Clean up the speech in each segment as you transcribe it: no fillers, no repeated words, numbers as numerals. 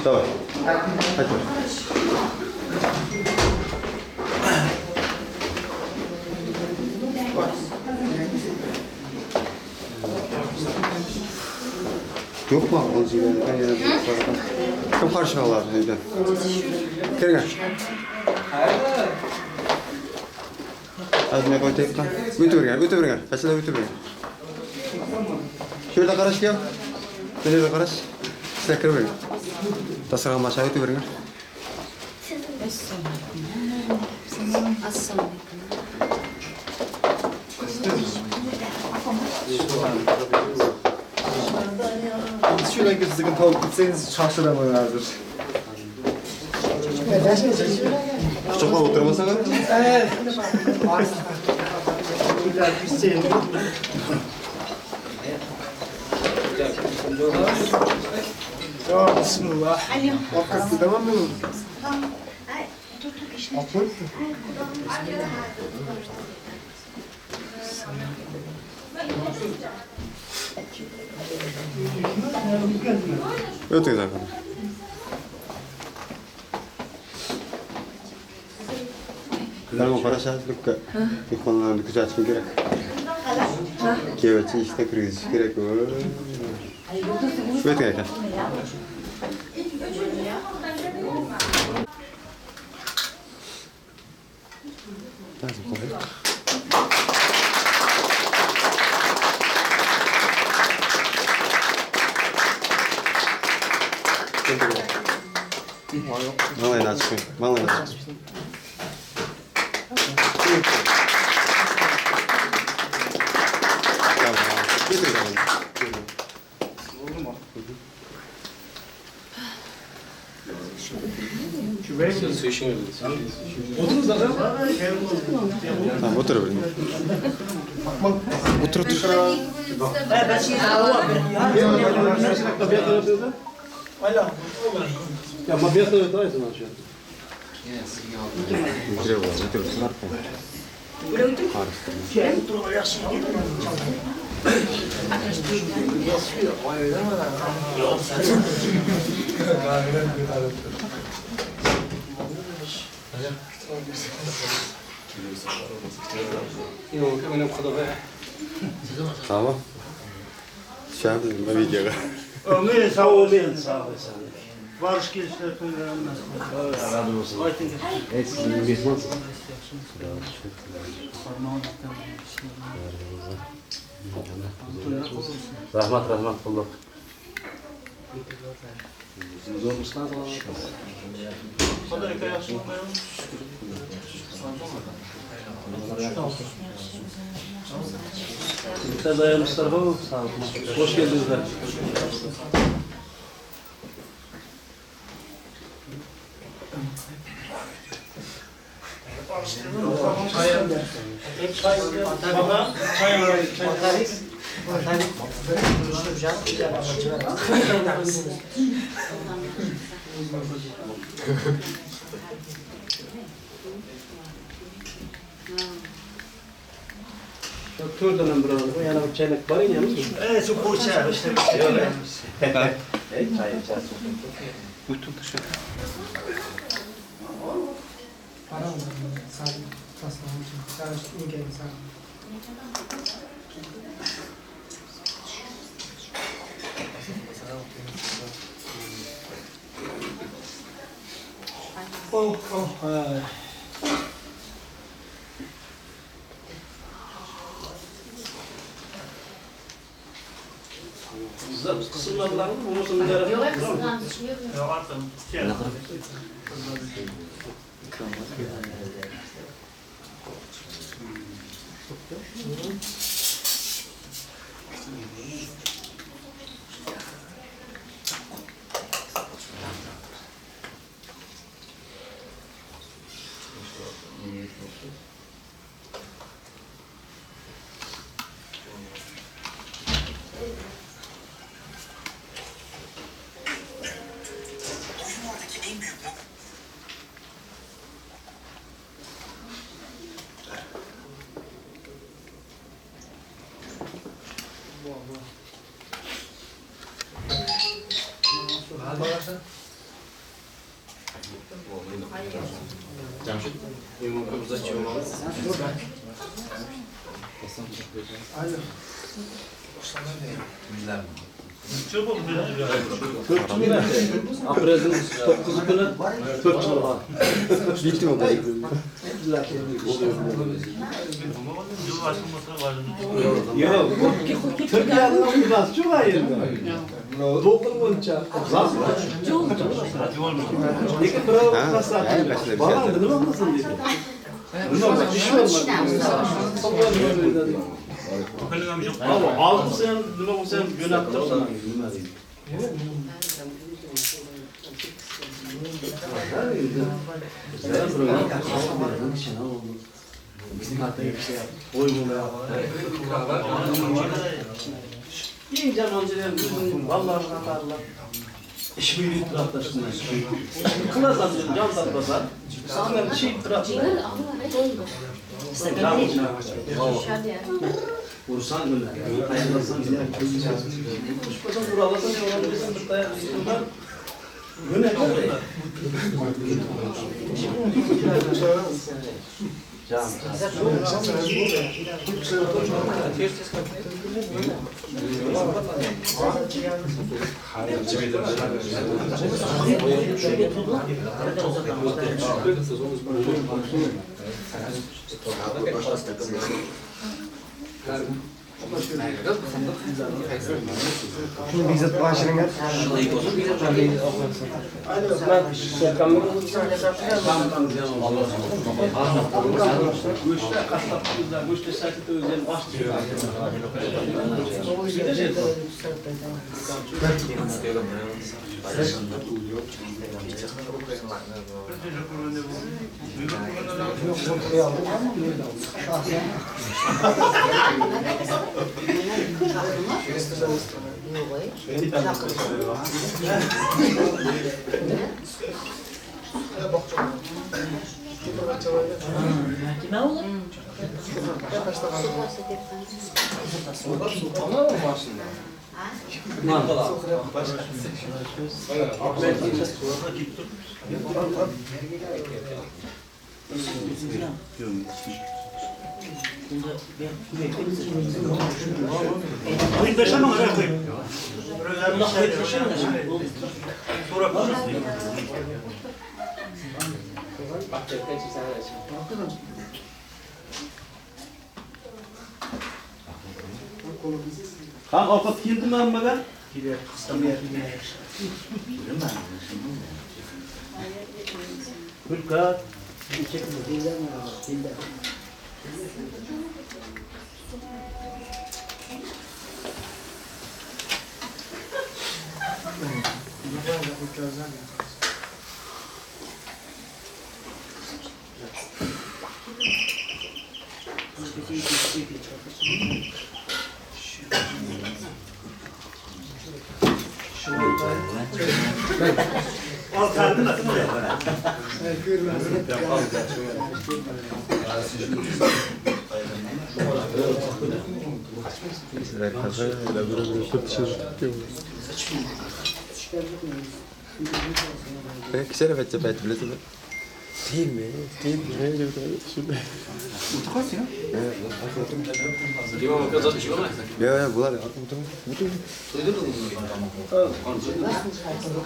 Давай. Yo'qmi kim qarshi oladi uydan? Kirgan. Azmi qo'yayotgan. O'tavergan, o'tavergan. Pastda o'tavergan. Shu yerda qarash kerak. Bu yerda qarash. Sizlar kiravering. Dasturxon boshiga o'taveringlar. Assalomu alaykum. Şöyle sizin tavuk gitseniz şaşıramam hazır. Quchoqlab o'tirmasang? Evet. Ya bismillah. Arkası devam mı? O'ting zaten. Ularga qarashlikka mehmonlarni kuzatishim kerak. Kevachi ishda kirgizish kerak. O'ting aka. Ta'zim qilaylik. Manglayini ochib qo'ying. Manglayini ochib. Tamam, otur. Otur, otur. Tamam. Tushamiz videoga. Ömür sağ olun. Sağ olun. Barış gelişler razı olsun. Evet, sizin mehmansınız. Rahmat, rahmat qildik. Sizler dayanmışlar. Sağ olun. Hoş geldinizler. To'rtdan bir oldi. Yana bir chaylak bor endi. Suv qo'ysa, işte. Çay içersin. Bütün dışarı. Oh, oh, ay. Qismlarlarmi? Bo'lmasa Yo'q, qisqamiz yo'q. Aprelin 9 günü 4 yıl var. Bitti mi? Yok, Türkiye'nin biraz çok ayırdı. Dokun boyunca. Lekin birov qilsa, bolam nima qilsin deydi. Nima ish bo'lmadi. Olsa ham, nima bo'lsa ham jo'natib tursin. Nima deydi? Eng yomon joyi ham bizning bolalar qatorlar ish buyurib turadi shunday. Qilasan jon tortasan, sandan chiyib turadi. Ursan gunar, aylasan gunar. Ushpasan ura olasan, yo'q bir tayoq yeysan. Gunar. Şunu bizzat başlayın. Ha, ovqat keldimi hammaga? Hulkat.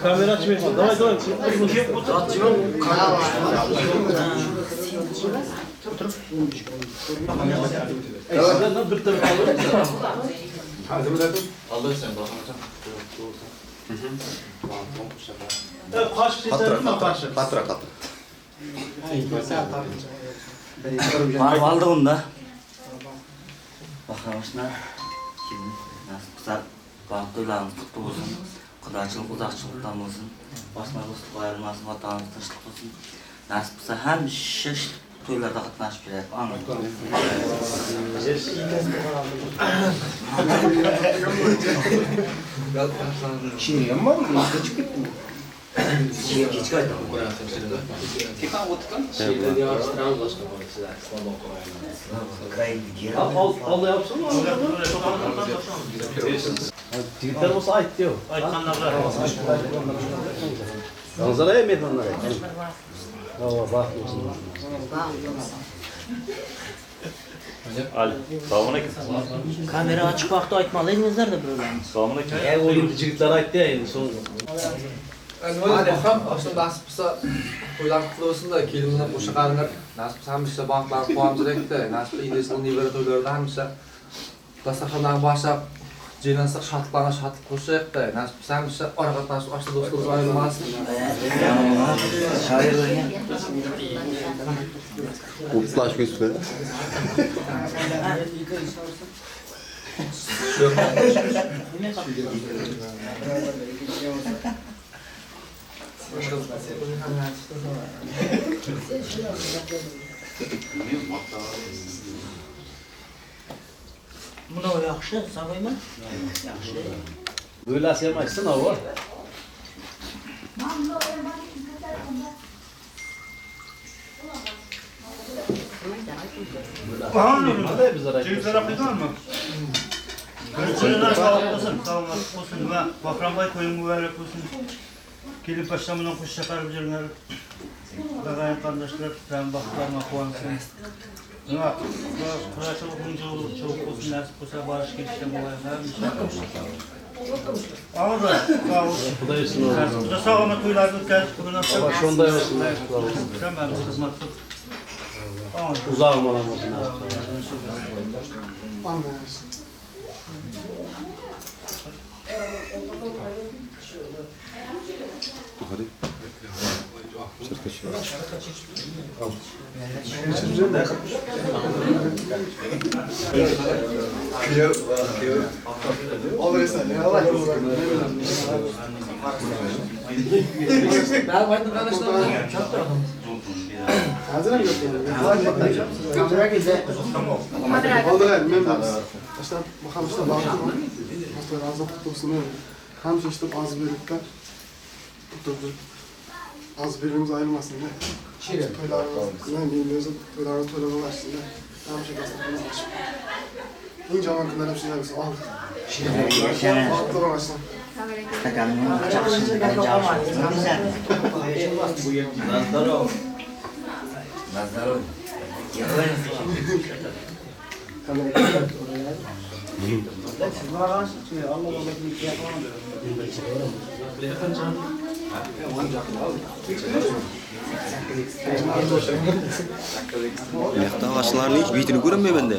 Kamera açmayın. Давай, давай. Bir tarafa alırım. Qatra, qatra. Barıp aldı onu da. Bakalım nasip kısa balık toylarımız kutlu olsun. Kudaçılık uzakçılıktan olsun. Basma dostluk ayrılmasın, vatanımız tınçlık olsun. Nasip kısa hem şiş toylarda qatnaşıp kelayapti. Şimdi var mı? Kaçıp gitti mi? Kechga aytaman. Al yapsın mı? Jigitlar bo'lsa aytdi-yu. Aytganlar. Yalnızlar mehmonlar. Ava, baxt bo'lsin. Ali, selamünaleyküm. Kamera açık vakti aytmalıydınızlar da birovlarni. Selamünaleyküm. O endi jigitlar aytdi ya endi so'ng. Hadi bakalım, aslında nasip bo'lsa to'ylar qutlu bo'lsin da, kelinlar qo'sha qarinlar nasip bo'lsa hamisha baxtlarni quvonchilikda, nasip bo'lsa ingliz tilini nevara to'ylarida hamisha dasturxondan boshlab jiynasak shodliklarni shodlik qo'shaylik da, nasip bo'lsa hamisha ora qatnashib oshna do'stligimiz ayrilmasin. Shoir bo'lgan. Uplash ko'zlar. Buni yaxshi, savoymi? Yaxshi. O'ylasa ham aytsin, ava. Jigitlar aytdingmi? Birinchilar sog'lik bo'lsin, salomat bo'lsin va Bahramboy to'ying muborak bo'lsin. Kelin pashsha bilan qo'sha chiqarib жүргенлер, ағайын қарындашлар, бәрін бақытларына қуансын. Мына құдашылық мың жыл жол болсын, нәсіп болса барыш келіштен болайық. Ağır sağ olsun. Xudo bersin. Нәсіп болса сау аман тойларды өткізіп, бүгін Ava, shunday bo'lsin. Sen бәріміз қызмет қылып. Uzoq omon bo'lsin. Hadi. Az birbirimiz ayrılmasın da. Toylarımız, birbirimizi toylarımız toylarımız açsın da. Hemşe dasturxonimiz açıp. Eng yomon kunlar ham shunday bo'lsa, oldi. Baxtli bo'lsin. Yoqda oshlarning hech betini ko'rinmayman da.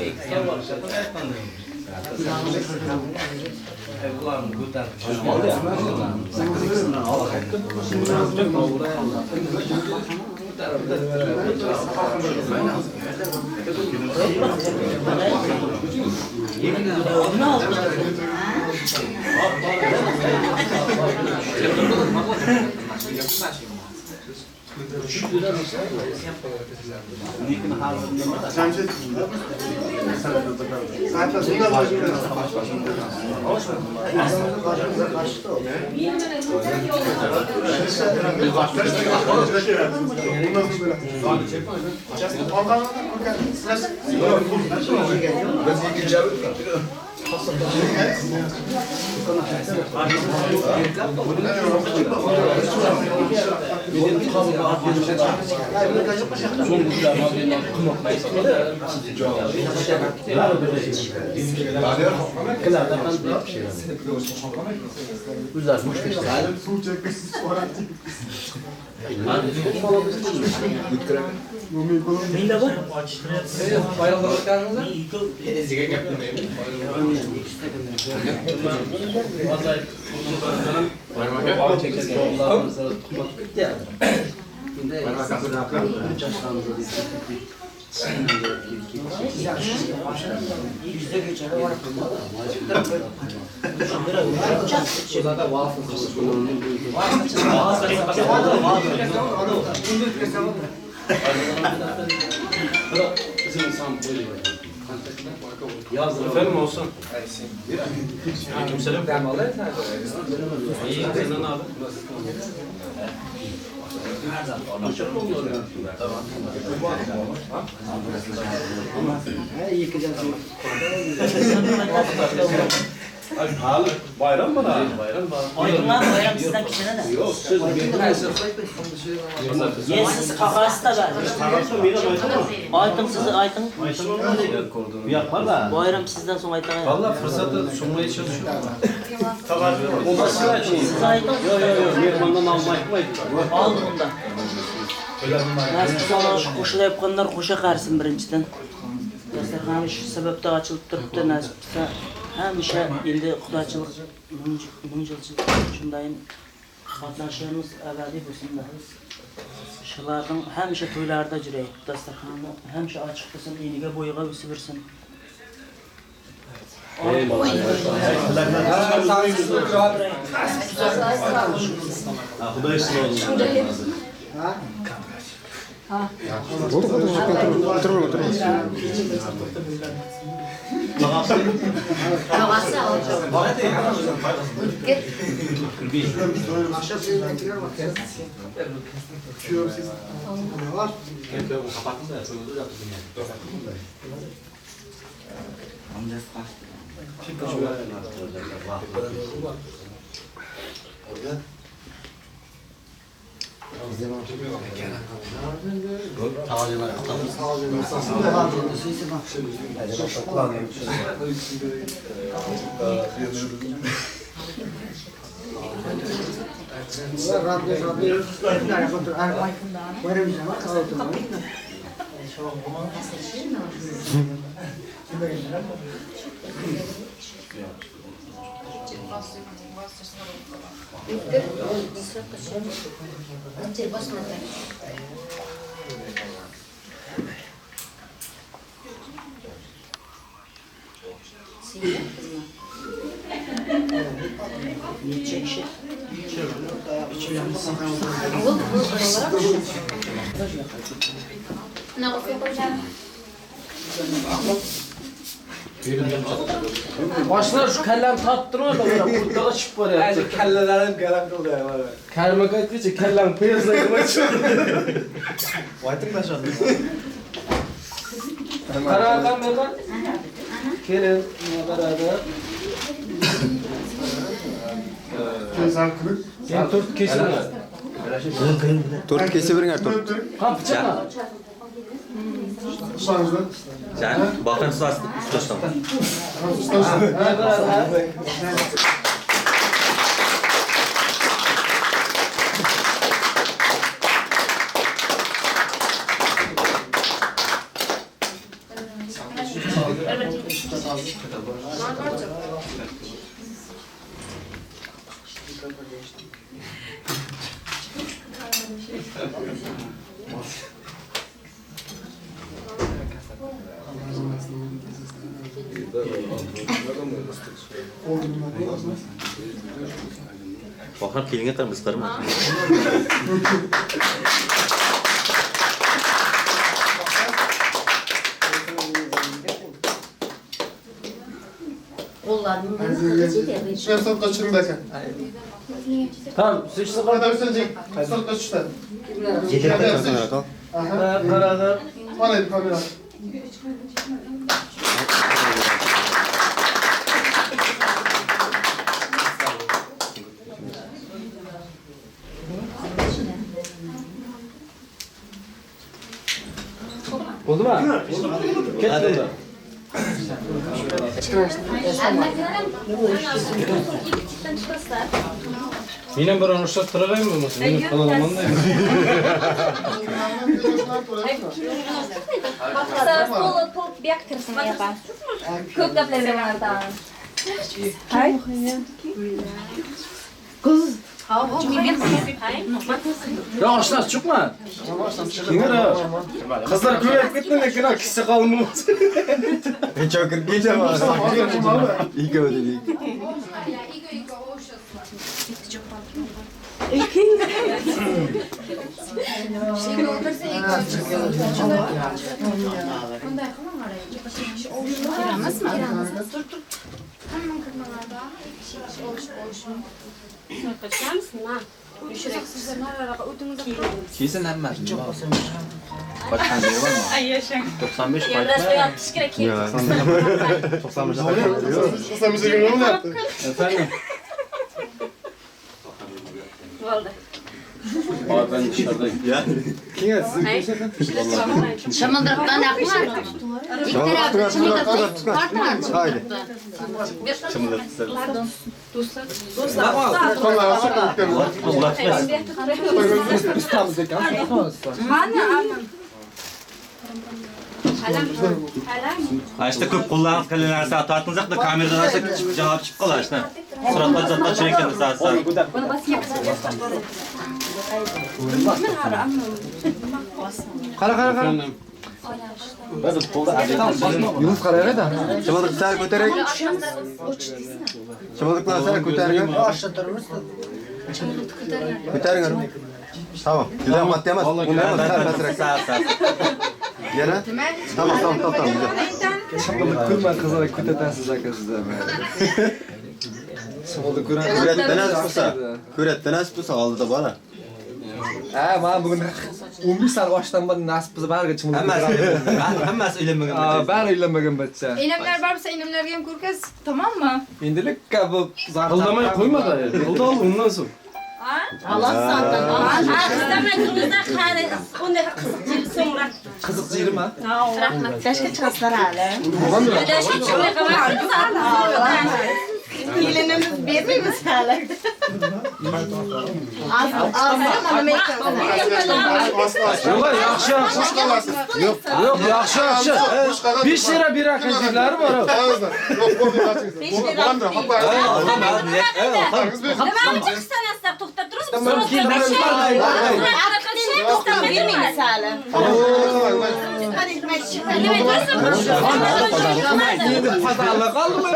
Efendim olsun. Aleykümselam. İyi, senden abi. Hali bayram mı da? Bayram var. Aydınlar bayram sizden kichkina da. Yok siz Siz qog'oz da var. Aytın siz aytın. Yapar da. Bayram sizden so'ng aytaman. Vallahi fırsatı sunmaya çalışıyorum. Onda siz aytın. Siz aytın. Yok yok yok. Mehmondan almayı Oldi undan. Nasib qilsa qo'shilayotganlar qo'sha qarisin birinchidan. Dasturxon shu sababdan ochilib turibdi, nasib qilsa hamisha endi xudochilik ming yilchilik shundayin qatnashimiz abadiy bo'lsin. Shularning hamisha to'ylarida yuraylik, dasturxonni hamisha ochiq bo'lsin, eniga bo'yiga o'sib bersin. Xudo sizlarni. Otur otur otur. Amcası kaçtı. Necha kishi? Başlar şu kellem tattırma da böyle kurtlara çık var ya. Kellelerim kalem oldu ya. Kelime kayıtlıca kellem piyasaya kaçıyor. Vaytın da şanlı. Karakan merhaba. Kelin beraber. Sen tort kesin. Tort kesip verin tort. Kan bıçak mı? Sen bakın ustasın. Bakın kelinge kadar biz karım. Tamam, seçsin kadar. Karadı. Oldu mu? Hadi. Menen bir onu uçak tırağayım mı? Benim kanalıma da. Ya aşnas çıkma. Kızlar köye gittin de kına kişi kalmıyor. Çok gece var. İyi gördük. Kesin hemen. Qochgan yeri bormi? Ay yashang. 95 Yoldash yotish kerak. 95 95'e nima bo'lyapti? Efendim? Bo'ldi. Abi ben dışarıdayım. Ya. Kim sizin ko'rsatın? Şamıldıraktan akma. Haydi. Do'stlar. Ustamız ekan. Mana aman. Işte ko'p qo'llanib qilgan narsa tortinsak da kameradan aşağı javob chiqib qolar işte. Suratlar zatlar tushayotgan sal. Qara qara qara. Yunus qaraydi. Chimildiq sal ko'taring. Chimildiqlar sal ko'taring. Ko'taring. Tamam. Juda ham qattiq emas. Bundan ham sal pastroq. Sal sal. Yana? Tamam, tamam, tamam, tamam. Chimildiq ko'rma qizlar ko'tatasiz aka sizlar. Chimildiq ko'radi. Ko'ratdan nasib bo'lsa, ko'ratdan nasib bo'lsa oldida bor. Ha, mana bugun 15 soat ochdan beri nasib bo'lsa bariga chimildiq. Hammasi uylanmagan bachcha. Bari uylanmagan bachcha. Enamlar bor bo'lsa enamlarga ham ko'rkaz, tamammi? Endilikka bu Qildamay qo'ymadi. Qildi oldi undan so'ng. Allah sağdan. Istamadingizda qani unday qiziq jil so'ngra. Qiziq jilmi? Rahmat. Dashga chiqasizlar hali. Dashga chiqmay qolamiz. Kelinimiz bermaymiz hali. Az az Yo'q, yaxshi yaxshi. Yo'q, Yo'q, yaxshi yaxshi. 5 lira bir akajilari bor. Yo'q, Nima uchun qistanasizlar? To'xtab turasiz. Bermaymiz hali. Endi fazla qoldimi?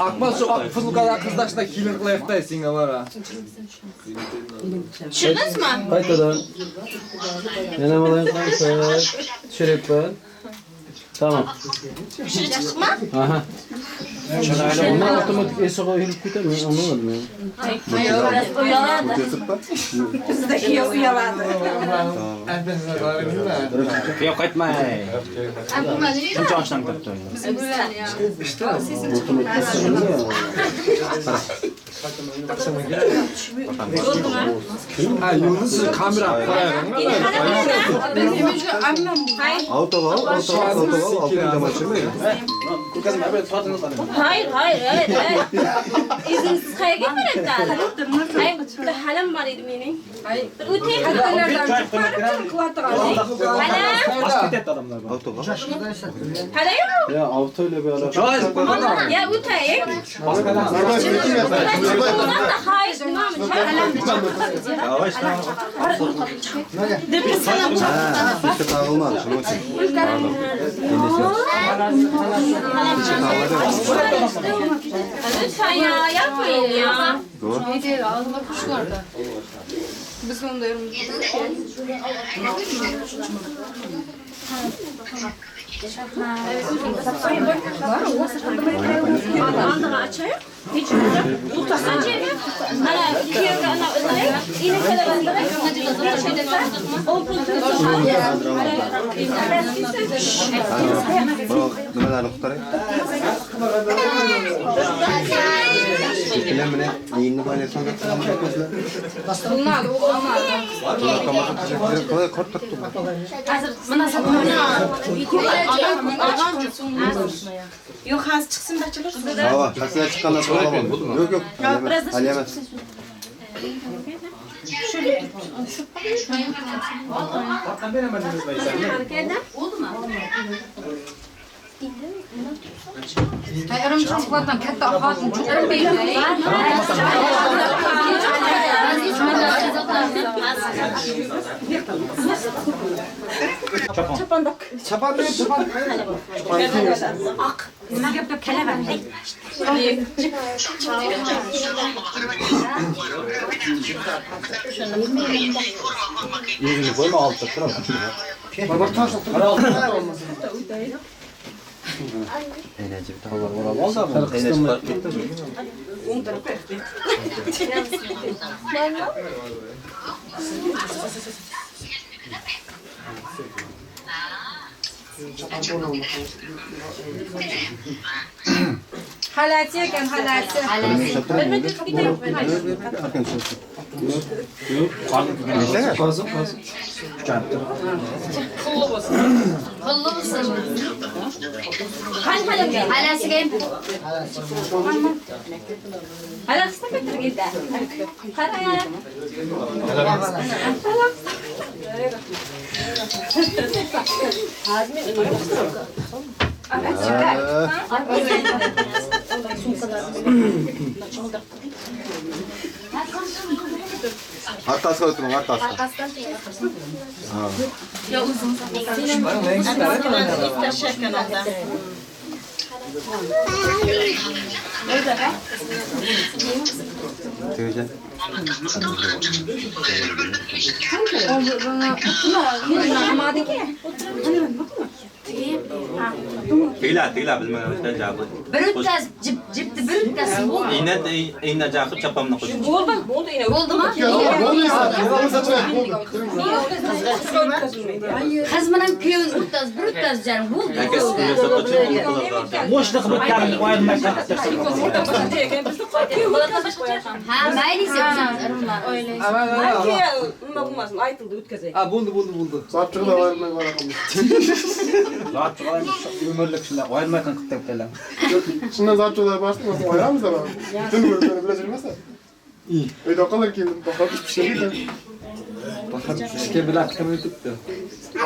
Akmal shu oq futbolkalar qizlashda kelin qilayapti senga bora. Tushundingizmi? Qaytadan. Yana malayim qilamiz. Tushiryapman. Tamam. Chiqma? Aha. Ondan otomatik esa qo'yilib ketadi, men anlamadim ya. Uyaladi. Bizdagi uyaladi. Yo'q, qaytmay. Shuncha ochdan turibdi. Ha, Yunus kamera qo'ygan. Auto al, auto al, auto al, altın cam açılmıyor. Hayır, hayır, evet, evet. İzinsiz qayerga beradi hali? Ay, bitta halim bor edi mening. Bir o'tay. Halim. Auto al. Hali yo'q. Ya auto ile bir alakası. Ya o'tay. Hayır, nimami? Yavaş tamam. Ha, işte dağılmadı şunun için. Pardon. Lütfen ya, yapmayın ya. Doğru. Ne diyor? Ağzında kuş vardı. Biz onu da yorumladık. Aldığı açayım. Hiç açayım. Ana, kiyevga ana o'zay. Ini Bro, nimalarni qutaray? Bilan meni yeyinni boylaysan deb ko'zlar. Bo'lmadi, u olmadi. Qalay qurt turibdi. Hozir munosabat. Yo'q, hozir chiqsin bachalar. Hava, hasiya chiqqandan so'ng olaman. Yo'q, yo'q. Hali emas. Ayrim cho'qlardan katta xotin cho'qib berdi. Chapan deb chapan. Oq. Nima gap deb kelaman. Yüzünü koyma altta turadi. Baba tosh turibdi. Enerji bir Oldu. Halati ekan, halati. Qullu bo'lsin. Qullu bo'lsin. Halasiga ham. Halasini ko'targanda. Qara. Arkasına oturun, arkasına. Arkasından Ya uzun. Tigla, tigla bilmagan javob. Bir o'tkaz, jipni bir o'tkazsin bo'ldi. Igna jaqib chapamni qo'ying. Bo'ldi, bo'ldi ina. Bo'ldimi? Qiz bilan kuyovni o'tkaz, bir o'tkaz jarim bo'ldi. Mo'shni qilib o'tkarim, qo'yilmay Ha, mayli sen. Nima bo'lmasin, aytildi, o'tkazay. Ha, bo'ldi, bo'ldi, bo'ldi. Zot chiqdi, ayrilmay boraman. Zot chiqadi, umrlik shunday ayrilmay qilib ketadilar. Shundan zot chiqdi, borsin, ayiramiz da. Butun umrni bila yurmasa. Uyda qolar keldim, to'xtab pishirdi. To'xtab pishga bilan qilib yutibdi. Bir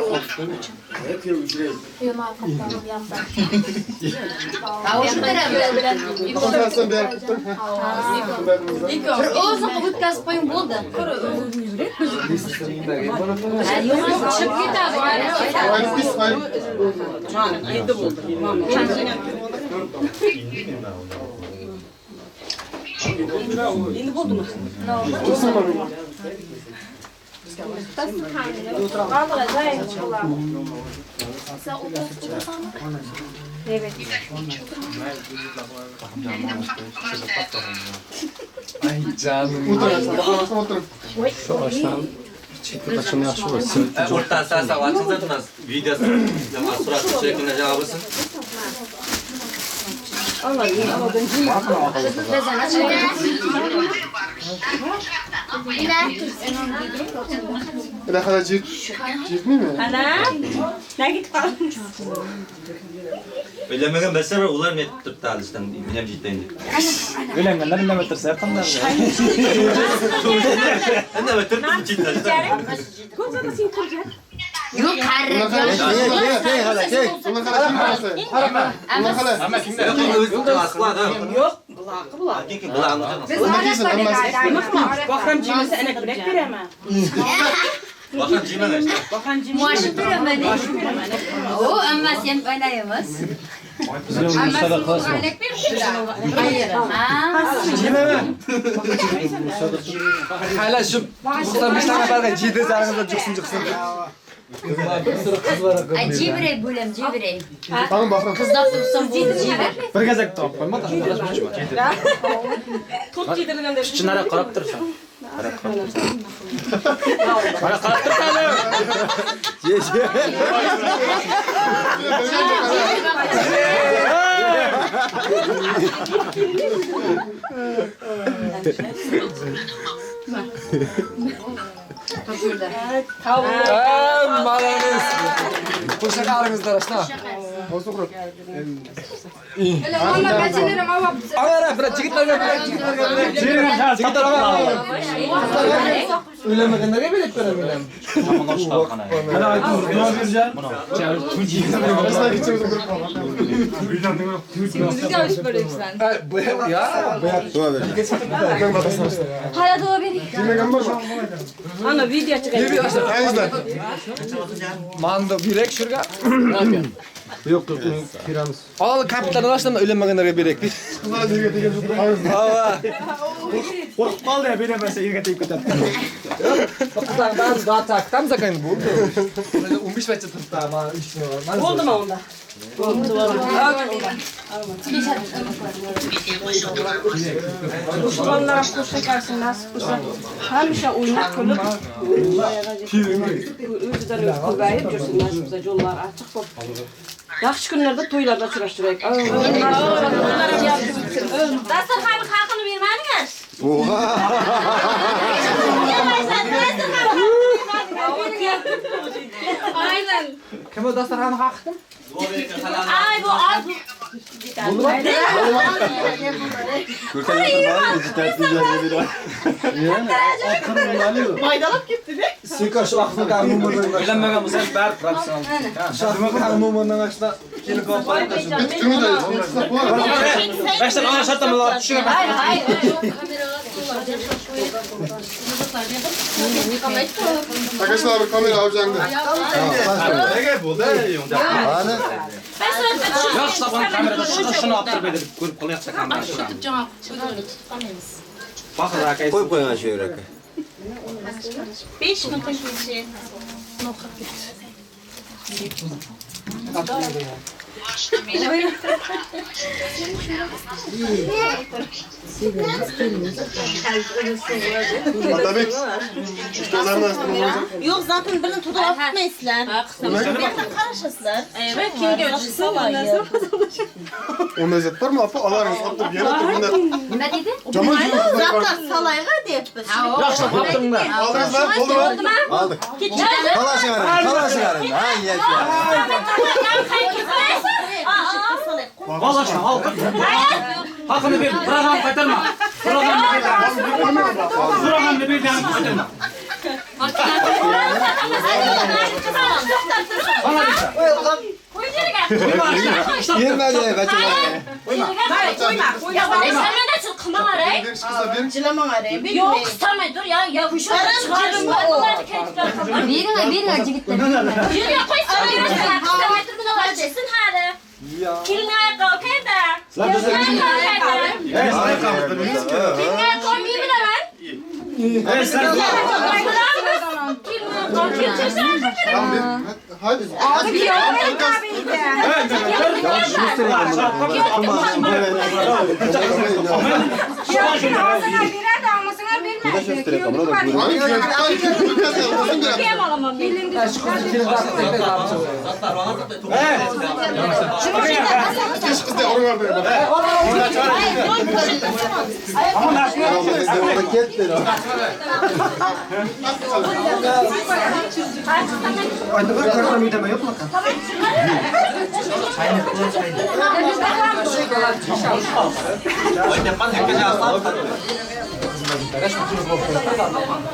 o'zi qilib o'tkazib qo'ying bo'ldi. Yo'q, chiqib ketadi. Mana, endi bo'ldi. Endi bo'ldimi? Evet. Ay canım. Şu ağaçtan çekip açım yaxshi bo'lsin. O'rtasi açıldı videosi surat tushirgan javob bo'lsin. Ila hala jirtmaymi? Hala. Nega ketib qolding? O'ylamagan bilsa ular netib turibdi alishdan, men ham jitdayin deb. O'ylanganlar indamay tursa qanday? Indamay turibdi jitdan. Ko'zada sen turgan. Yo'q, qarri. Yo'q, bulaqi bulaq. Biz Bahram jemasa anak bilak beraman. Bahram jemagan işte. Bahram jemagan. Moshi beraman. O, ammasi ham o'ynaymiz. Ammasi anak beribdi. Jemaman. Hala shu 95 nafarga jiydi zag'izda juqsin juqsin. Ay jebiray bo'lam, jebiray. Tamam, Bahram. Qizlab tursam bo'ldi, jebiray. Bir gazak topib qo'yma, To'rt kiydirilganda Chinara qarab tursan. Qarab tursan. Mana qarab tursan. Ye, ye. Malamiz. Qo'sha qaringizlar ashna. Ana, bir yigitlarga, bir yigitlarga, yigitlar o'ylamaganlarga berib beraman. Mana aytdim, nima berjan? Bu ya, bu Hala duo bering. Ana video chiqadi. Manda berek shurga. Yo'q, kiramiz. Al kapitalni ochdim, o'ylamaganlarga berek. Ava. Qo'rqib qoldi, bermasa yerga tegib ketadi. Qizlar ba'zi dod taqtamiz ekan bo'ldi. 15 bacha turibdi, mana 3 ni. Bo'ldimi unda? Qo'shqonlar qo'sha nasib bo'lsa, hamisha o'ynab kulib, o'zidan o'zi ko'payib yursin, nasib bo'lsa, yo'llar ochiq bo'lib. Yaxshi kunlarda to'ylarda uchrashtiraylik. Dasturxon haqini bermadingiz? Oha! Aynen. Kim o dasturxonni haqi? Ay bu az. Maydalab ketdi-da. Seka shu vaqtda nomerdan Uylanmagan bo'lsangiz bari professional. Shu vaqtda nomerdan ashla kelib olib Beshta ana shartda bular tushunib. Hayır, hayır. Arkadaşlar bir kamera avcangda. Nega bo'ldi? Ana. Yaxshilab ana kamerada shuni olib turib berib ko'rib qolyapti kamera. Baxil aka. Qo'yib qo'ying shu yerga aka. 5 minut kecha. Atabek. Yo'q, zaten birini to'dalab tutmaysizlar. Bu yoqdan qarashasizlar. Evet, kimga o'tsa Onda zat bormi? Opa, alaringiz olib turib, yana turib bunda. Nima dedi? Jomon Zatlar salayga deyapmiz. Yaxshilab olib turinglar. Oldingizmi? Bo'ldimi? Oldik. Qalashing, qalashing. Ha, yasha. Vallahi halkı. Hakkını ver, program qaytarma. Programni qaytarma. Programni ber, qaytarma. Yemedi, bachalar. Qo'yma, qo'yma. Yo'q, qistamay dur ya, ya o'sha chiqarib Beringlar, beringlar jigitlar. Yerga qo'ysin, qistamay tur, bunaqa chiqsin hali. Kelin oyoqqa okayda. Kelin oyoqqa olmay bilaman. Hadi.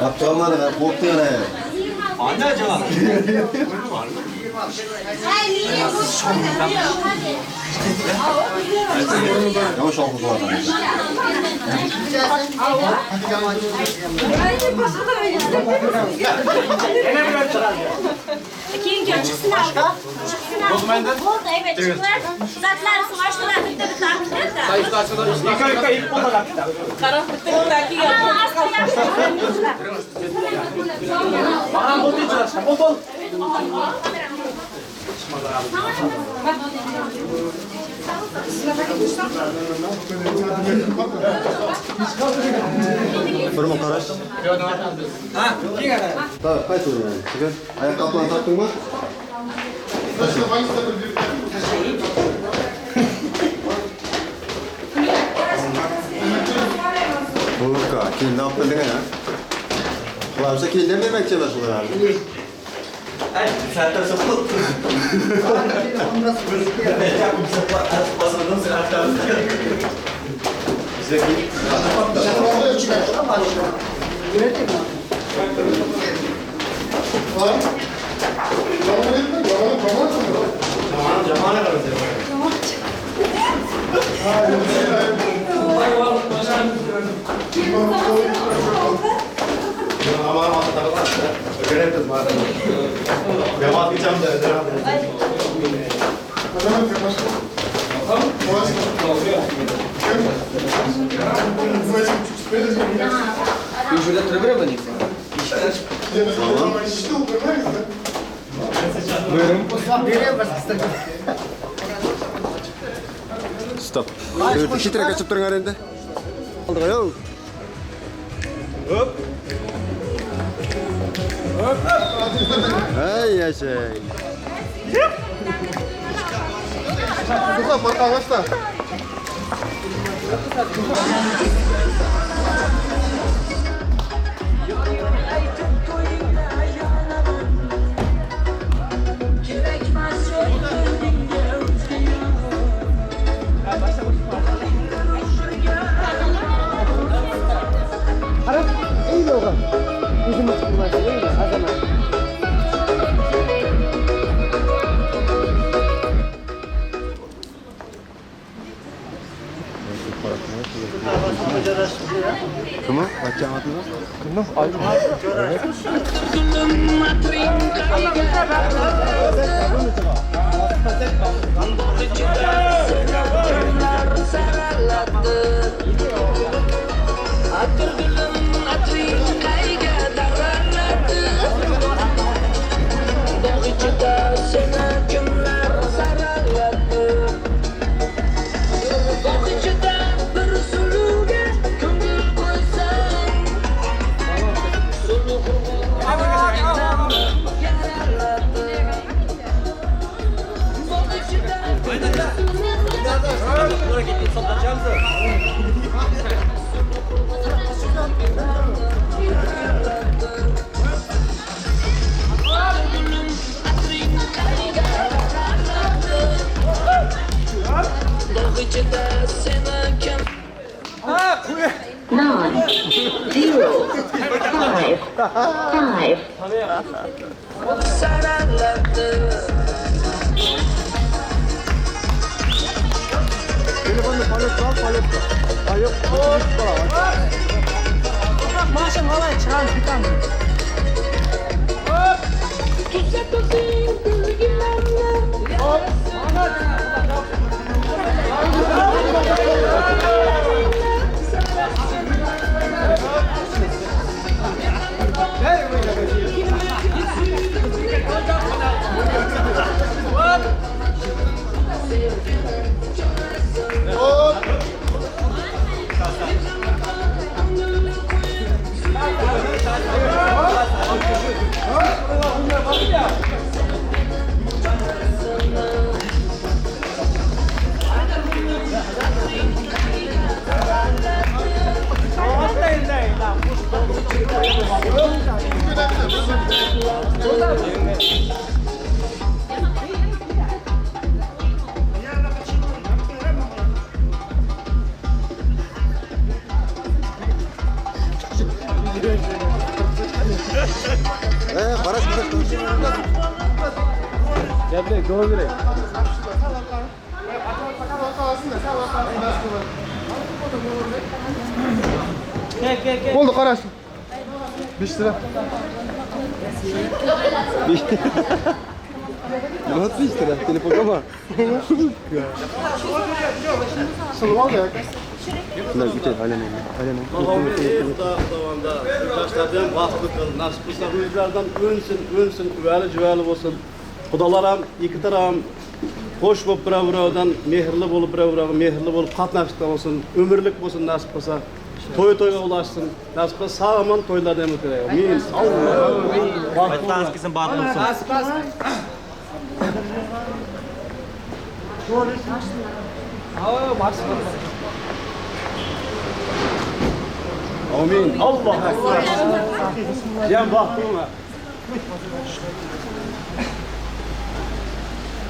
Yaptığımlar korktu yani. Anne canım. Yavaş ol bu arada. Keyin chiqsin abi. Chiqsin abi. Bo'ldi, evet chiqdilar. Zatlar sug'ashtilar, bitta bitta bitta. Qarab bitta bitta kelgan. Bana bu değil, o bol. Bir qarash. Ha, keyin. Tamam, qayt o'rningga. Chiqin. Ayaqqaplarni topdingmi? Bo'lka, keyin olib kelding ha? Ular keyin bermoqchi emas ularni. Ay, zaten sokup. Buyurun. Стоп. Хитрый качып турган энди. Алдыга йоу. Оп. Оп. Ай, яшай. Туха, паркага. Kim o? Bakacağım adını. Kim o? Oldu qarash. 5 lira. 5 Nima 5 lira? Telefonga bor. Sılib oldi aka. Yoshlardan baxtli qil, nasib qilsa o'zlaridan o'nsin, o'nsin, uvali juvali bo'lsin. Xudolar ham ikki taraf xo'sh bo'lib bir-birovidan mehrli bo'lib bir-biroviga mehrli bo'lib qatnashib bo'lsin, umrlik bo'lsin nasib qilsa. To'y to'yga ulashsin, nasib qilsa sog'-omon to'ylarda ham o'taylik. Amin. Alloh. Aytlaringiz kelsin, baxtli bo'lsin. Amin. Alloh akbar. Jam baxtli bo'lma.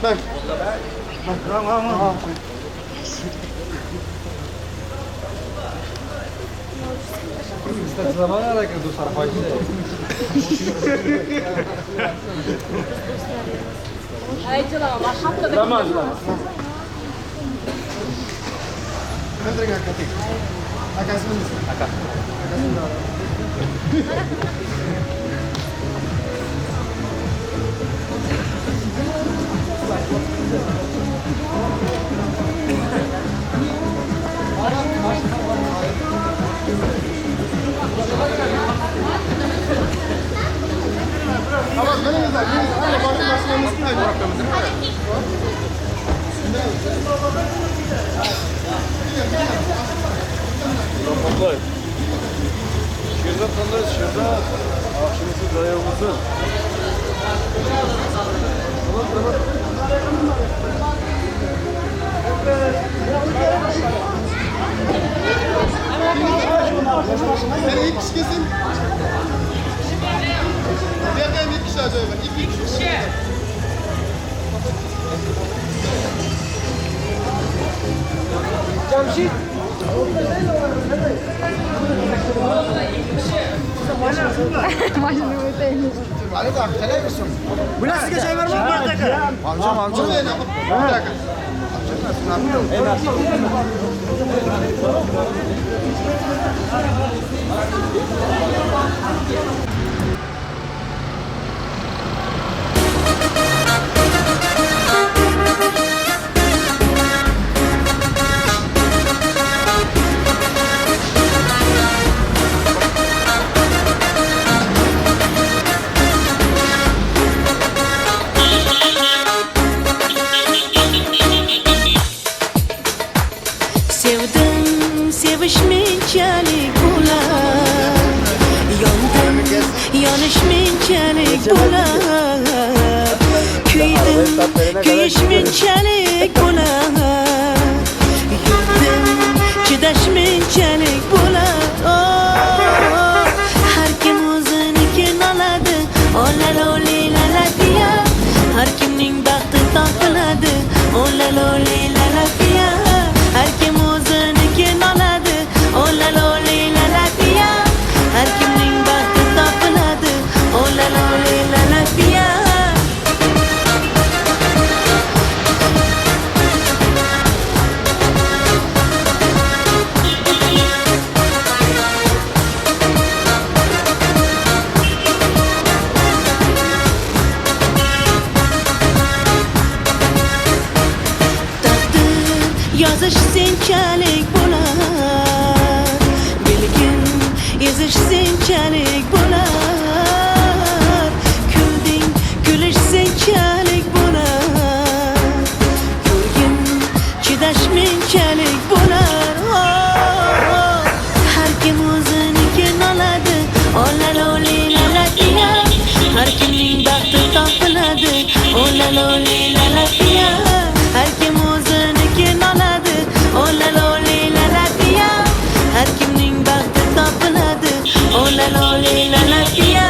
Bak. Tamam. Tamam, miningizlar, miningizlar. Sherzod qanday? Sherzod. Yaxshimisiz, dayovmisiz? Sen ilk kişi kesin. Diğer bir kişi acaba. İki kişi. Jamshid. Bular sizga choy bormi? Amcam, amcam. Sevdim, sevishmenchalik bo'lar. Yondim, yonishmenchalik bo'lar. Kuydim, kuyishmenchalik bo'lar. Yurdim, chidashmenchalik bo'lar. Har kim o'zinikini oladi, olalolilalatiya. Har kimning baxti topiladi, olalolilalatiya. Har kim o'zinikini oladi, olalolilalatiya. Har kimning baxti topiladi, olalolilalatiya. Taqdir yozish senchalik bo'lar, bilgin ezish senchalik bo'lar. Kulding, kulish senchalik bo'lar. Ko'rgin, chidash menchalik bo'lar. Har kim o'zinikini oladi, olalolilalatiya. Har kimning baxti topiladi, olalolilalatiya. Har kim o'zinikini oladi, olalolilalatiya. Har kimning baxti topiladi, olalolilalatiya.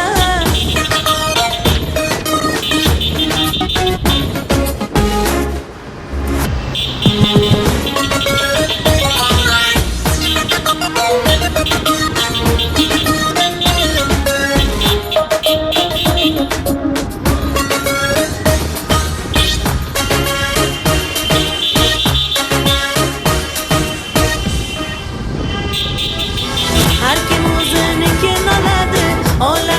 Har kim o'zinikini oladi, ola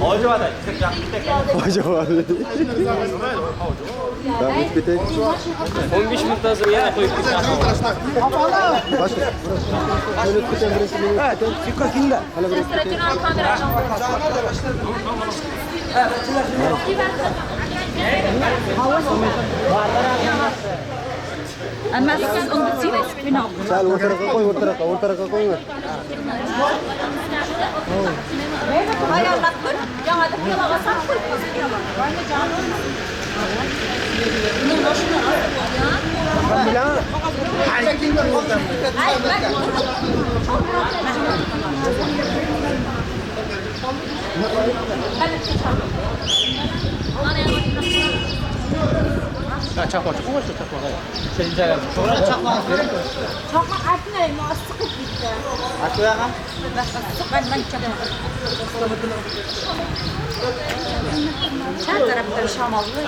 Hoji vada. Ben o'tib ketay. 15 minutdan so'ng yana qo'yib ketadi. Boshqa. Men o'tib ketaman, birinchi men o'tib ketaman. Hali bir o'tib ketay. Ama siz unda siylasizmi? Sal o'rtaraqa qo'y, o'rtaraqa, o'rtaraqa qo'yinglar. Ayarlab qo'y, yanada piyodaga solib qo'y. Bunun boshini olib qo'ygan. Chaqmoq atmay, issiq ketdi. Ben chaqmoq. Chap tarafdan shamolli.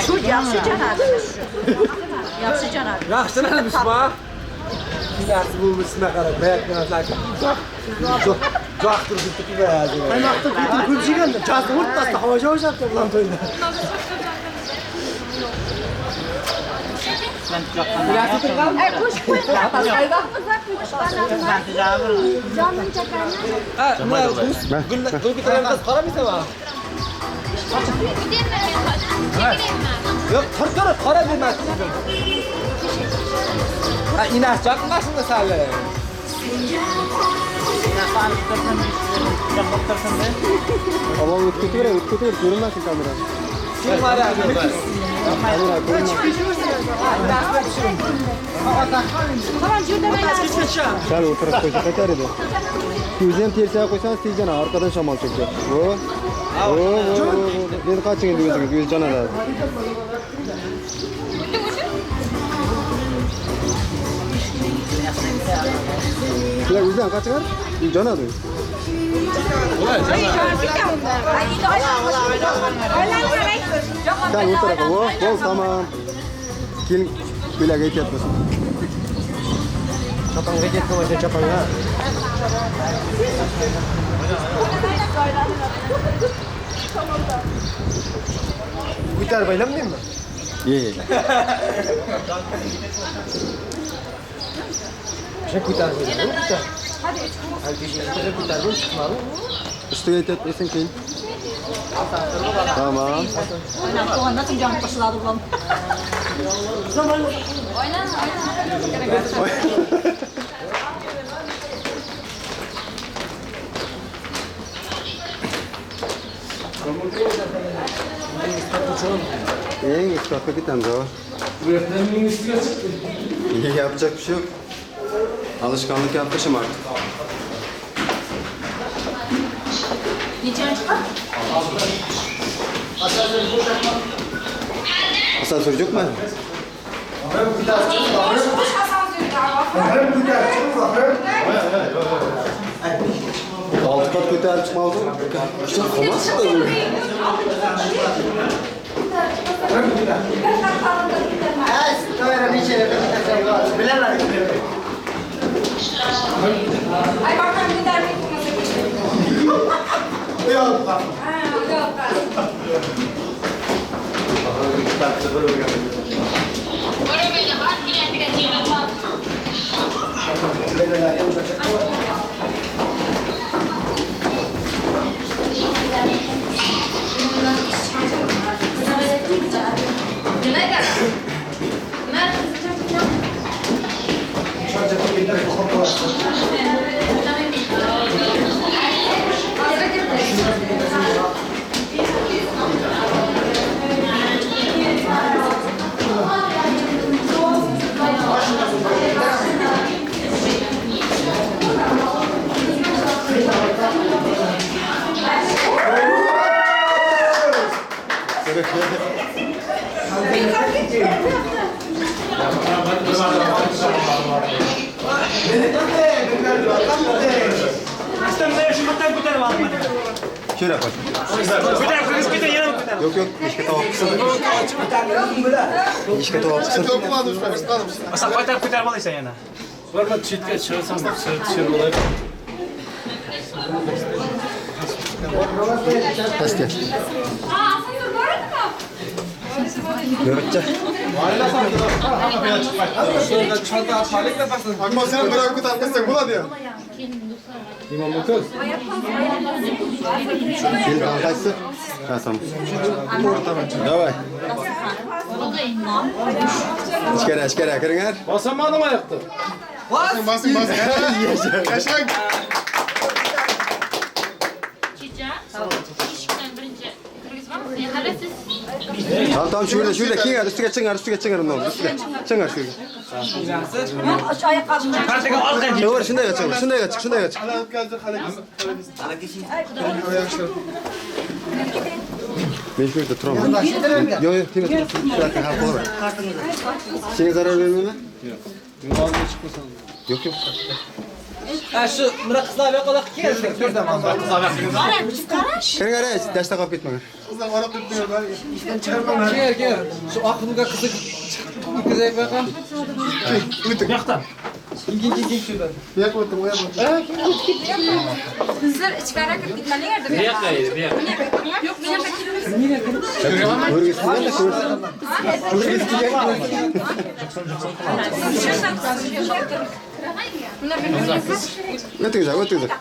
Shu yaxshi janadi. Yaxshi janadi. Yaxshilanmishmi? Narsa bu ismga qarab, Joq turib turibdi. Qaymoqda ketib kulishganda, chasni o'rtasida havo o'shab bilan to'yda. Ay, qo'sh qo'y. Jonim chakani. Ha, gul ko'targan qiz qaramaysanmi? Yo'q, tur, qara bermas. Ha, inasi chaqmasin sali. Omon o'tib ketaver, o'tib ketaver, ko'rinmasin kamera. Kamera ko'rinmasin. Sal o'tirib qo'ysa qaytar edi. O'zi ham tersaga qo'ysangiz tez janadi, orqadan shamol chekadi. Vo. Vo, vo, vo. Endi qoching endi o'zingiz, o'zi janadi. Sizlar o'zidan qochinglar, janadi. Sal o'tiraqa, vo, bo'l, tamom. Keling, ko'ylakga ehtiyot bo'lsin. Choponga ketib qo'ysa choponga. Ko'tarib aylanmaymi? Ye. O'sha ko'tarib aylanmaymi? Hali ko'tarib chiqmadi. Ustiga ehtiyot bo'lsin keyin. Tamam. Nasıl can başladı bulan? Eng üst katta ketamiz ha. Bu yerdan mening ustiga chiqdi. Yapacak bir şey yok. Alışkanlık yapmışım artık. Nechanchi qat? Asansör yok mu? Altı kat ko'tarib chiqmadi. Qolmas Ay bakalım gider mi? Yok. Ha, yok. Şöyle yapalım. Yok yok, ishga tovoq qilsin. Ishga tovoq qilsin. Asal qaytarib ko'tarib olasan yana. Barma chetga chiqarsam, tushirib olaylik. Pastga. Navbatcha. Akmal sen birov ko'tarib ketsak bo'ladi ya. Imom o'tib. Kelin qaysi? Qasam. Давай. Ichkari, ichkari kiringlar. Bosanmadim oyoqni. Basing, basing, basing. Yashang. Chicha, eshikdan birinchi kirgizamiz. Hali siz Tamam, tamam, shu yerda, shu yerda kenglar, ustiga chiqinglar, ustiga chiqinglar undan, ustiga. Chiqinglar shu yerga. Kartaga orqaga. To'g'ri, shundayga chiqinglar, shundayga chiq, shundayga chiq. Men shu yerda turaman. Yo'q, yo'q, tegma, tegma. Shu yoqqa hal qilaver. Senga zarar bermaymi? Yo'q. Oldinga chiqmasan. Yo'q, yo'q. Ha, shu buni qizlar bu yoqqa kelsin. Kiringlar, ey, dashta qolib ketmanglar. Qizlar orab ketdilar. Kel, kel. Shu oq bunga qizi chiqib ketkazaylik bu yoqqa. O'ting. Bu yoqdan. Keyin, keyin, keyin shundan. Bu yoqqa o'ting, bu yoqqa o'ting. Sizlar ichkari kirib ketmadinglar deb. Bu yoqqa edi, bu yoqqa. Yo'q, bu yoqqa kirib. Ko'rgisi kelgan, ko'rsin. Ko'rgisi kelgan, ko'rsin. O'tingizlar, o'tingizlar.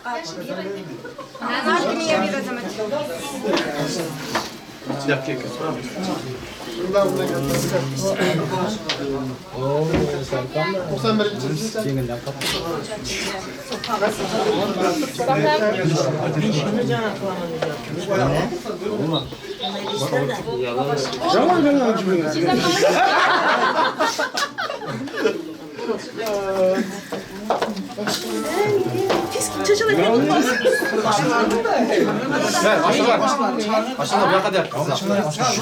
Mashinalar bu yoqqa deyapti.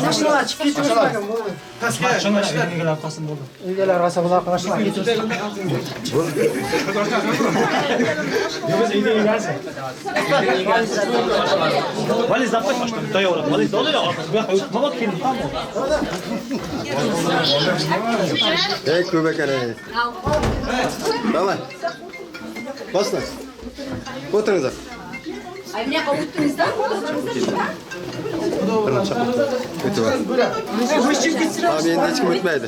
Mashinalar chiqib ketib Pastga egalar qolsin bo'ldi. Egalar qolsa bular mashinalar ketib. Yo'q, uyda egasi. Valiz olib qo'yib, tayyor. Valiz olib, bu yoqqa o'tma kelin tam. Ey ko'p ekan ey. Давай. Bosinglar. O'tiringizlar. Ay, bu yoqqa o'tdingizda? O'tib. Abi endi hech kim o'tmaydi.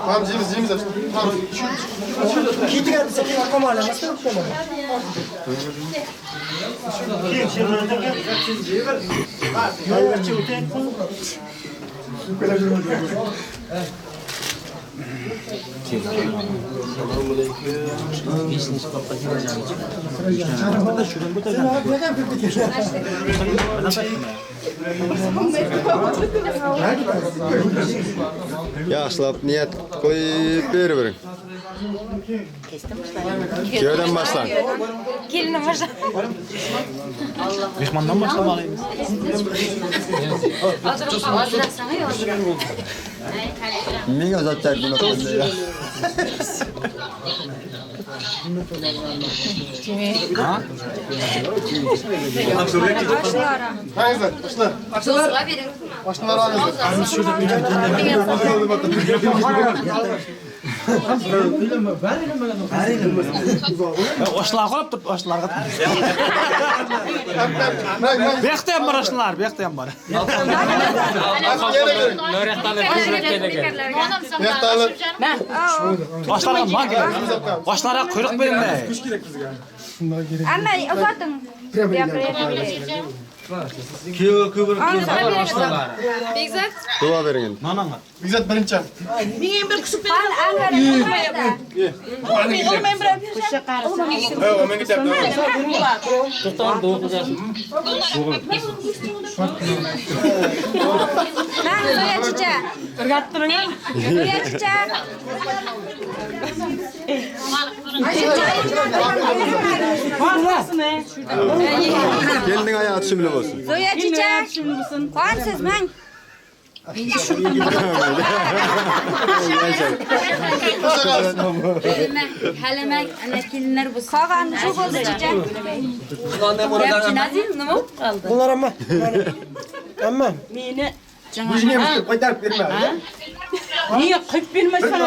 Tamam, yeymiz, yeymiz. Tamam. Ketgan desa keyin qolmaymiz, qolmaymiz. Yaxshilab niyat qo'yib berib. Kuyovdan boshlang. Kelindan boshlang. Mehmondan boshlamalıyız. Ming ozodchak buni qildi. Hangisi? Oshlar. Oshlar olinglar. Oshlar qolib turibdi, oshlarga. Bu yoqda ham bor oshlar, bu yoqda ham bor. Oshlarga man kerak. Oshlarga quyruq beringlar. Amma uzating. Bekzod. Duo bering endi. Mana. Bekzod birinchi. Menga bir qusib bering. Olmay bir. Ha, menga ketyapti. To'xtab, duo qilasiz. Man Zoya chicha. O'rgatib turing. Zoya chicha. Kelinning oyog'i tushumli bo'lsin. Zoya chicha. Qonsiz mang. Halimak ana kelinlar bo'lsin. Qog'ani shu bo'ldi chicha. Nima bo'lib qoldi? Bunlar amma. Amma. Meni Bujini ham qaytarib berma. Niye qo'yib bermassan?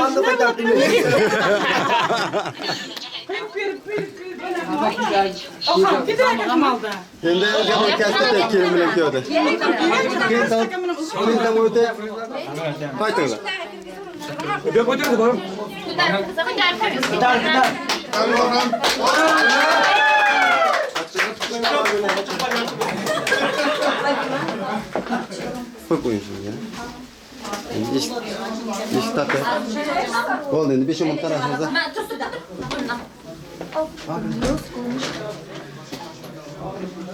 Qo'yib berib, berib, berib. Oxam ketadi qamalda. Endi gap kelin bilan kuyovda. Keyin tam o'tib qaytinglar. Yo'q, o'tirdi, borim. Gitar, gitar. Qo'yib qo'ying shunga. Endi eshik taqib. Bo'ldi, endi 5 minut tarafimizda.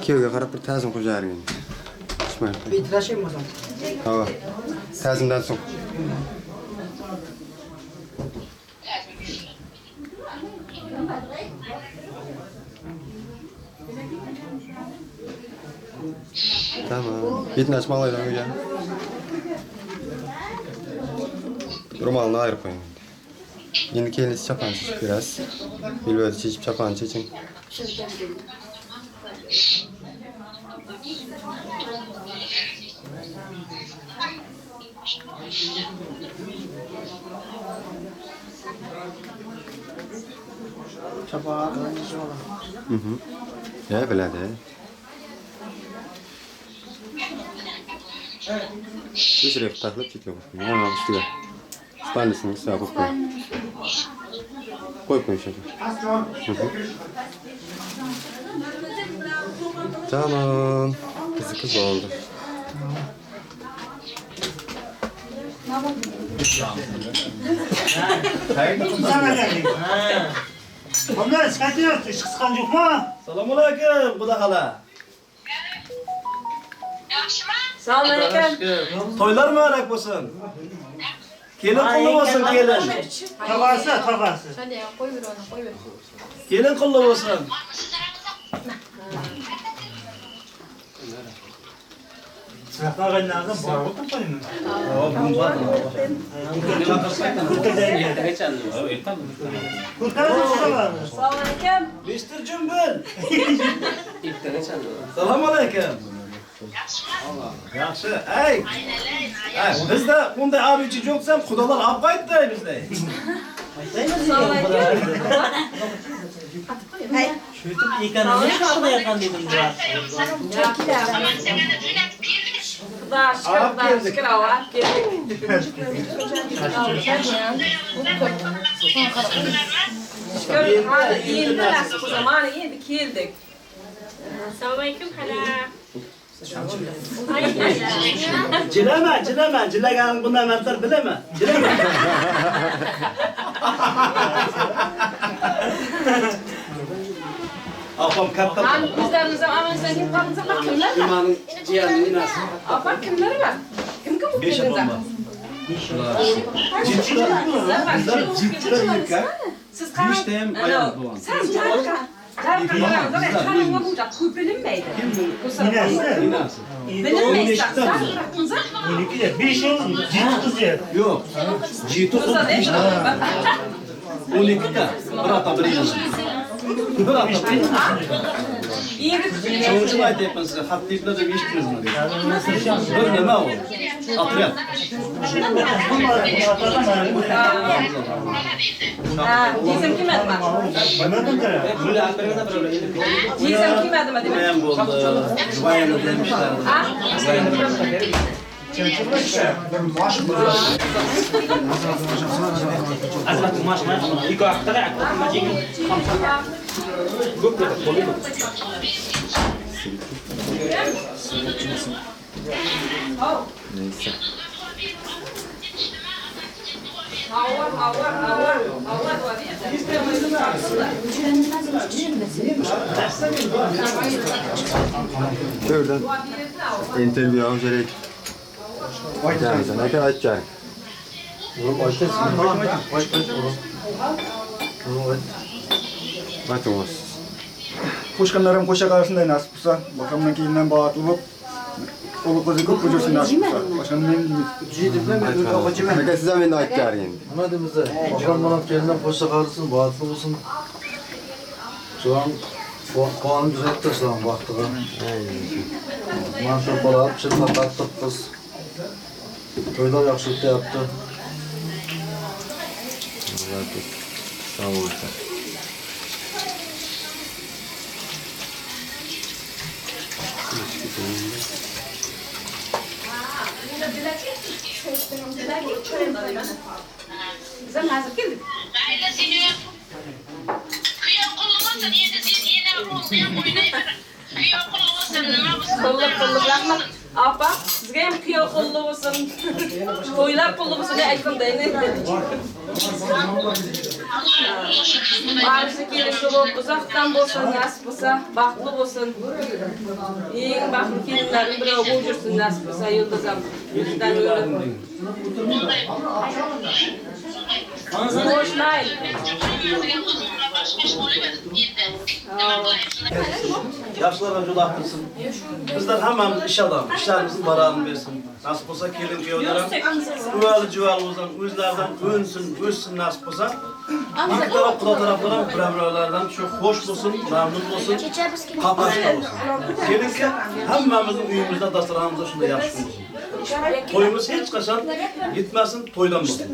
Kuyovga qarab bir ta'zim qilib jaring. Bitirashim bo'lsam. Ha. Ta'zimdan so'ng. Tamam. Betini ochmoqlaydi uyga. Ro'molini ayirib qo'ying. Endi kelingiz chapon chechib berasiz. Belbog'ni chechib chapon cheching. Chapon qilib oladi. Ya biladi. Beshirek taxlab chetga qo'yib qo'ying. Mana ustiga. Spalnisini ustiga qo'yib qo'ying. Qo'yib qo'ying shuni. Tamam. Qiziqib bo'ldi. Onlar sıkıntı yok, iş kıskan yok mu? Selamun aleyküm, Quda hala. Assalomu alaykum. To'ylar mübarek bo'lsin. Kelin qulli bo'lsin, kelin. Tog'asi, tog'asi. Kelin qulli bo'lsin. Sınıflar kaynağından bağırıp koyayım mı? Assalomu alaykum. Mr. Jumbul. Selamun aleyküm. Yaxshi. Ey. Ey, bizda bunday abichi yo'qsam, xudolar olib qaytdi bizda. Assalomu alaykum. Şuytib ekonomik qilmayotgan dedim bular. Xudo shukr, Xudo shukr, olib keldik. Shukr, hali endi nasib bo'lsa, mana endi keldik. Assalomu alaykum hala. Jilama, jilama, jilaganim bunday narsalar bilaman. Jilama. Opam katta. Hani bizlarimiz ham amansan kelib qolsa kimlar bor? Imonning jiyanining inasi. Opa kimlar bor? Kim kim Besh opam bor. Bizlar jittilar yurgan. Siz qarang. Beshta ham ayol bo'lgan. Sen jarqa. Jarqa qarang, buncha ko'p bilinmaydi. Inasi. Bilinmaydi. 12'de 5 yıl ciddi kız yer. Yo'q. Jeti qiz beshta. 12ta. Bir ota bir enasi. Bir ota bir enasi. Shuning uchun aytyapman sizga, xattiblar deb eshitdingizmi? Bir nima u? Otryad. Ha, jizim kelmadimi? Jizim kelmadimi demak? Nima ham bo'ldi? Jubayni demişlar. Neyse. Şuradan interview alacak. Aytamiz, aka aytacak. Aytamiz. Qo'shqanlarim qo'sha qarshınday nasip bo'lsa, bokamdan keyindan baxtli bo'lib, o'g'il qizi ko'p bo'lsin nasip bo'lsa. Boshqa nima deymiz? Aka siz ham endi aytgan endi. Nima deymiz? Boshqan bilan kelindan qo'sha qarsin, baxtli bo'lsin. Shulan quvonib yuribdi shulan baxtiga. Mana shu bola pishirma qattiq qiz. To'ylar yaxshi o'tyapti. Sağ olun. Qulluq rahmat. Opa, sizga ham kuyov qulluq bo'lsin. To'ylar qulluq bo'lsin deb aytganday. Barisi kelishi bo'lib, uzoqdan bo'lsin, nasib bo'lsa, baxtli bo'lsin. Eng baxtli kelinlarning biri bo'lib yursin, nasib bo'lsa, Yulduz ham. Yuzidan o'rib. Qo'shmay. Yaxshilardan yo'l arttirsin. Bizlar hammamiz ish odam, ishlarimizni barorini bersin. Nasib bo'lsa kelin kuyovlar ham uvali juvali bo'lsin, o'zlaridan o'nsin, o'ssin nasib bo'lsa. Ikki taraf xudo taraflar ham bir-birlaridan shu xo'sh bo'lsin, mamnun bo'lsin, qatnashda bo'lsin. Kelinki hammamizning uyimizda, dasturxonimizda shunday yaxshi bo'lsin. To'yimiz hech qachon yetmasin, to'ydan bo'lsin.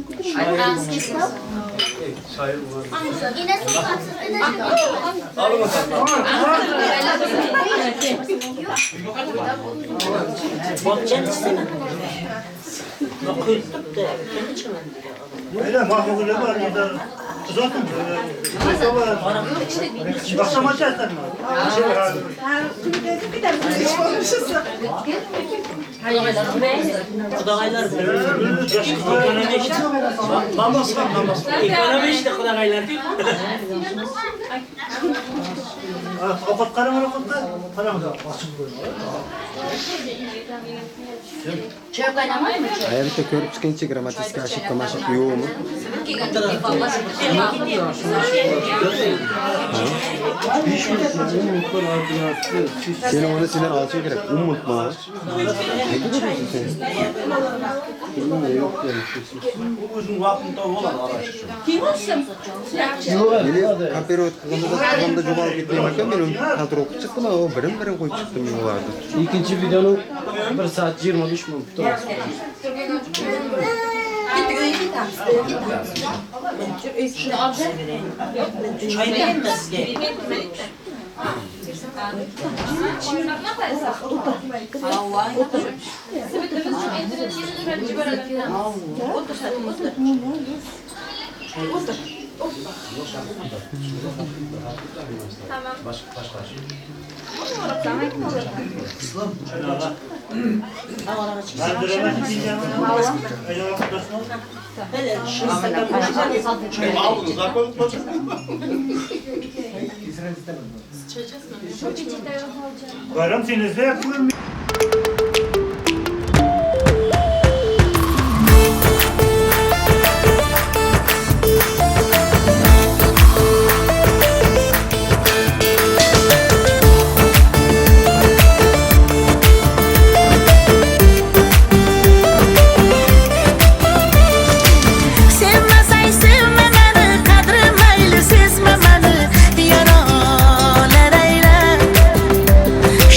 Şair var. Alın bakalım. Öyle mahvoğlu var burada. Zaten akşam açarsan mı? Namaz var, namaz var. Ekonomi işte qudag'aylar. Ovqat qarang, ovqatda qarang, ochib qo'yma. Aya bitta ko'rib chiqingchi, grammatik ошибка mashibka yo'qmi? Seni onu senden alışın kerak. Unutma. Nega ko'rasiz sen? Yo'q yani. O'zing vaqtini topib oladi arash. Meni kopirayt qilganda yo'qolib ketmayman ekan, men uni xatir o'qib chiqdim, o birim-birim qo'yib chiqdim men ularni. Ikkinchi videoni 1 soat 25 minut turadi. Choy beraymi sizga? Bayram senizde buyurun.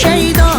Şeyda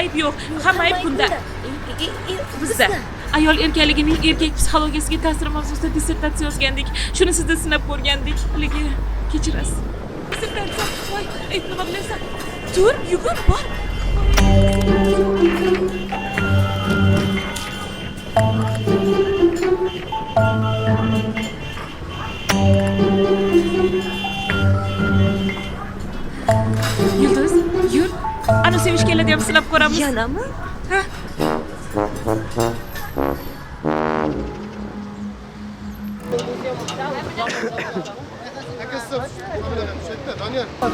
ayb yo'q. Hamma ayb bunda. Bizda. Ayol erkaligining erkak psixologiyasiga ta'siri mavzusida dissertatsiya yozgandik. Shuni sizda sinab ko'rgandik. Haligi kechirasiz. Dissertatsiya. Voy, nima qilasan? Tur, yugur, bor. Yulduz, yur. Ana sevishganlarda ham sinab ko'ramiz. Yanami? Ha.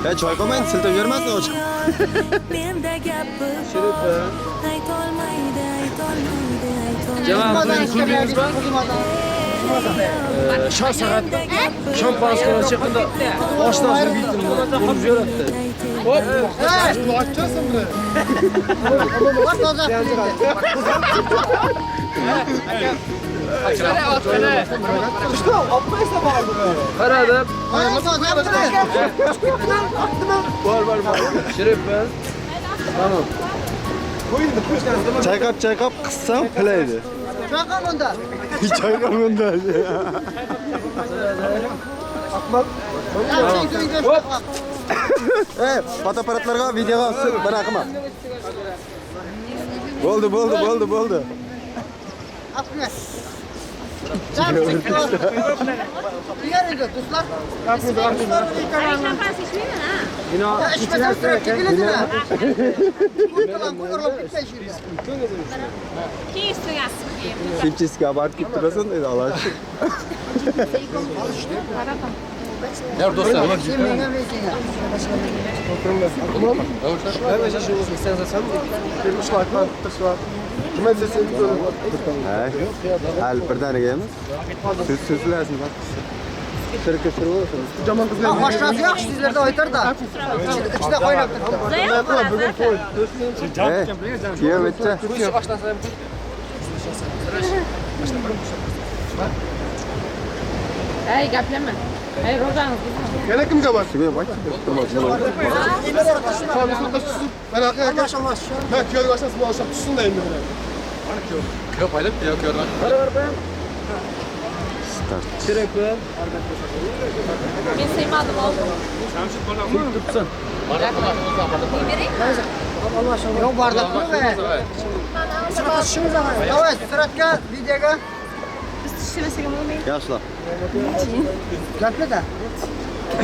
Ya choy qo'ymayin, siltab bermasin ochiq. Menda gapi aytolmaydi, aytolmaydi, aytolmaydi. Shon soat shampanskani chiqdi, oshnasini bitdim, urib yuboradi. Hop, ochchasan buni. Qaradi. Bor, bor, bor. Shiripmiz. Tamam. Chayqab chayqab qissam pilaydi. Chayqab unda. Chayqab unda. Ey, fotoapparatlarga videoga bana qilma. Bo'ldi, bo'ldi, bo'ldi, bo'ldi. Химчистка abartib ketib turasan dedi Allah. Do'stlar, Hali birdaniga emas. Siz so'zlasin. Sirka sir bo'lsin. Oshnasi yaxshi sizlarda aytar-da. Ichida qaynab turibdi. Bugun to'y. Kuyov bitta. Ey, gaplama. Ey, ro'zangiz. Yana kimga bor? Mana aka. Ha, kuyovga oshnasi bu oshab tushsin-da endi. Mana kuyov. Kuyov aylab, kuyov ko'rdi. Shiripmi? Men sevmadim oğlum. Jamshid bo'ladimi? Turibsan. Yo'q, bardaqmi? Давай, suratga, videoga. Biz tushlamasak ham bo'lmaydi. Yaxshilab. Gapla-da.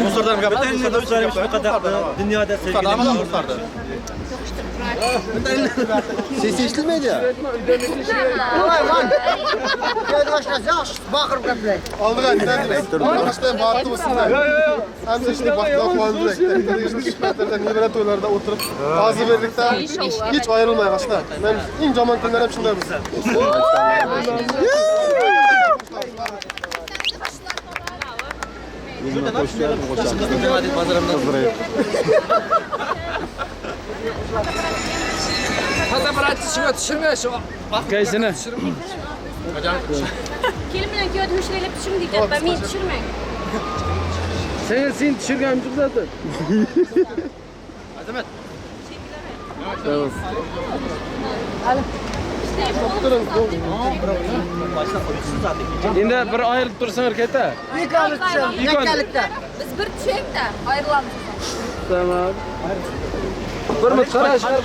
Ruslardan gaplar, Ruslardan dunyoda sevgili Ruslardan. Ses eshitilmaydi. Давай, van. Kuyovga oshnasi yaxshi baqirib gaplang. Oldiga Boshdan baxtli bo'lsinlar. Hamma ishni baxtli quvontiradi. Nevara to'ylarida o'tirib, rozi birlikda hech ayrilmay qolishlar. Men eng yomon kunlar ham shunday bo'lsa. Fotoapparatni shunga tushirma, shu Qaysini? Kelin bilan kuyovni hushlaylab tushiring deyapman, men tushirmang. Sen tushirganim yo'q zaten. Azamat. Tamam. Endi bir ayrilib tursanglar katta. Ikkovimiz tushamiz, yakkalikda. Biz bir tushaylik-da, ayrilamiz. Tamam. Bir minut qarashlar,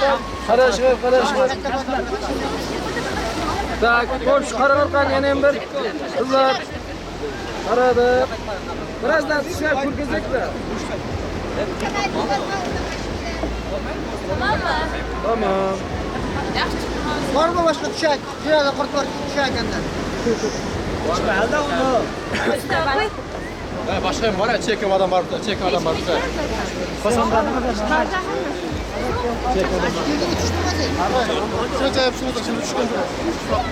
qarashlar, qarashlar. Так, qo'sh qarab yana ham bir qizlar qaradi. Birozdan tushib ko'rgazaklar. Tamam. Bormi boshqa tushak? Shu yerda qurt bor tushak ekanda. Boshqa ham bor, chekim odam bor, chekim odam bor.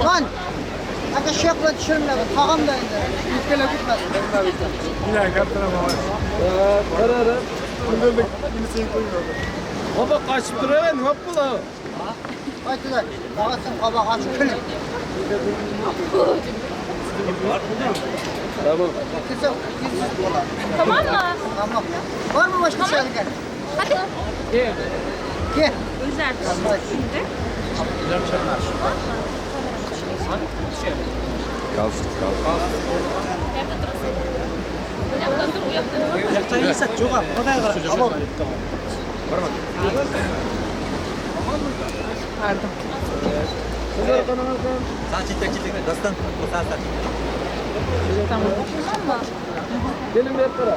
Lan! Aka shu yoqdan tushirmaydi, tog'am-da endi. Yetkalab ketmasin. Qaradi. Qoboq qochib turaver, nima bo'ladi? Aytdilar, tog'asin qoboq ochib kulib. Tamam. Tamammi? Tamam. Bormi boshqa tushadigan? Hadi. Kel. O'zlari tushdi. Galstuk, galstuk. Sen çitlek çitlek. Dastan. Sen sen. Gelin berib qara.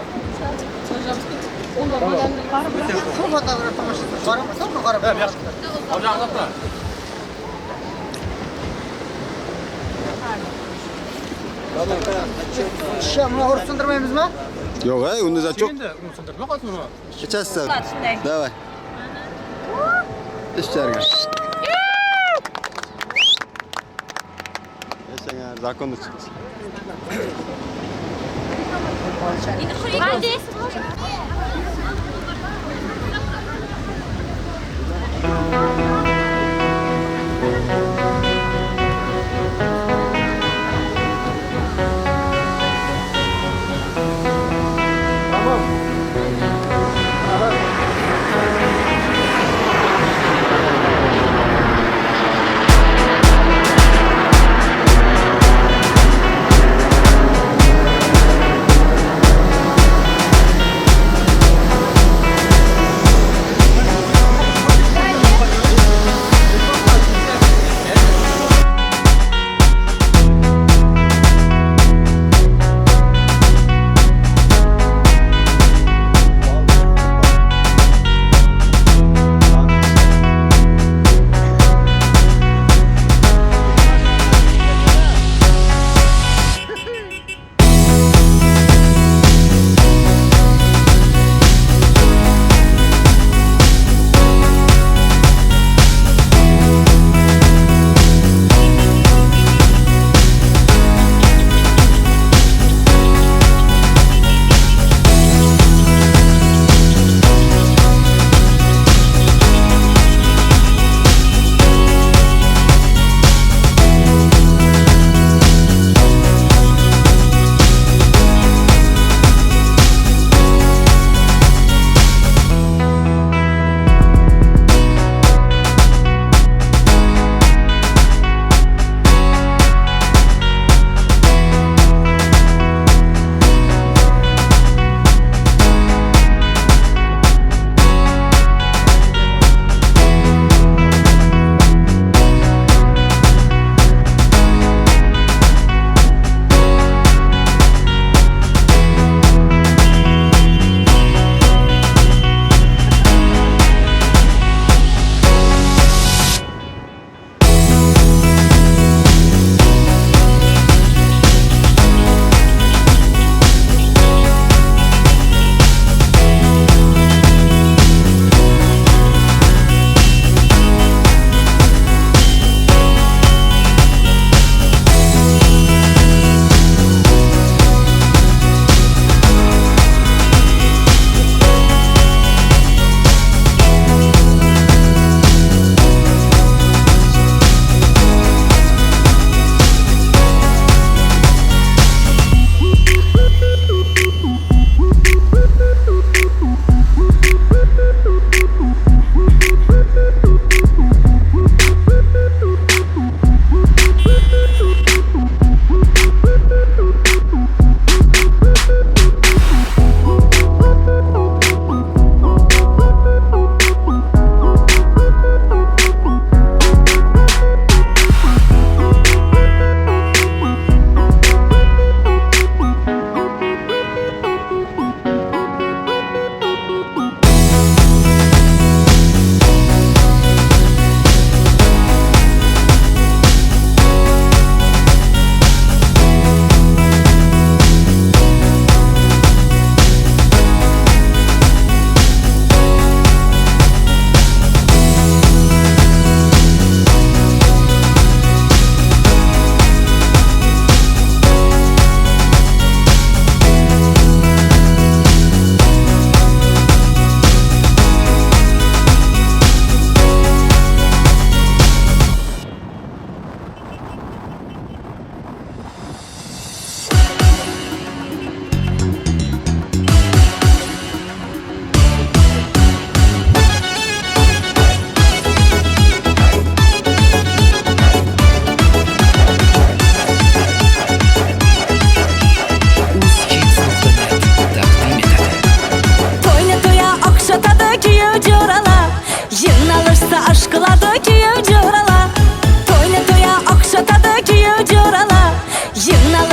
Buni urib sindirmaymizmi? Yo'q, ey, unda zat yo'q. Ichasiz. Давай. Ichariga. Yashanglar, zakonni chiqsin. Hadi.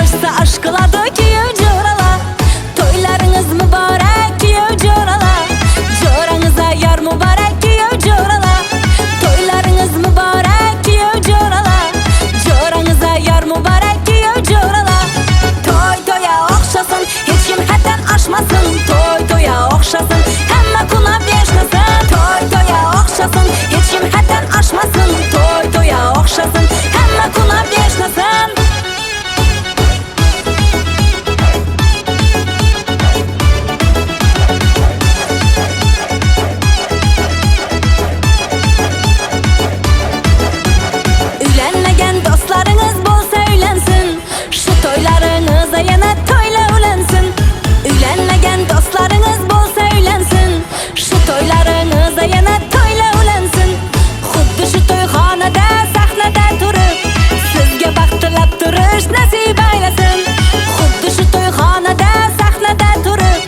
Qo'shsa ash qiladi kuyov jo'ralar. To'ylaringiz muborak kuyov jo'ralar. Jo'rangizga yor muborak kuyov jo'ralar. To'ylaringiz muborak kuyov jo'ralar. Jo'rangizga yor muborak kuyov jo'ralar. To'y to'ya o'xshasin, hech kim haddan oshmasin. To'y to'ya o'xshasin, hamma qunab yashnasin. To'y to'ya o'xshasin, hech kim haddan oshmasin. To'y to'ya o'xshasin, hamma qunab yashnasin. Uylanmagan do'stlaringiz bo'lsa uylansin, shu to'ylaringiz yana to'ylar ulansin. Uylanmagan do'stlaringiz bo'lsa uylansin, shu to'ylaringiz yana to'ylar ulansin. Xuddi shu to'yxonada sahnada turib, sizga baxt tilab turish nasib aylasin. Xuddi shu to'yxonada sahnada turib,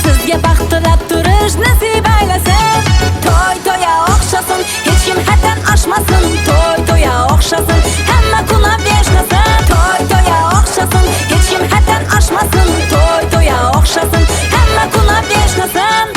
sizga baxt tilab turish nasib aylasin. To'y to'ya o'xshasin, hech kim haddan oshmasin. To'y to'ya o'xshasin, hamma qunab yashnasin. To'y to'ya o'xshasin, hech kim haddan oshmasin. To'y to'ya o'xshasin, hamma qunab yashnasin.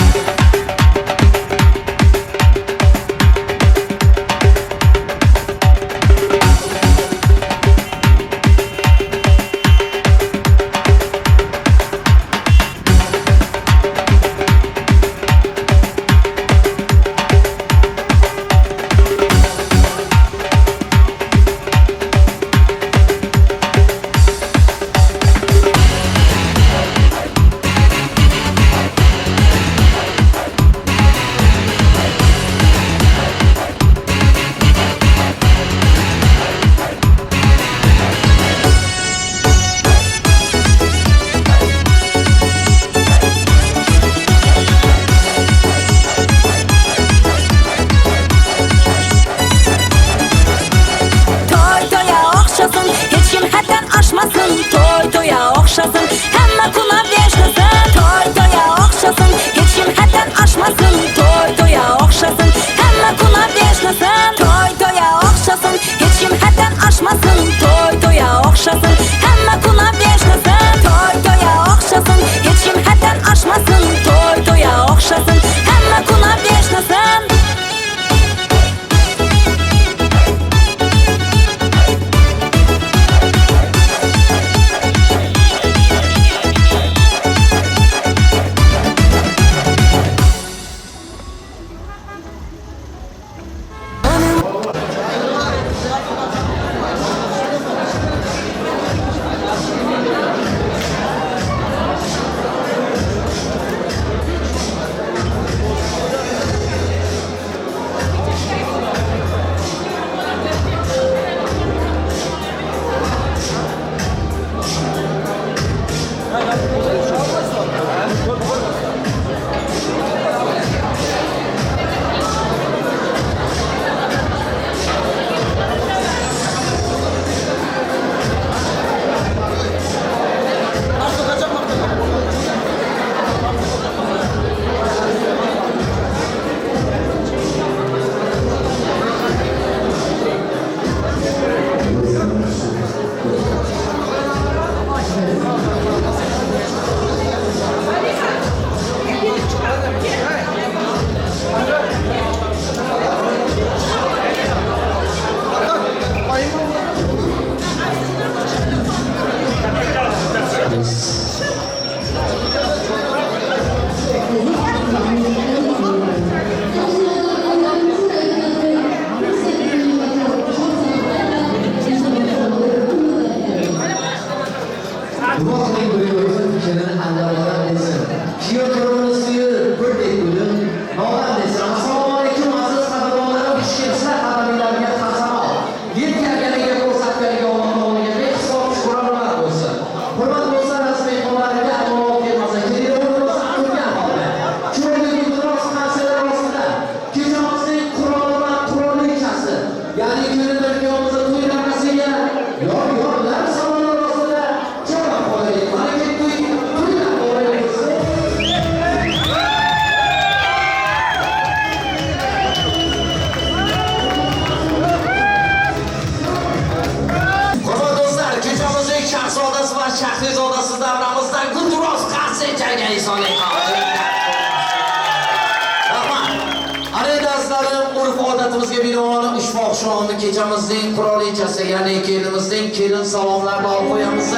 To'y to'ya o'xshasin, hech kim haddan oshmasin. To'y to'ya o'xshasin, hamma qunab yashnasin. To'y to'ya o'xshasin, hech kim haddan oshmasin. To'y to'ya o'xshasin, hamma qunab yashnasin. To'y to'ya o'xshasin, hech kim haddan oshmasin. To'y to'ya o'xshasin, hamma qunab yashnasin. To'y to'ya o'xshasin, hech kim haddan oshmasin. To'y to'ya o'xshasin, hamma qunab yashnasin. Ya'ni kelin kuyovimizni to'ylamasiga yor-yorlar saloni rostida javob qo'yaylik. Shahrizodasi davramizdan gulduros qarsak chalgan insonlik. Rahmat. Ana endi azizlarim, urf-odatimizga binoan ushbu oqshomni kechamizning qirolichasi, ya'ni kelinimizning kelin salomlarini olib qo'yamiz.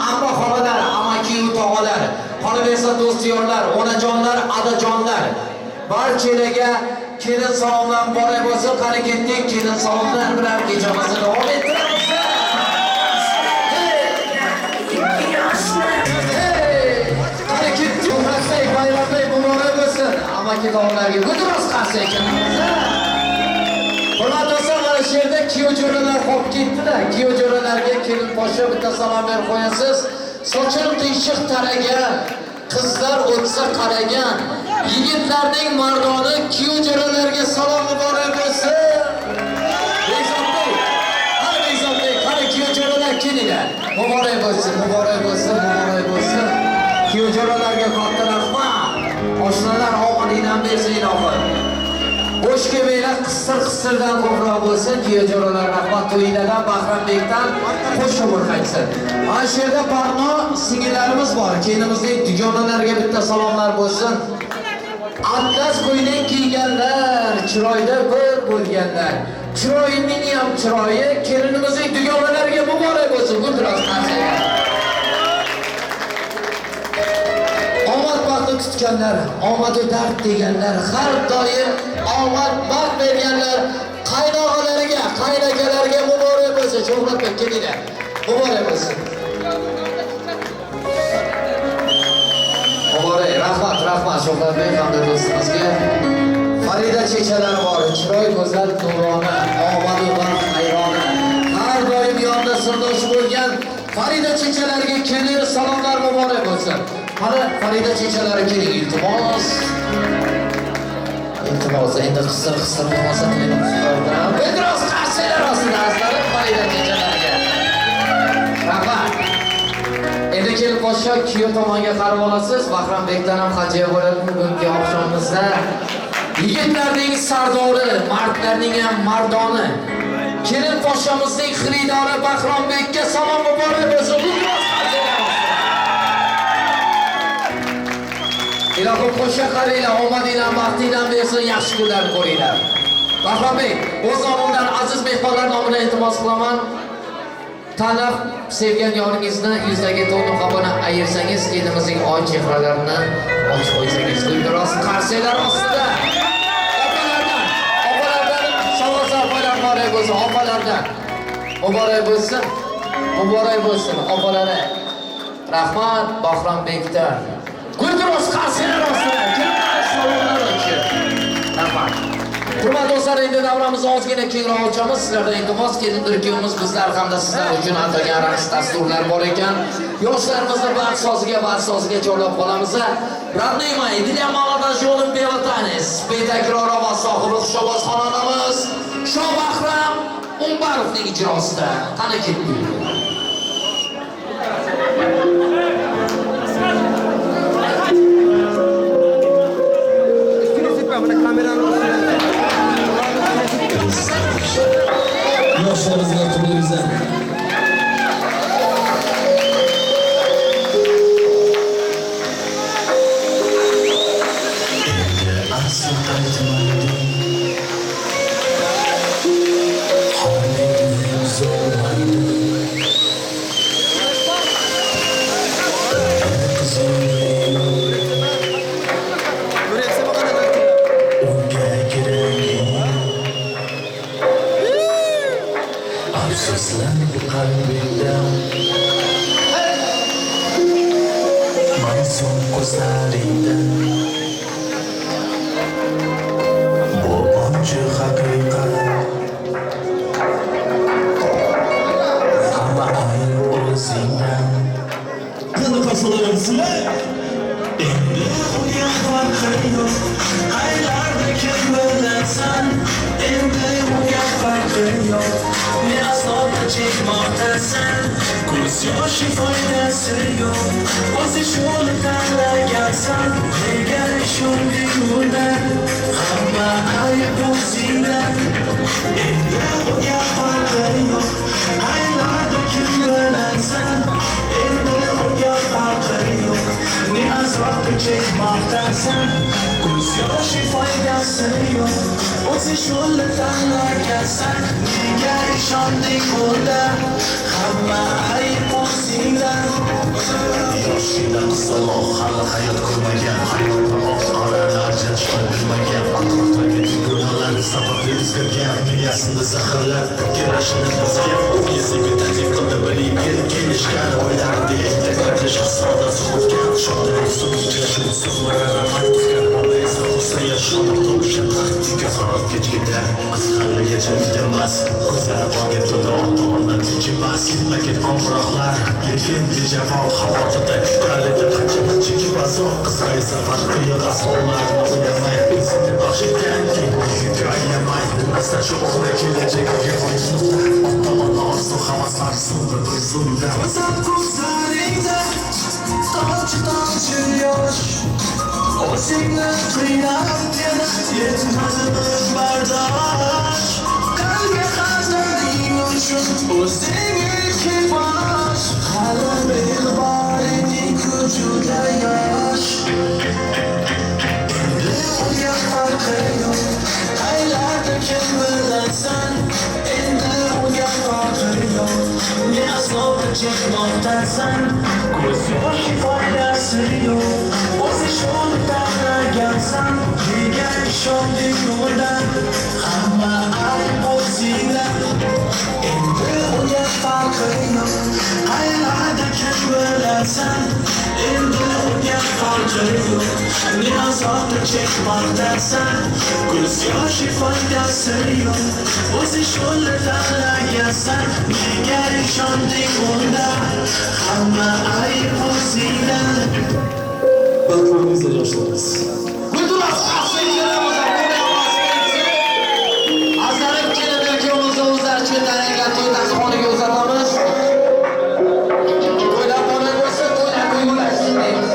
Amma xolalar, amaki tog'alar, qolaversa do'st yorlar, onajonlar, adajonlar, barchalarga kelin salomlar muborak bo'lsin. Qani ketdik, kelin salomlar bilan kechamizni davom ettiramiz. Qani ketdik, bayramday muborak bo'lsin. Amaki tog'alarga gulduros qarsak ekanmiz. Hurmatli do'stlar, mana shu yerda kuyov jo'ralar qolib ketdi-da. Kuyov jo'ralarga kelin poshsha bitta salom berib qo'yasiz. Sochini qiyshiq taragan, qizlar o'tsa qaragan, yigitlarning mardoni kuyov jo'ralarga salom muborak bo'lsin. Bekzodbek, qani Bekzodbek, qani kuyov jo'ralar kelinglar. Muborak bo'lsin, muborak bo'lsin, muborak bo'lsin. Kuyov jo'ralarga katta rahmat. Oshnalar omadingdan bersin ilohim. Bo'sh kelmanglar, qisir-qisirdan ko'proq bo'lsin. Kuyov jo'ralar rahmat, to'ylardan Bahrambekdan qo'sh umr qaytsin. Mana shu yerda Barno singillarimiz bor. Kelinimizning dugonalarga bitta salomlar bo'lsin. Atlas ko'ylak kiyganlar, chiroyda bir bo'lganlar. Chiroyining ham chiroyi kelinimizning dugonalariga muborak bo'lsin. Gulduros qarsaklar. Omad baxtni tutganlar, omadu dard deganlar, har doim omad baxt berganlar qaynog'alariga, qaynakalariga muborak bo'lsin. Shuhratbek kelinglar. Muborak bo'lsin. Muborak, rahmat, rahmat Shuhratbek hamda do'stimizga. Farida chechalar bor, chiroy go'zal nurona, omadu baxt hayrona. Har doim yonda sirdosh bo'lgan Farida chechalarga kelin salomlar muborak bo'lsin. Mana Farida chechalari keling, iltimos. Iltimos, endi qisir-qisir bo'lmasa to'yimiz qoldi. Gulduros qarsaklar ostida azizlarim Farida chechalariga. Rahmat. Endi kelin poshsho kuyov tomonga qarab olasiz. Bahrambekdan ham hajiya bo'ladi bugungi oqshomimizda. Yigitlarning sardori, mardlarning ham mardoni, kelin poshshomizning xaridori Bahrombekka salom muborak bo'lsin. Gulduros qarsaklar ostida. Ilohim qo'sha qaranglar, omadinglar, baxtinglar bersin, yaxshi kunlarni ko'ringlar. Bahrombek, o'z nomimdan aziz mehmonlar nomidan iltimos qilaman. Tanlab sevgan yoringizni yuzdagi to'n niqobini ayirsangiz, kelinimizning oy chehralarini ochib qo'ysangiz, gulduros qarsaklar ostida. Opalardan, opalardan sovg'a opalar muborak bo'lsin, opalardan. Muborak bo'lsin. Muborak bo'lsin opalari. Rahmat Bahrombekdan. Gulduros qarsaklar ostida kelinlar salomlar uchun. Rahmat. Hurmatli do'stlar, endi davramizni ozgina kengroq ochamiz. Sizlardan iltimos, kelindir kuyovimiz bizlar hamda sizlar uchun atagan raqs dasturlar bor ekan. Yoshlarimizni baxt soziga chorlab qolamiz. Родные мои, для молодоженов белотанец, betakror ovoz sohibi xushovoz xonadamiz Shohbahram Umbarovning ijrosida. Qani ketdik. Üstüne sıkma, bana kameranın üstüne. Yoshlarimizga to'yimizdan. Aslı qaytmaydi, holingni zo'rlaydi. Unga keragi afsuslar qalbingda, masum ko'zlaringda. Bu ochiq haqiqat, hamma ayb o'zingda. Qani qo'shilayapsizlar? Endi unga farqi yo'q, qaylarda kim bilasan. Endi unga farqi yo'q, ne azobda chekmoqdasan. Ko'z yoshi foydasi yo'q, o'zi shuni tanlagansan. Nega ishonding undan? Hamma ayb o'zingda. Endi unga farqi yo'q, qaylarda kim bilasan. Endi chekmoqdasan. Ko'z yoshi foydasi yo'q, o'zi sho'lni tanlagansan. Nega ishonding unda, hamma ayb o'zingda. Yoshida qizaloq hali hayot ko'rmagan, hayotni oq qora ajratishni bilmagan, atrofdagi dugonalar sababli o'zgargan, miyasini zaharlab fikrlashini buzgan, o'ziga taklif qildi bilib kelishgan, o'ylardi ertaklarda shahzodasi o'tgan, shodlik uchrashuv so'zlari romantika, bola esa xursand shod tug'isha taktika. Soat kechgida qiz haligacha uyda emas, ko'zlari qolgan to'da ota-ona tinch emas, ketma-ket qo'ng'iroqlar, lekin bejavob, xavotirda kutardi qancha chekib azob, qizlar esa farqi yo'q aslovlarni o'ylamay, o'zini baxsh etgan yigitga aylamay, bilmasdan shu o'g'li kelajagiga oydinlikda, ota-ona orzu havaslar so'ndi bir zumda. O'zab ko'zlaringda tomchi tomchi yosh, o'zingni qiynab yana yetmadimi bardosh? Qalbga xazaring uchun o'zing ilk bosh, hali bel bor eding-ku juda yosh. Endi unga farqi yo'q, qaylarda kim bilasan, endi unga farqi yo'q, ne azobda chekmoqdasan. Ko'z yoshi foydasi yo'q, o'zi sho'lni tanlagansan. Nega ishonding unda, hamma ayb o'zingda. Endi unga farqi yo'q, qaylarda kim bilasan, endi unga farqi yo'q, ne azobda chekmoqdasan. Ko'z yoshi foydasi yo'q, o'zi sho'lni tanlagansan. Nega ishonding unda, hamma ayb o'zingda. Baxtlaringizda yoshlarimiz. Gulduros Azlarim kelin kuyovimizni o'zlari chetdan to'y dasturxoniga uzatamiz. To'ylar bo'lib bo'lsin, to'ylar ko'ngillashsin deymiz.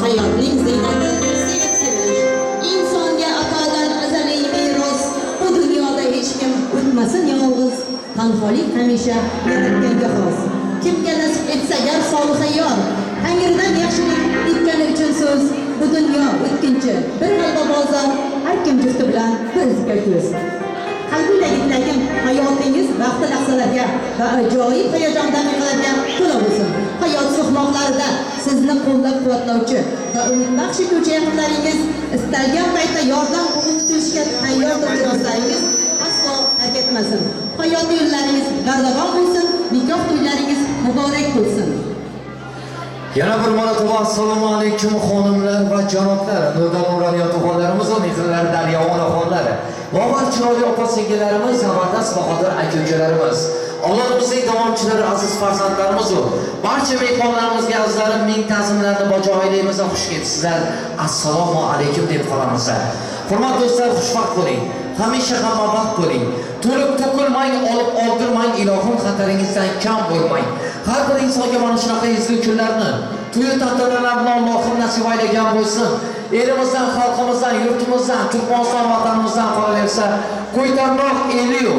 Hayotning ziynati sevib sevilish. Insonga atodan azaliy meros. Bu dunyoda hech kim o'tmasin yolg'iz. Tanholik hamisha yaratganga xos. Kimga nasib etsa gar soliha yor, Tangridan yaxshilik etgani uchun so'z. Bu dunyo o'tkinchi, bir g'alva bozor, har kim jufti bilan bir izga ko'z. Qalbimdagi tilagim hayotingiz baxtli lahzalarga va ajoyib hayajon daqiqalarga to'la bo'lsin. Hayot so'qmoqlarida sizni qo'llab-quvvatlovchi va umid baxsh etuvchi yaqinlaringiz, istalgan paytda yordam qo'lini tutishga tayyor turuvchi do'stlaringiz aslo tark etmasin. Hayot yo'llaringiz gardavon bo'lsin, nikoh to'ylaringiz muborak bo'lsin. Yana bir marotaba assalomu alaykum xonimlar va janoblar, nurdan nurani yotoqxonlarimiz va mehrlar daryo onaxonlari, lobar chiroyli opa singillarimiz, zabardast bahodir aka ukalarimiz, Avlodimizning davomchilari, aziz farzandlarimiz va barcha mehmonlarimizga azizlarim ming ta'zimlarni bajo aylaymiz va xush kelibsizlar. Assalomu alaykum deb qolamiz. Hurmatli do'stlar, xushvaqt bo'ling. Hamisha hammavaqt bo'ling. To'lib to'kilmang, olib oldirmang, ilohim xataringizdan kam bo'lmang. Har bir insonga mana shunaqa ezgu kunlarni, to'y tantanalarni Allohim nasib aylagan bo'lsin. Elimizdan, xalqimizdan, yurtimizdan, Turkmaniston vatanimizdan qolaversa, qo'ytanroq eliyu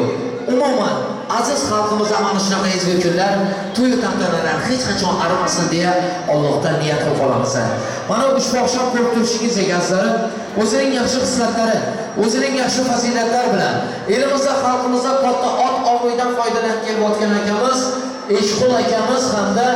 umuman aziz xalqimizdan mana shunaqa ezgu kunlar, to'y tantanalar hech qachon arimasin deya Allohdan niyat qilib qolamiz. Mana ushbu oqshom ko'rib turishingizdek azizlarim, o'zining yaxshi xislatlari, o'zining yaxshi fazilatlari bilan elimizda, xalqimizda katta ot obro'yidan foydalanib kelayotgan akamiz, Eshqul akamiz hamda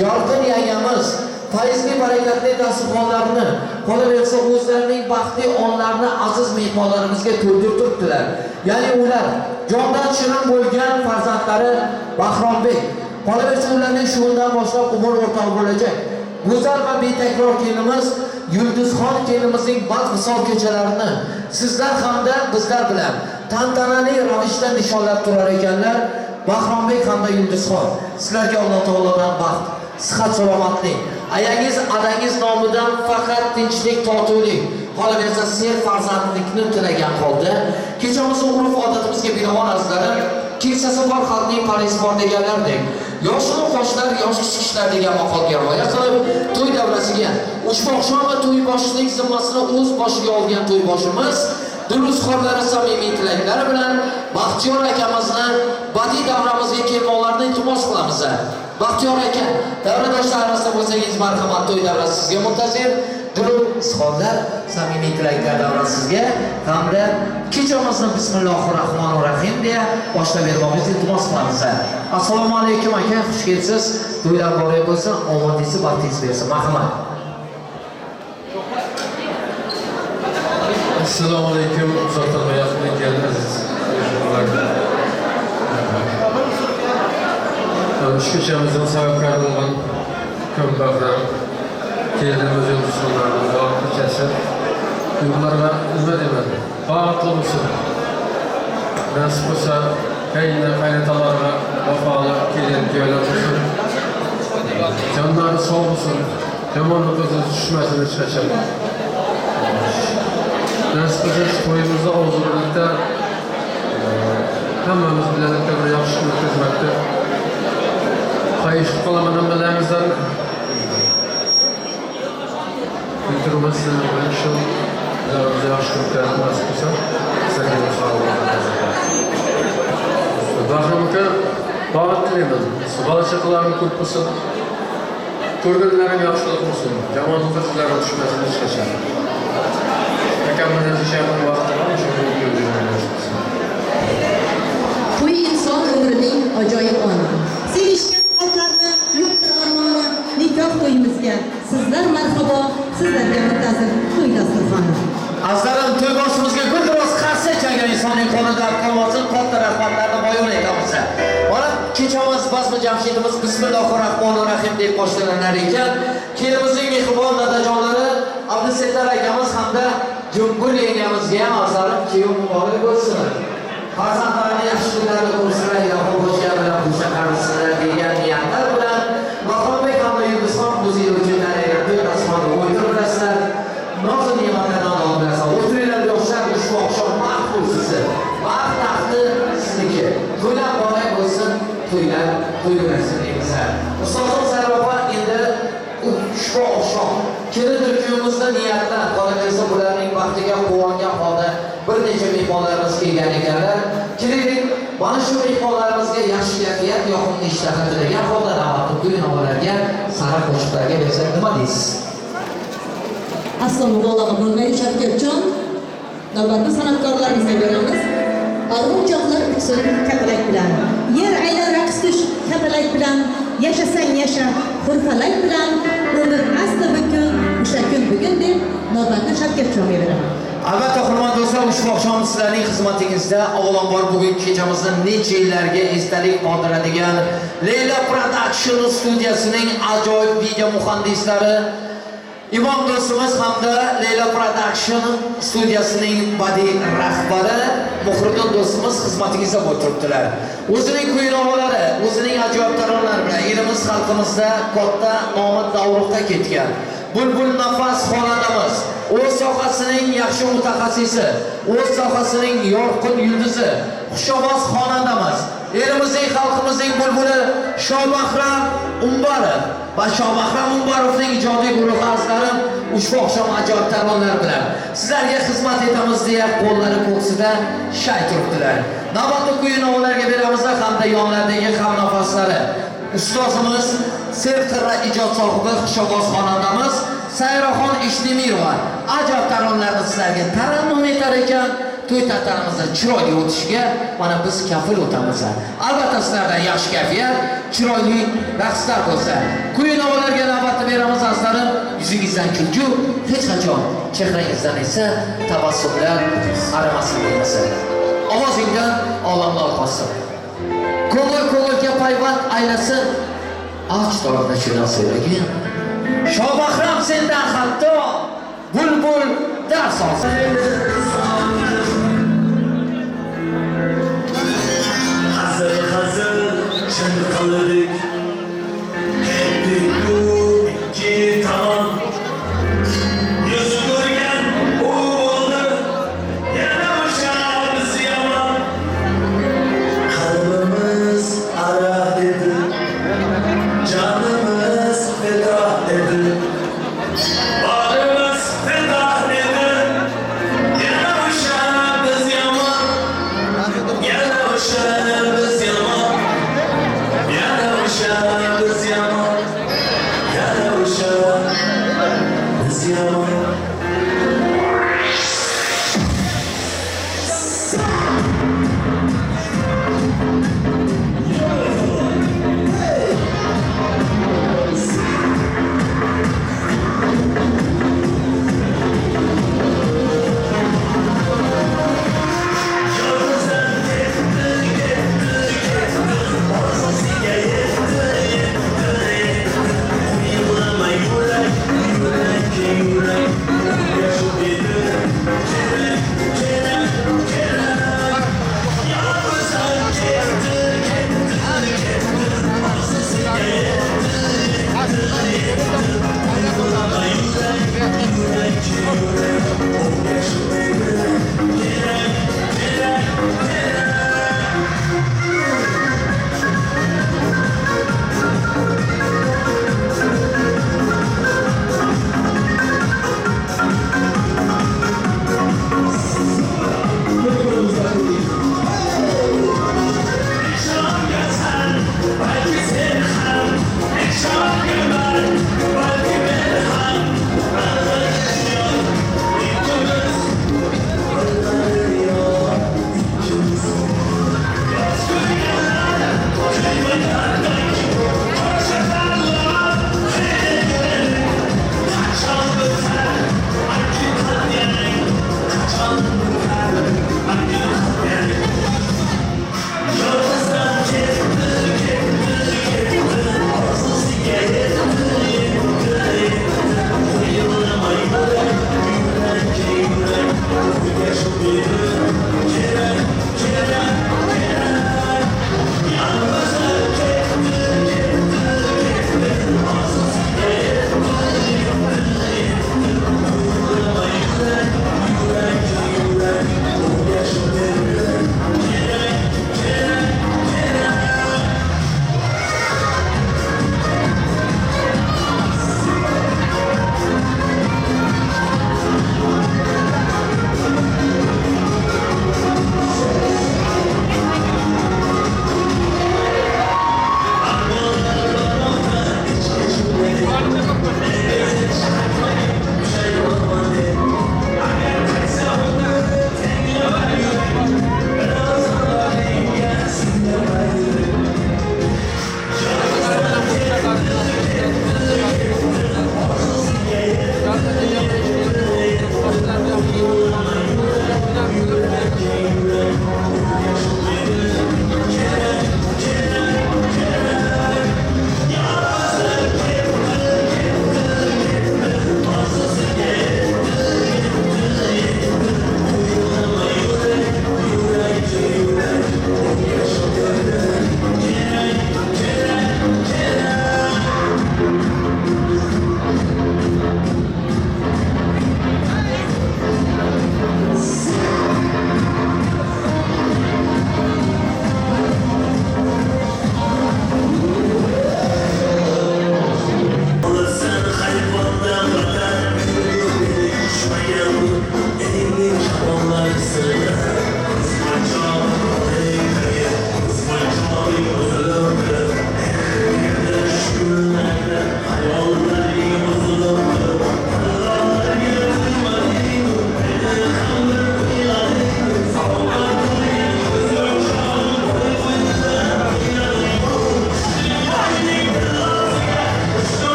Jorqin yangamiz fayzli barakatli dasturxonlarni, qolaversa o'zlarining baxtli onlarini aziz mehmonlarimizga to'ldirib turibdilar. Ya'ni ular jondan shirin bo'lgan farzandlari Bahrombek, Qolaversa ularning shugundan boshlab umr o'rtog'i bo'lajak. Go'zal va betakror kelinimiz Yulduzxon kelinimizning baxt visol kechalarini sizlar hamda bizlar bilan tantanali ravishda nishonlab turar ekanlar. Bahrombek hamda Yulduzxon, sizlarga Alloh taolodan baxt, sihat, salomatlik, ayangiz, adangiz nomidan faqat tinchlik, totuvlik, qolaversa ser farzandlikni tilagan holda kechamizni urf odatimizga binoan azizlarim, keksasi bor xalqning parisi bor deganlardek, yoshini qoshlar, yosh kichiklar degan maqolga rioya qilib, to'y davrasiga ushbu oqshom va to'yboshilik zimmasini o'z boshiga olgan to'yboshimiz Diluzxonlari samimiy tilaklari bilan Baxtiyor akamizni badiiy davramizga kelmoqlarini iltimos qilamiz. Baxtiyor aka, davradoshlar bo'lsangiz marhamat, to'y davrasi sizga muntazir. Diluzxonlar samimiy tilaklar davrasi sizga hamda kechamizni Bismillahirrohmanirrohim deya boshlab bermoqni iltimos qilamiz. Assalomu alaykum aka, xush kelibsiz. To'ylar muborak bo'lsin, omadingiz, baxtingiz bersin. Marhamat. Assalomu alaykum, uzoqdan va yaqindan kelgan aziz mehmonlar. Shu kechamizning sababkori bo'lgan Bahrom kelinimiz Yulduzxonlarning baxt kechasi. Ularga nima deyman? Baxtli bo'lsin. Nasib bo'lsa, qayna qaynotalarga vafoli kelin kuyovlar bo'lsin. Jonlari sog' bo'lsin. Yomonlik ko'zi tushmasin hech qachon. Nasib bo'lsa to'yimizni og'zi birlikda hammamiz bilan bir yaxshi kun o'tkazmoqda. Xayrli qolaman hammalaringizdan. Kültürümüz şu bizlerimize yaxshi kun o'tkazib nasib bo'lsa, sizlarga sog' bo'ling. Bahrom aka, baxt tilayman. Bola chaqalaring ko'p bo'lsin. Ko'rganlaring yaxshilik bo'lsin. Yomonlik izlari tushmasin hech qachon. To'y inson umrining ajoyib oni. Sevishgan qalblarni yo'qdir armoni. Nikoh to'yimizga sizlar marhabo, sizlarga muntazir to'y dasturxoni. Azizlarim, to'yboshimizga guldiroz qarshi chalgan insonning qo'lida qolmasin, katta rahmatlarni bayon etamiz. Mana kechamiz bazmi jamshidimiz Bismillahirrohmanirrohim deb boshlanar ekan. Kelinimizning mehribon dadajonlari Abdusettar akamiz hamda Jumbul yengamizga ham azizlarim kuyov muborak bo'lsin. Farzandlarini yaxshi kunlarda ko'rsinlar, ilohim qo'shgan bilan qo'sha qarasinlar degan niyatlar bilan Bahrombek hamda Yulduzxon o'zingiz uchun to'y dasturxonni o'ytirib bilasizlar. Noz ne'matlardan olib bilasizlar. O'tiringlar yoshlar, ushbu oqshom baxt bo'lsin. Baxt taxti sizniki. To'ylar muborak bo'lsin, to'ylar to'ylasin deymiz. Ustozim Sayrofa endi ushbu oqshom kelindir kuyovimizni niyatdan qolaversa bularning baxtiga quvongan holda bir necha mehmonlarimiz kelgan ekanlar. Keling, mana shu mehmonlarimizga yaxshi kayfiyat, yoqimli ishtaha tilagan holda navbatni kuy-navolarga, sara qo'shiqlarga bersak nima deysiz? Aslo mubolag'a bo'lmaydi Shavkatjon. Navbatni san'atkorlarimizga beramiz. Arg'unchoqlar uchsin kapalak bilan. Yer aylan raqs tush kapalak bilan. Yashasang yasha hurfalak bilan. Umr asli bukun, o'sha kun bugun deb navbatni Shavkatjonga beraman. Albatta, hurmatli do'stlar, ushbu oqshom sizlarning xizmatingizda avvalambor bugun kechamizni necha yillarga esdalik qoldiradigan Leyla Production studiyasining ajoyib video muhandislari Imom do'stimiz hamda Leyla Production studiyasining badiiy rahbari Muhriddin do'stimiz xizmatingizda bo'lib turibdilar. O'zining kuy-navollari, o'zining ajoyib taronalari bilan elimiz, xalqimizda katta nomi davruqqa ketgan Bulbul nafas xonandamiz, o'z sohasining yaxshi mutaxassisi, o'z sohasining yorqin yulduzi, xushovoz xonandamiz, elimizning, xalqimizning bulbuli Shobahram Umbarov va Shobahram Umbarovning ijodiy guruhi a'zolari ushbu oqshom ajoyib taronalar bilan sizlarga xizmat etamiz deya qo'llari ko'ksida shay turibdilar. Navbatni kuy-navolarga beramiz hamda yonlardagi hamnafaslari ustozimiz serqirra ijod sohibi xushovoz xonandamiz Sayraxon Ishtemirova ajoyib taronalarni sizlarga tarannum etar ekan, to'y tantanamizda chiroyli o'tishiga mana biz kafil o'tamiz. Albatta sizlardan yaxshi kayfiyat, chiroyli raqslar bo'lsa, kuy-navolarga navbatni beramiz azizlarim. Yuzingizdan kulgu, hech qachon chehrangizdan esa tabassumlar arimasin deymiz. Ovozingdan olamlar qolsin. Ko'ngil ko'ngilga Payvand aylasin. Och torni shinos eligin. Shobahram sendan hatto bulbul dars olsin. Hazır hazır çın kıldık. Hep bu iki tamam. Yüz görgen o oldu. Yana uçağımız yaman. Kalbimiz ara dedi. Canımız feda dedi. Varımız feda dedi. Yana uçağımız yaman. Yana uçağımız yaman. Yana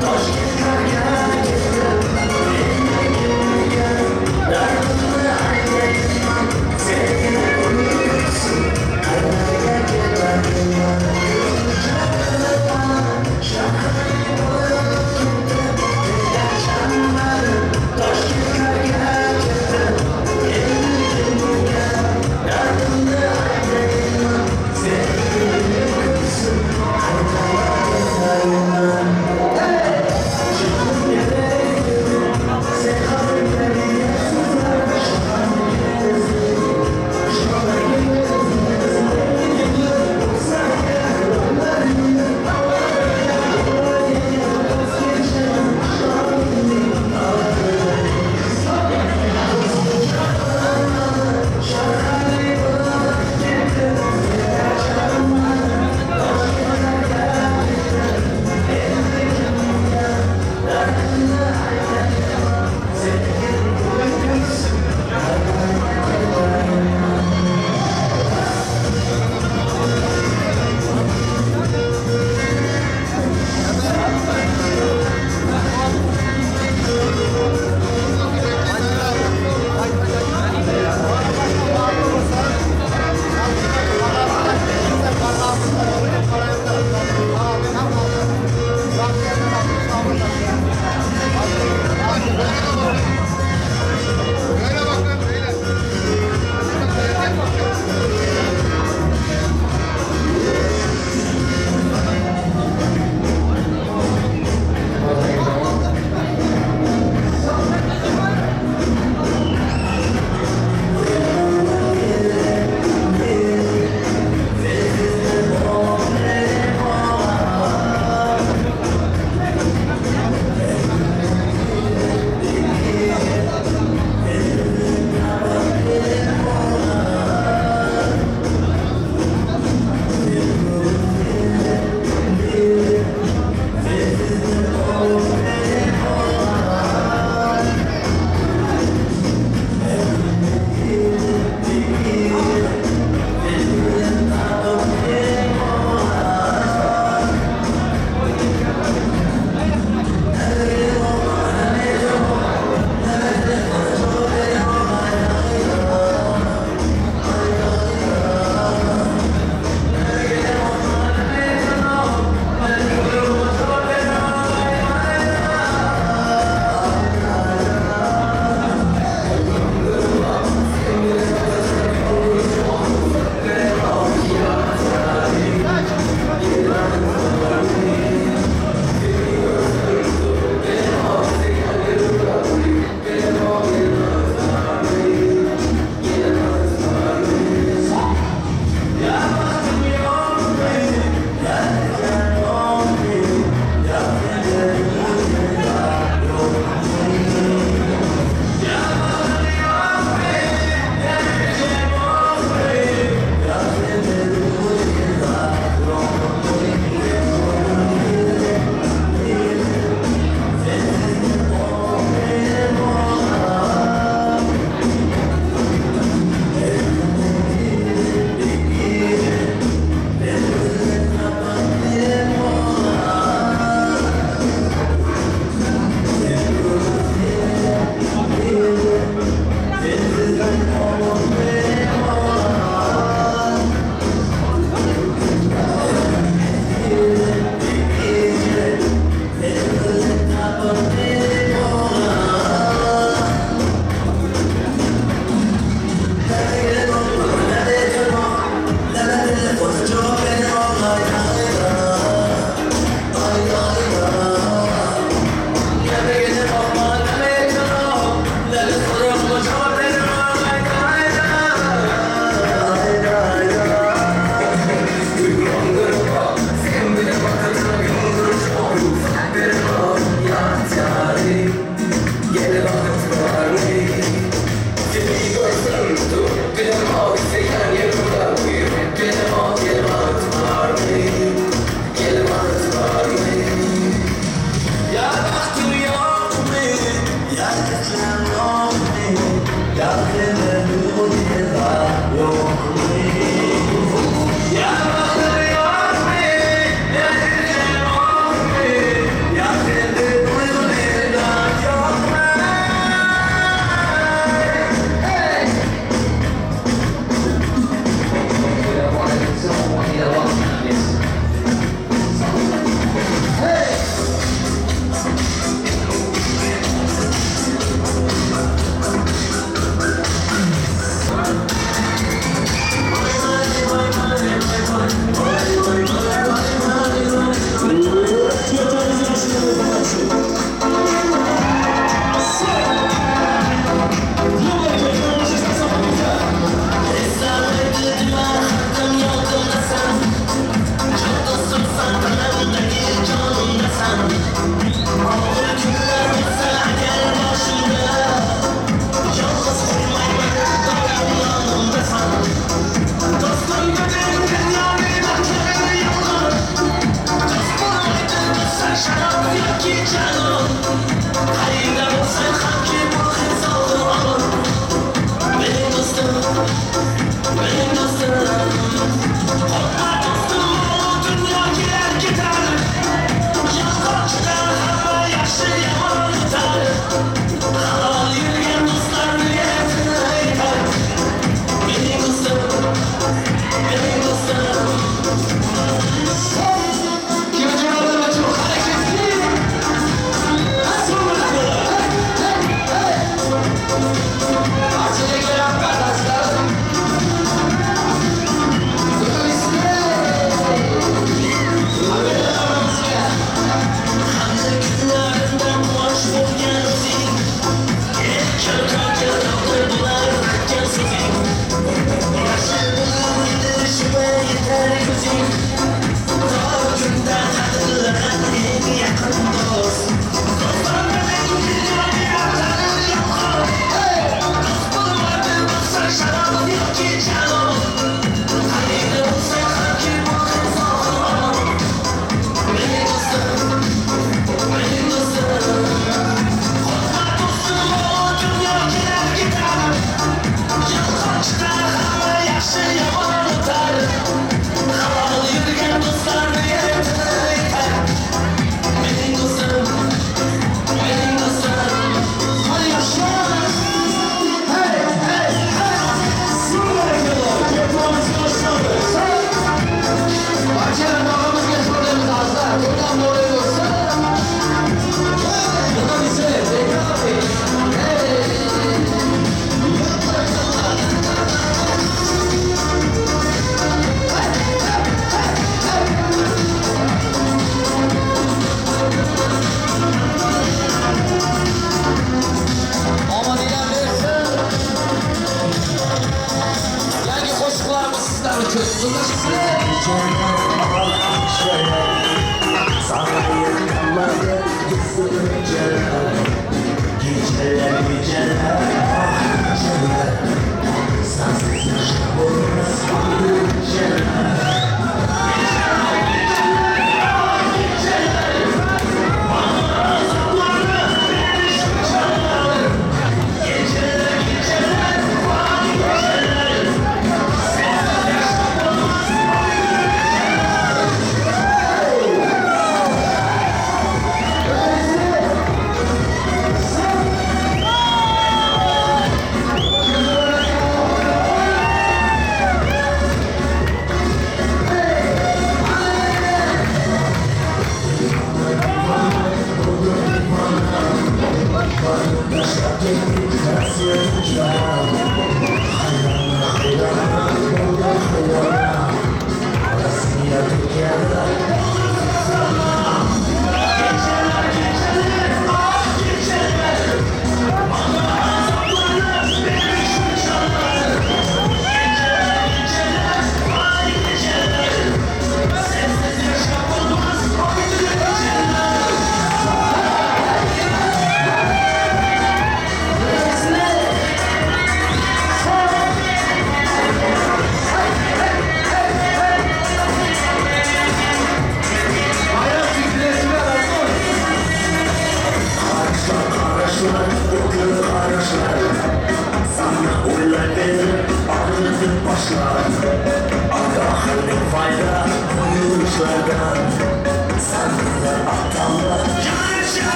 Toshkentlarga ketdi.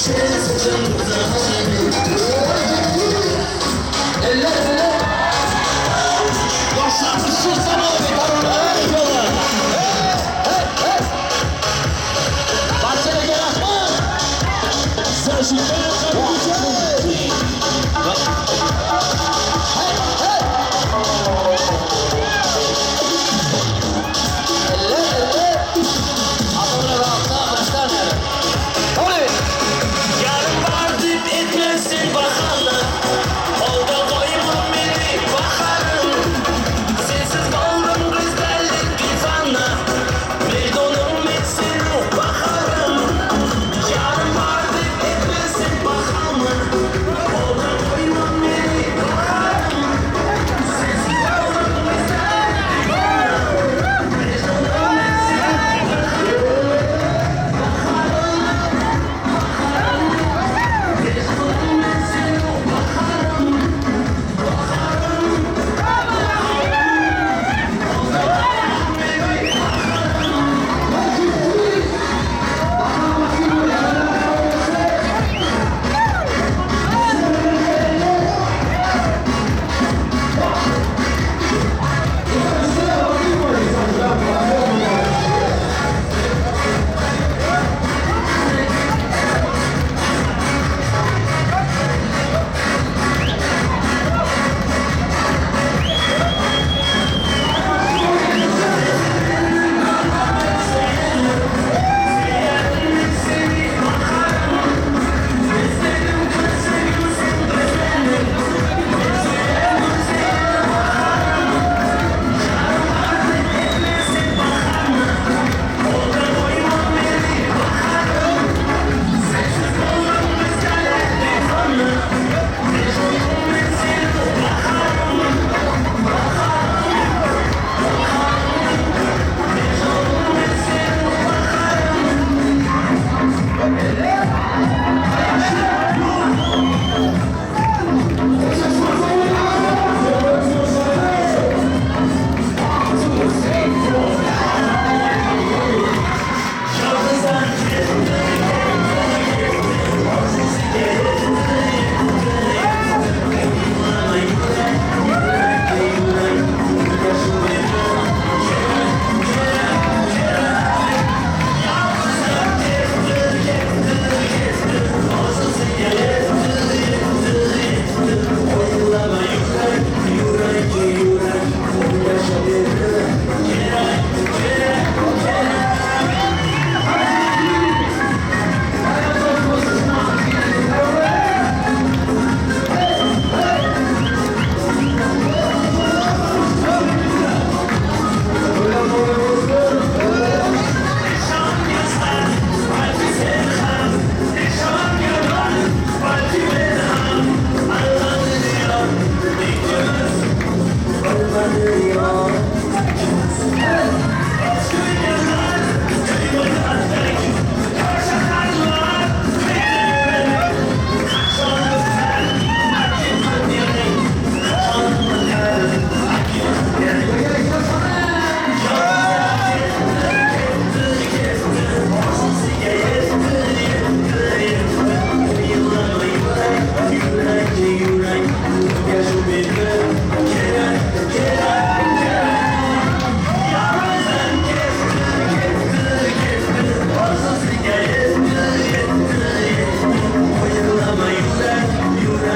She's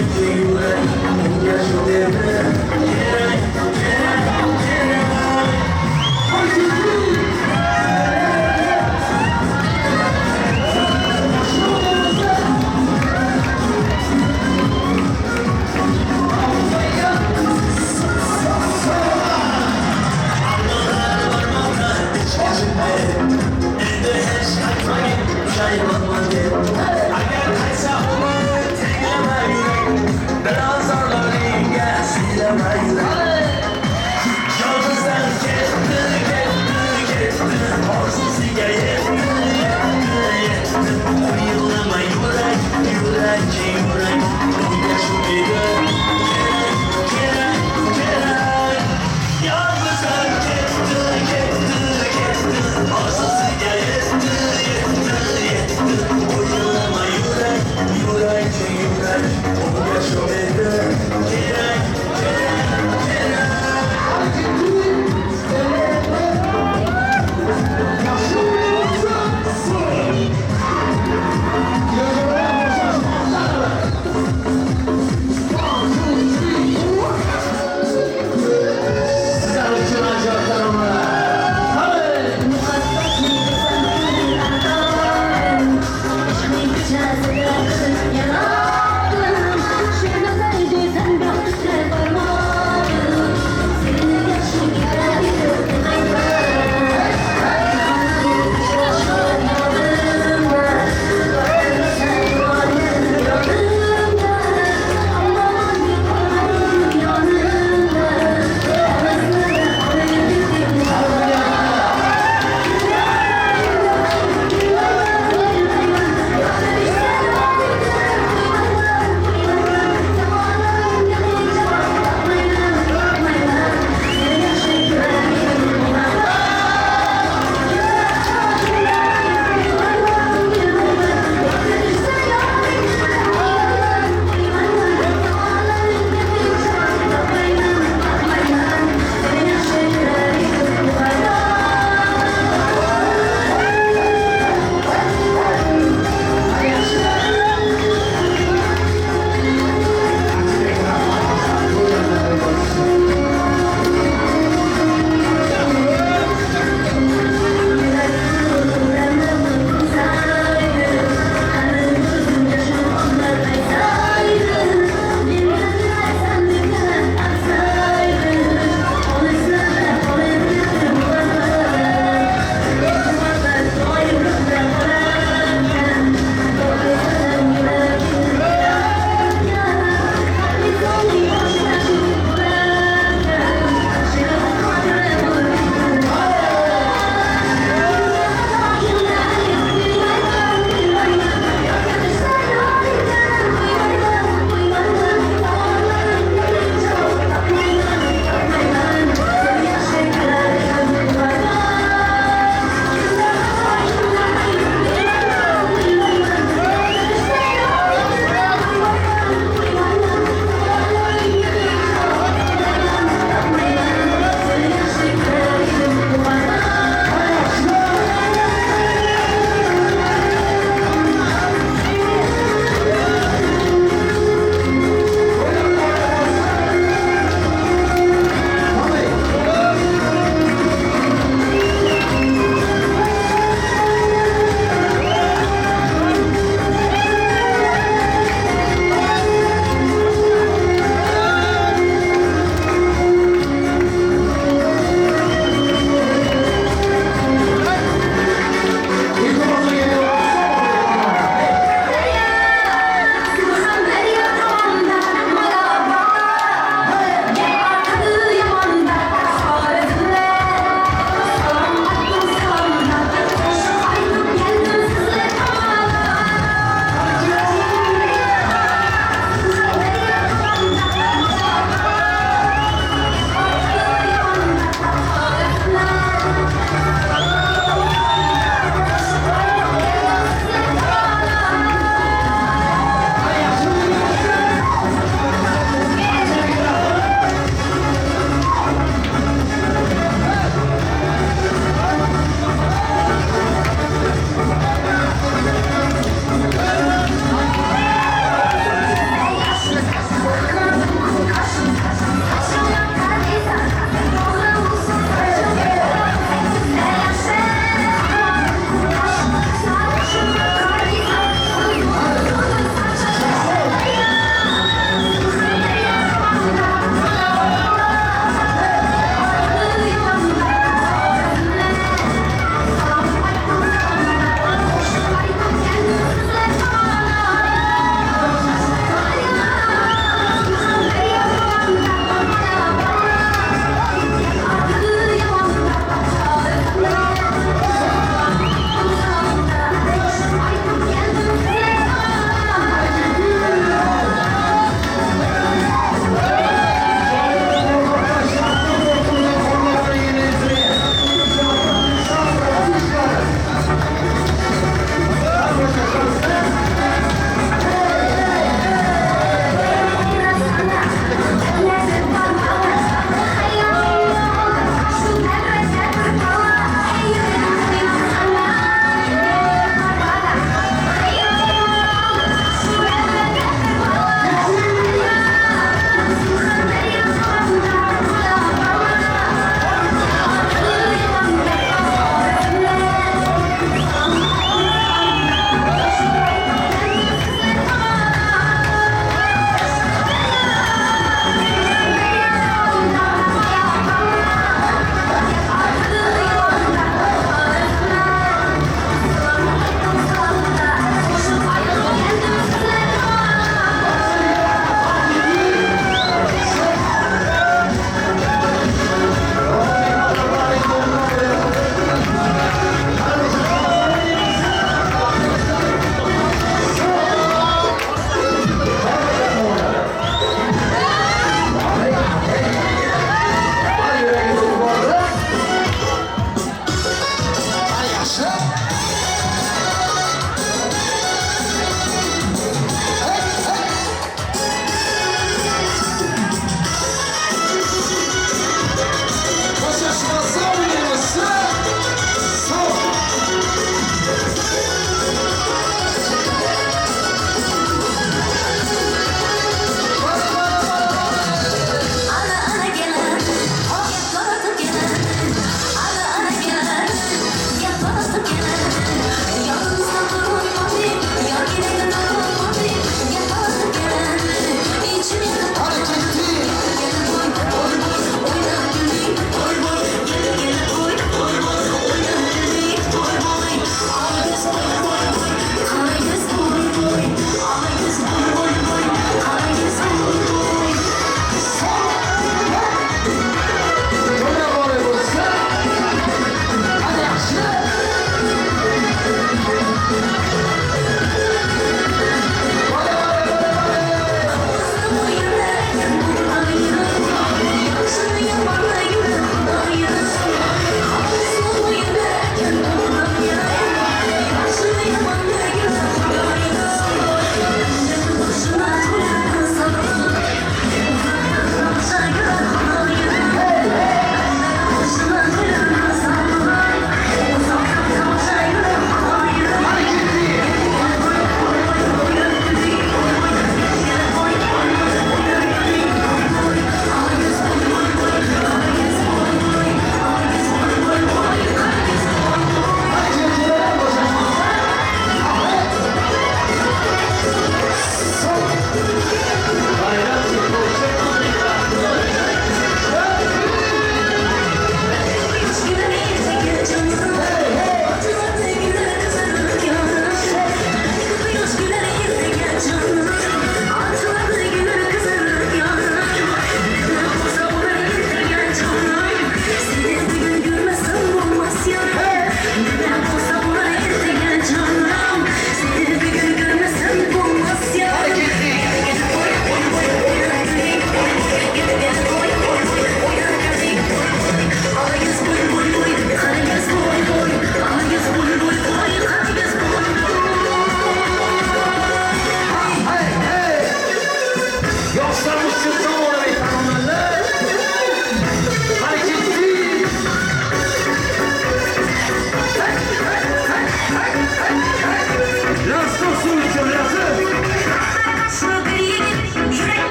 Kerak yurak unga shu dedi. Kerak, kerak, kerak. Endi hech qaytmagin, pushaymonman deb. Agar qaytsa umr, tinglama yurak.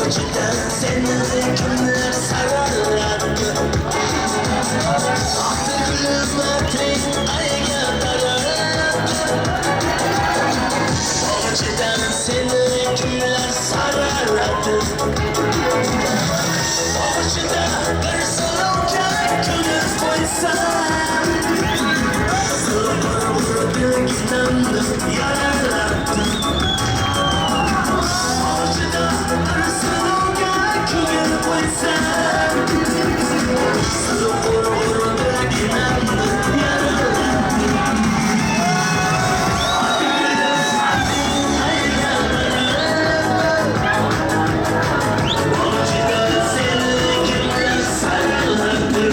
What you done? Kimlar saralardi? Atirgulni atring qayga taraladi? Bog'chadan seni kimlar saraladi? Bog'chada bir suluv ko'ngil qo'ysam, bilginamni yaralardi. Bog'chada bir suluvga ko'ngil qo'ysam, bilginamni yaralardi. Bog'chada seni kimlar saralardi?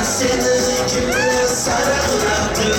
Seni kimler sarıladı?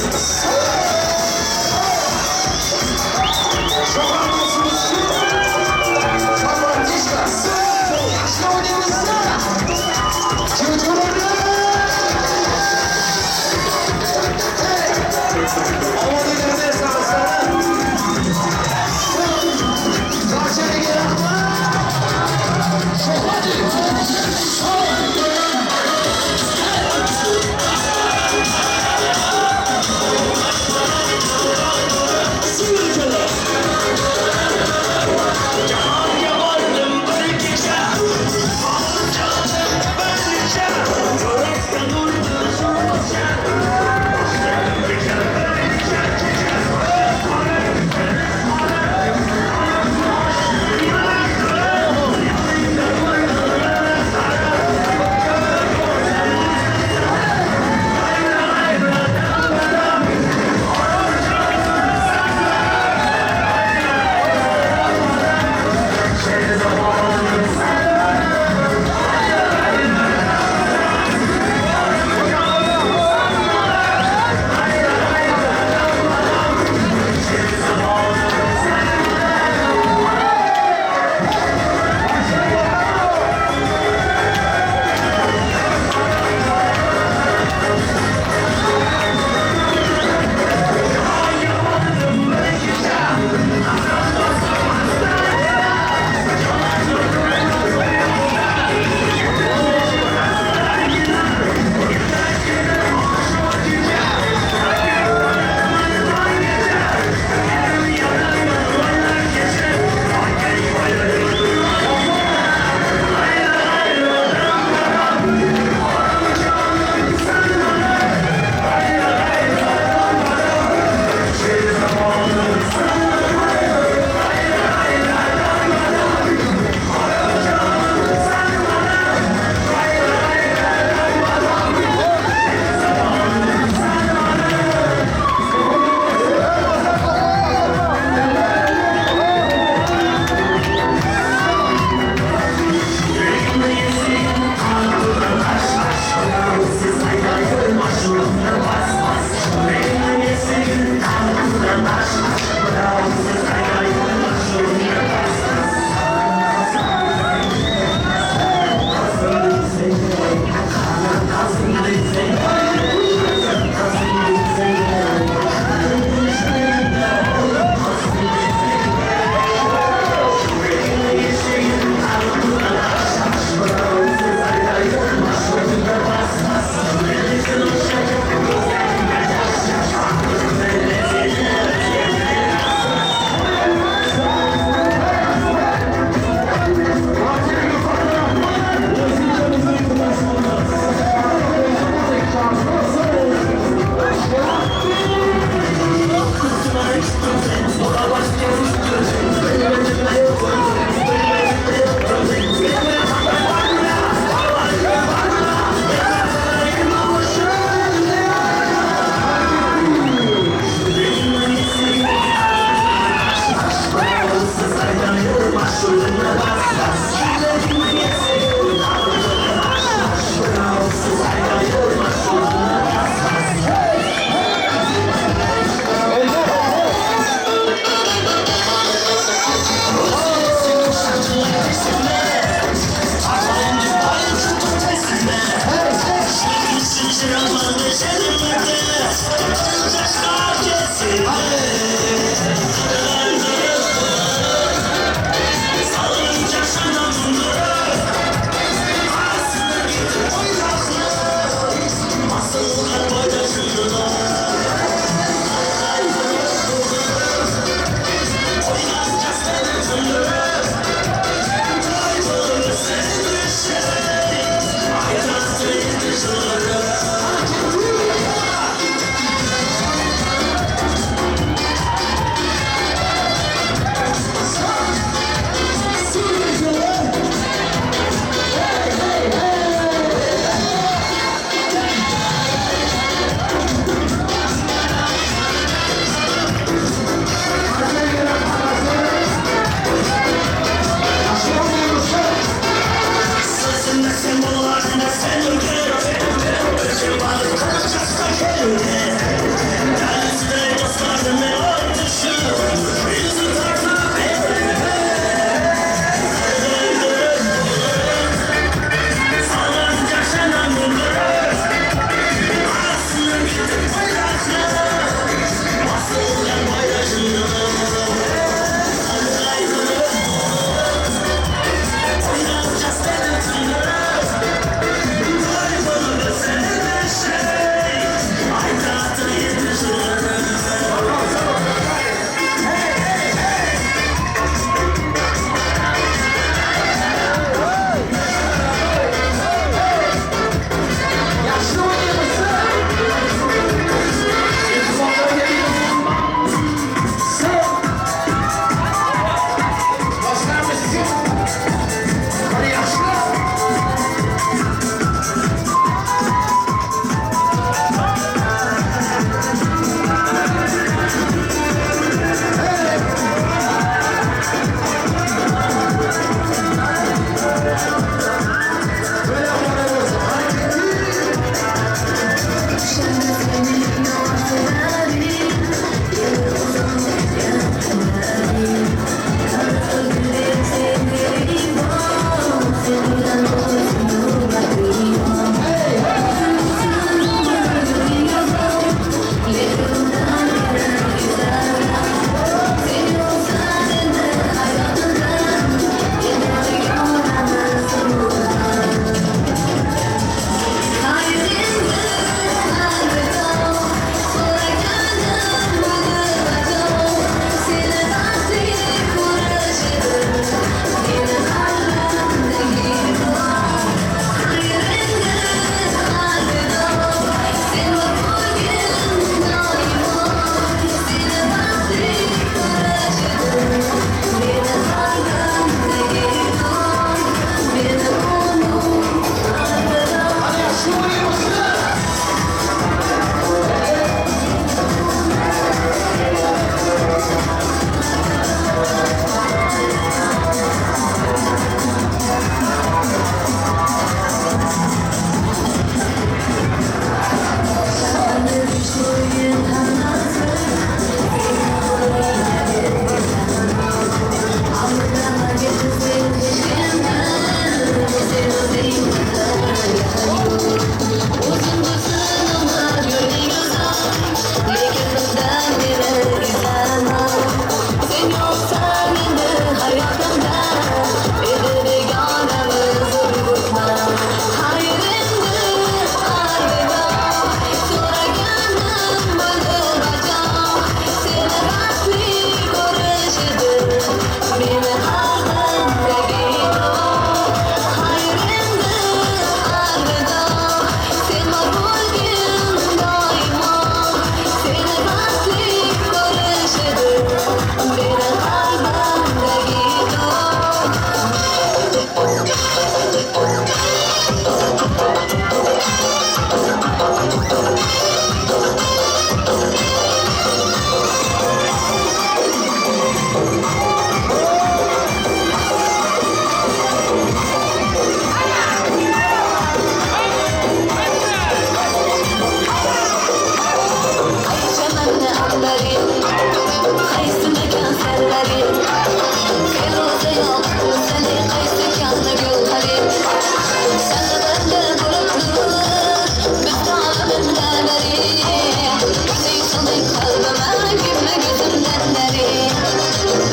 Qalbime girme gözümden beri.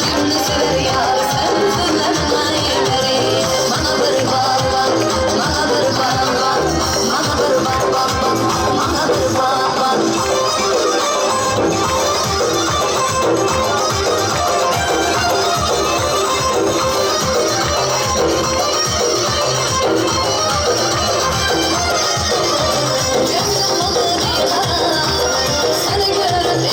Kimni sever yar sen söyleme beri. Bana bir bak bak, bana bir bak bak, bana bir bak bak bak, bana bir bak bak. Seni görüp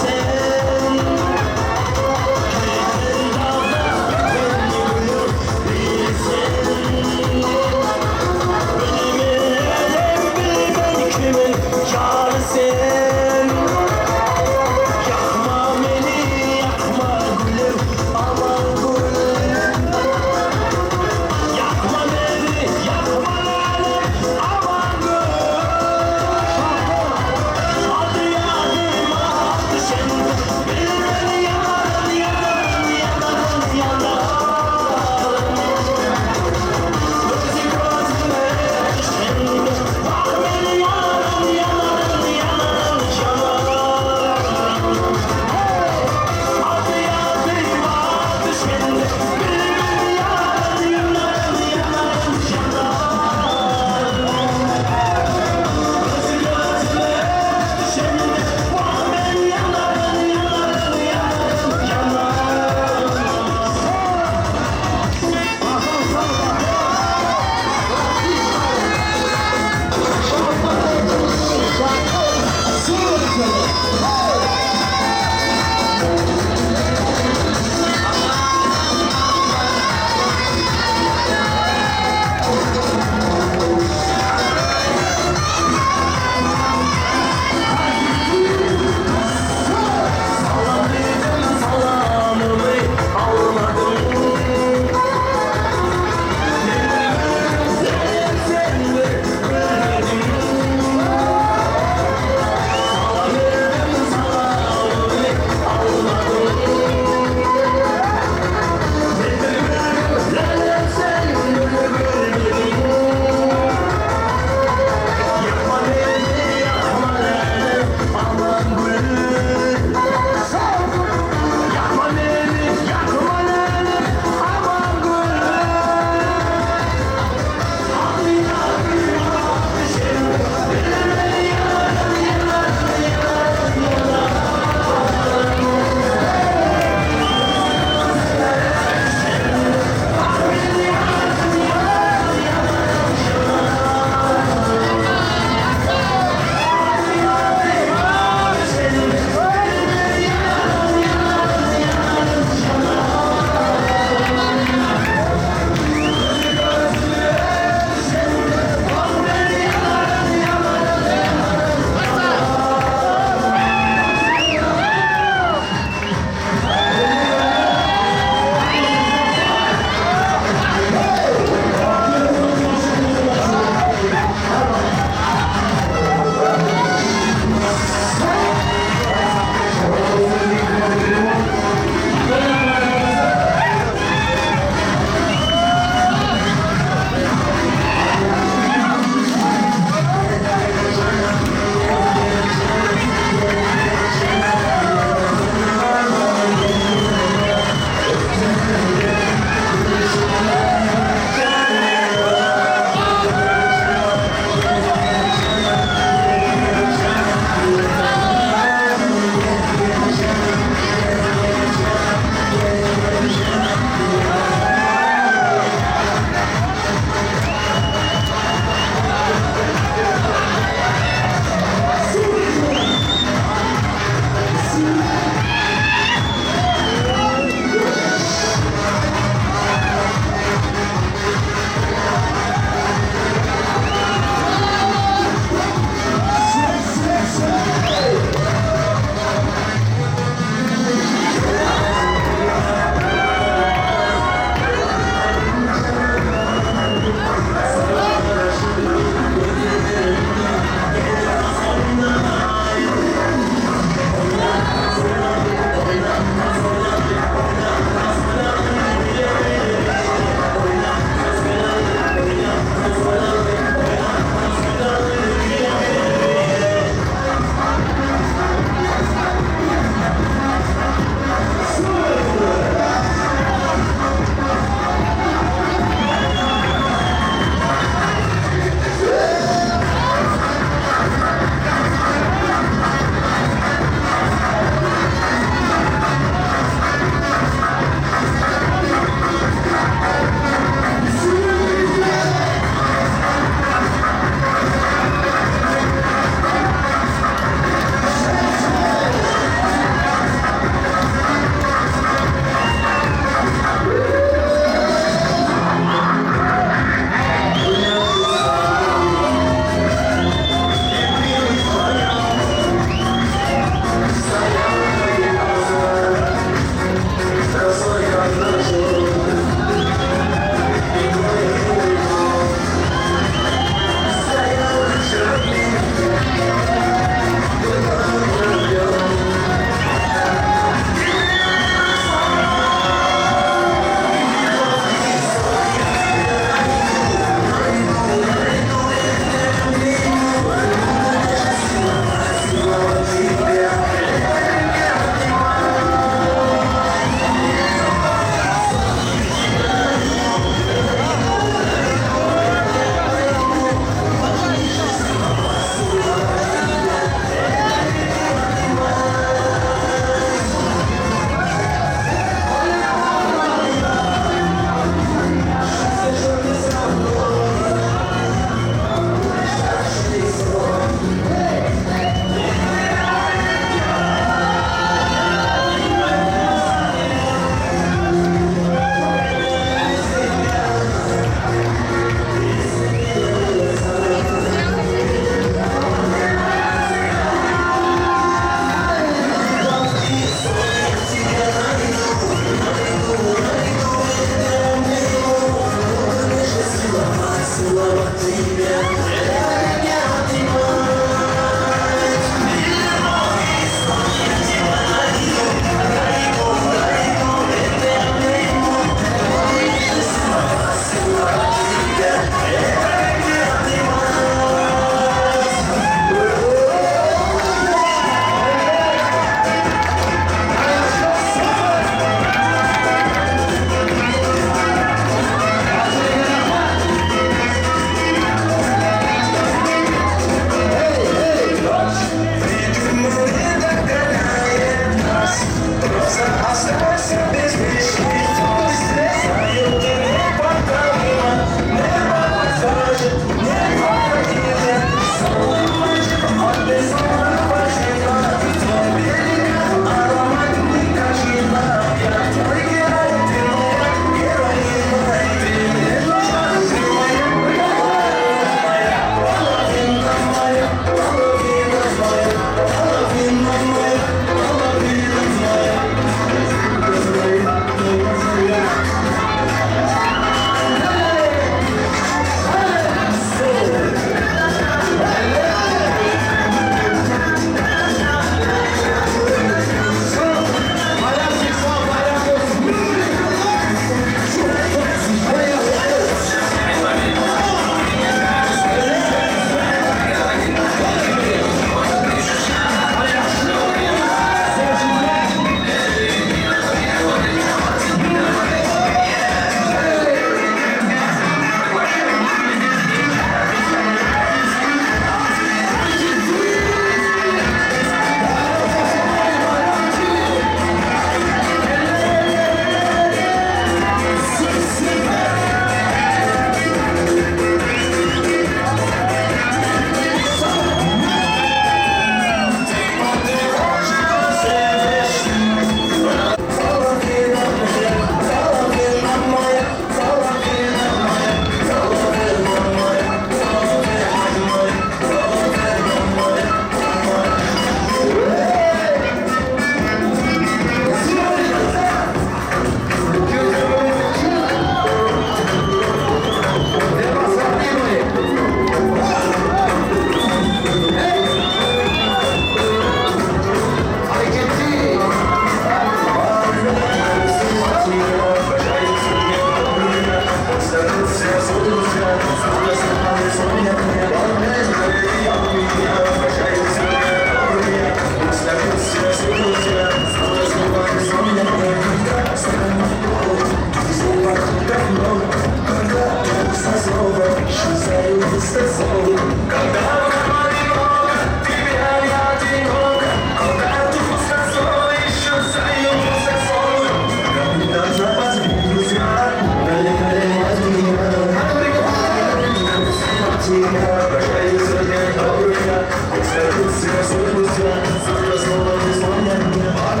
меня, прощаюсь добрый я. Пусть все друзья, завтра снова не звонят мне. От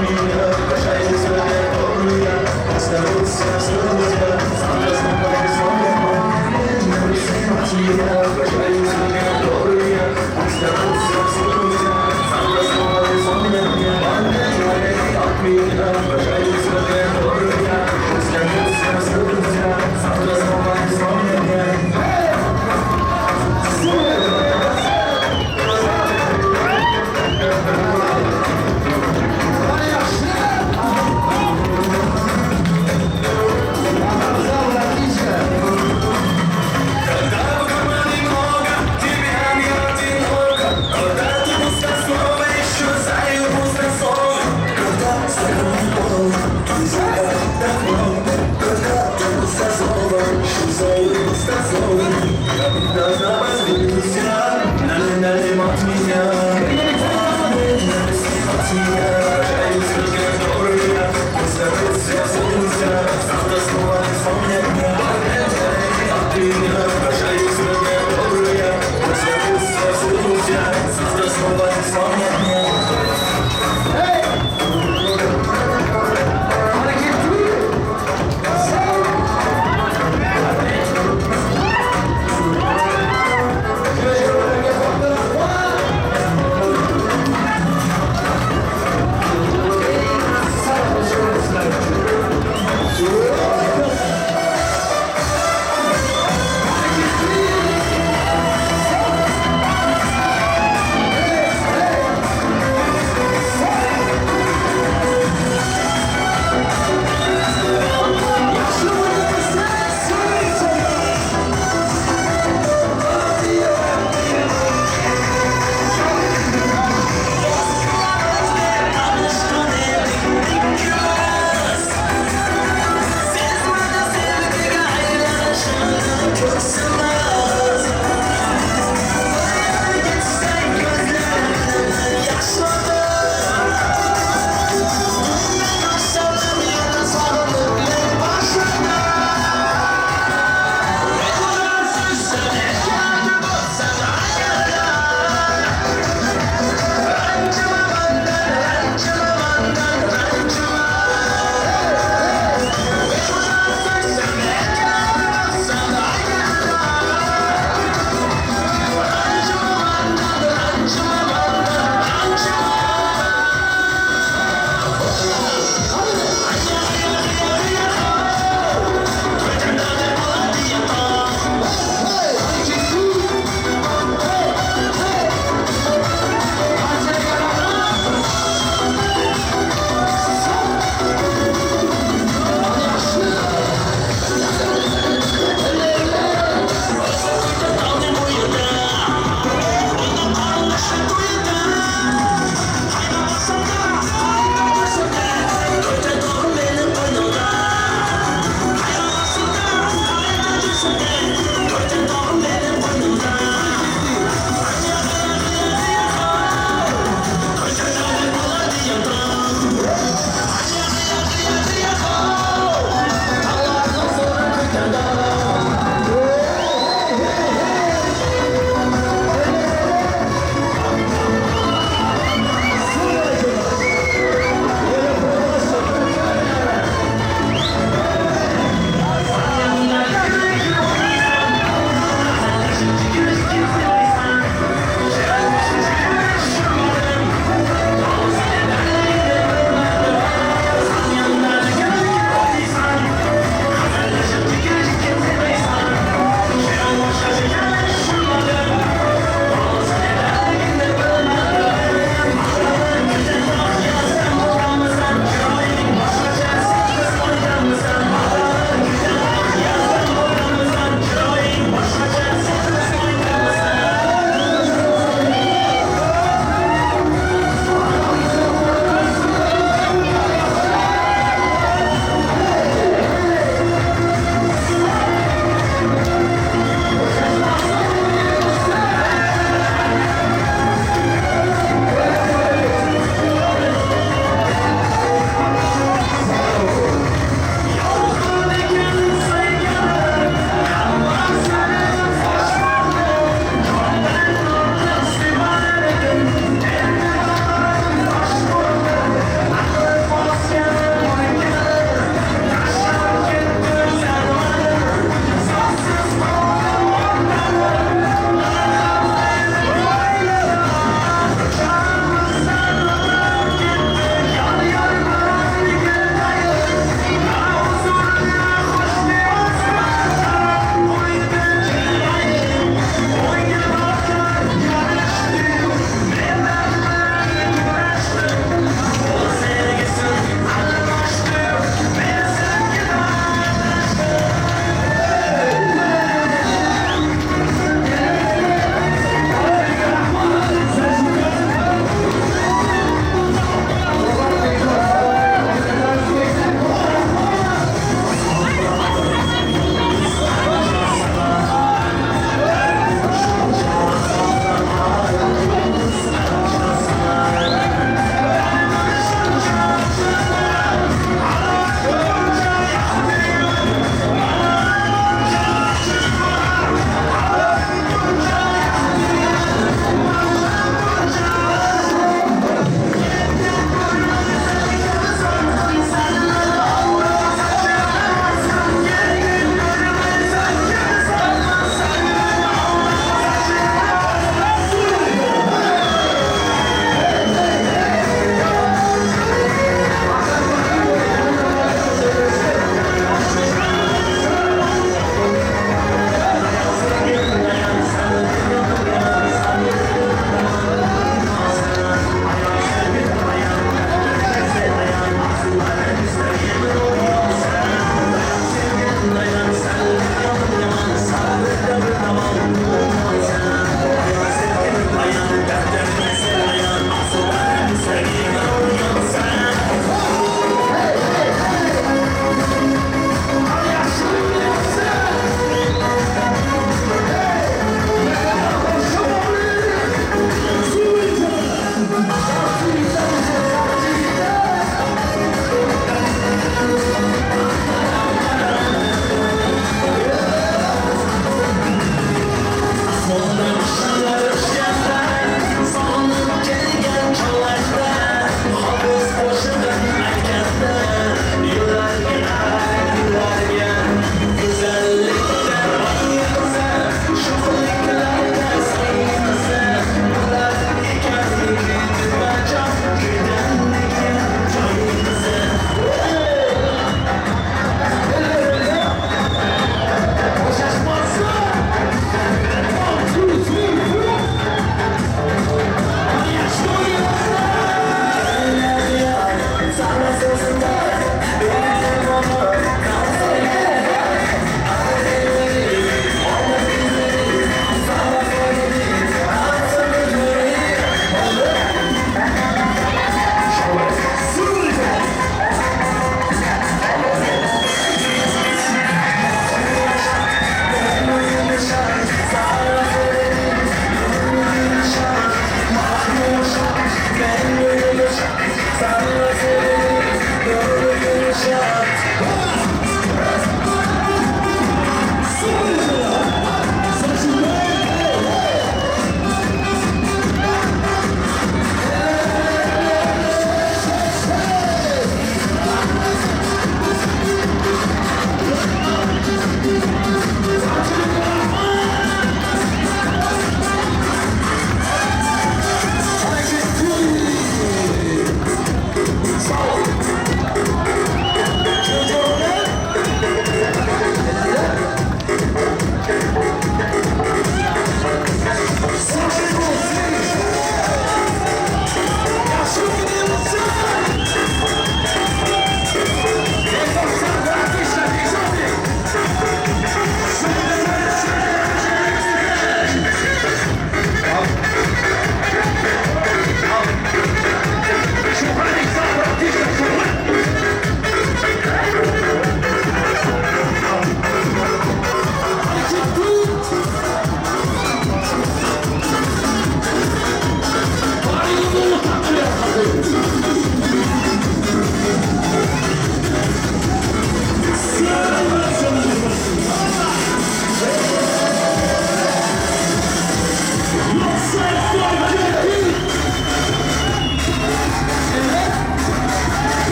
меня, прощаюсь добрый я. Пусть все друзья, завтра снова не звонят мне. От меня, прощаюсь добрый я. Пусть все друзья, завтра снова не звонят мне. От меня, прощаюсь добрый я. Пусть все друзья, завтра снова не звонят мне.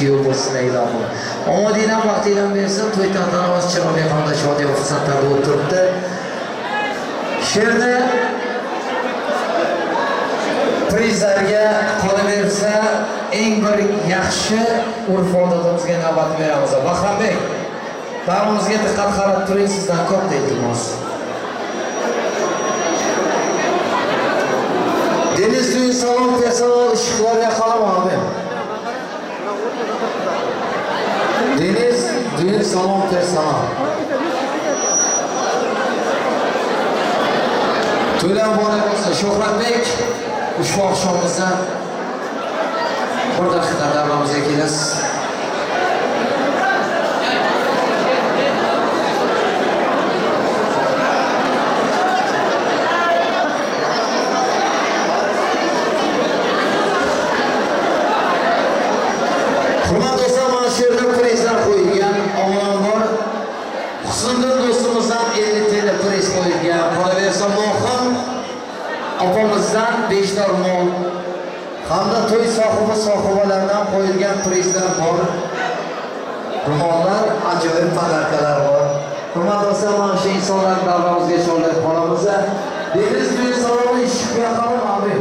kuyov bo'lsin ilohim. Omadingdan baxtingdan bersin. To'y tantanamiz chiroyli hamda shodi va xursandlarda bo'lib turibdi. She'rda prizlarga qolaversa eng bir yaxshi urf-odatimizga navbat beramiz. Bahrombek, davrimizga diqqat qarab turing, sizdan ko'p iltimos. Deniz düğün salon personal ışıklar yakalım abi. Deniz düğün salon personal. To'ylar muborak bo'lsin. Shuhratbek, ushbu oqshomimizda bir daqiqa davramizga kelasiz. Hurmatli do'stlar, mana shu yerda prizlar qo'yilgan. Avvalambor Husniddin do'stimizdan 50 TL priz qo'yilgan. Qolaversa Mohim opamizdan 5 ta ro'mol hamda to'y sohibi sohibalaridan qo'yilgan prizlar bor. Ro'mollar, ajoyib podarkalar bor. Hurmatli do'stlar, mana shu insonlar davramizga chorlab qolamiz. Deniz düğün saloni ishiq yoqalım abi.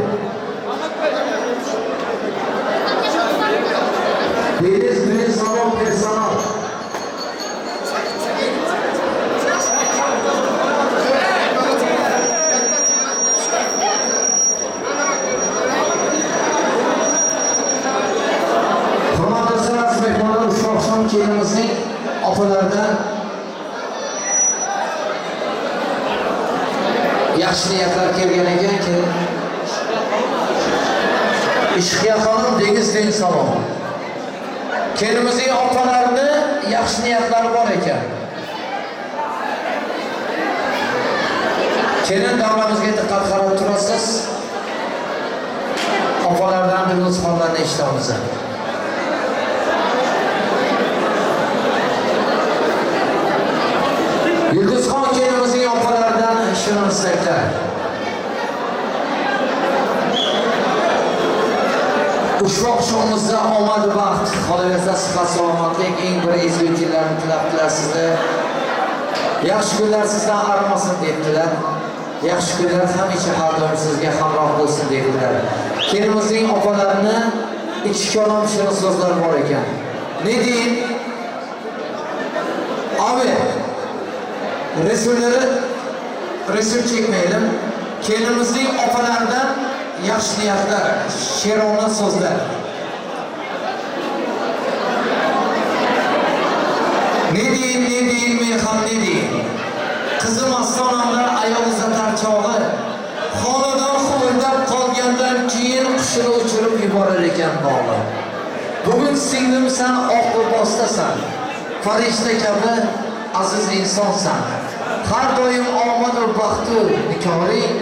Deniz düğün salon personal. Hurmatli do'stlar, aziz mehmonlar, ushbu oqshom kelinimizning opalaridan yaxshi niyatlar kelgan ekan. Kelin Ishqiya xonim, Dengiz düğün saloni. Kelinimizning opalarini yaxshi niyatlari bor ekan. Kelin davramizga diqqat qarab turasiz. Opalardan bir o'z hollarni eshitamiz. Yulduzxon kelinimizning opalaridan shirin istaklar. Ushbu oqshomimizda omad baxt, qolaversa sihat salomatlik, eng bir ezgu tilaklarni tilabdilar sizni. Yaxshi kunlar sizdan arimasin debdilar. Yaxshi kunlar hamisha har doim sizga hamroh bo'lsin debdilar. Kelinimizning opalarini ikki kalom shirin so'zlar bor ekan. Ne deyin? Abi, resimleri resim çekmeyelim. Kelinimizning opalaridan yaxshi niyatlar, sherona so'zlar. Ne deyin, ne deyin, men ham ne deyin? Qizim ostonamda ayol uzatar chog'i, xonadon huvuldab qolgandan keyin qushini uchirib yuborar ekan bog'i. Bugun singlim san oq libosdasan, farishta kabi aziz insonsan. Har doim omad va baxtu nikoring,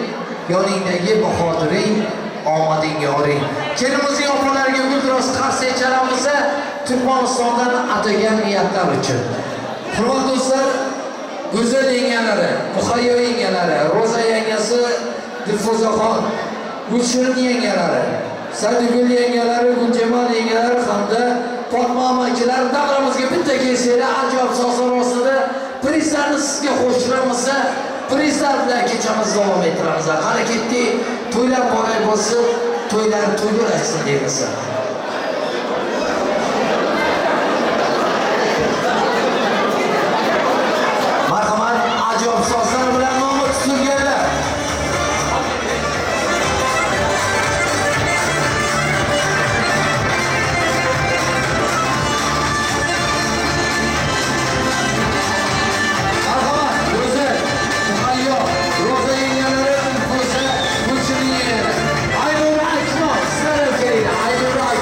yoningdagi bahodiring, omading yoring. Kelinimizning opalariga guldiroz qarsak chalamiz Turkmanistondan atagan niyatlar uchun. Hurmatli do'stlar, Go'zal yengalari, Muhayyo yengalari, Ro'za yengasi, Dilfuzaxon, Gulshirin yengalari, Sadigul yengalari, Guljamal yengalari hamda Fatma amakilar davramizga bitta kelsanglar ajoyib sozlar ostida prizlarni sizga qo'shtiramiz. Prizlar bilan kechamiz davom ettiramiz. Qani ketdik, to'ylar muborak bo'lsin, to'ylar to'ylar aytsin deymiz. Marhamat, ajoyib sozlar bilan nomi tuzilganlar. Marhamat, Go'zal, Muhayyo, Ro'za yengalari, Dilfuza, Gulshirin yengalari. Aynura Akmal, sizlar ham kelinglar. Aynura Akmal.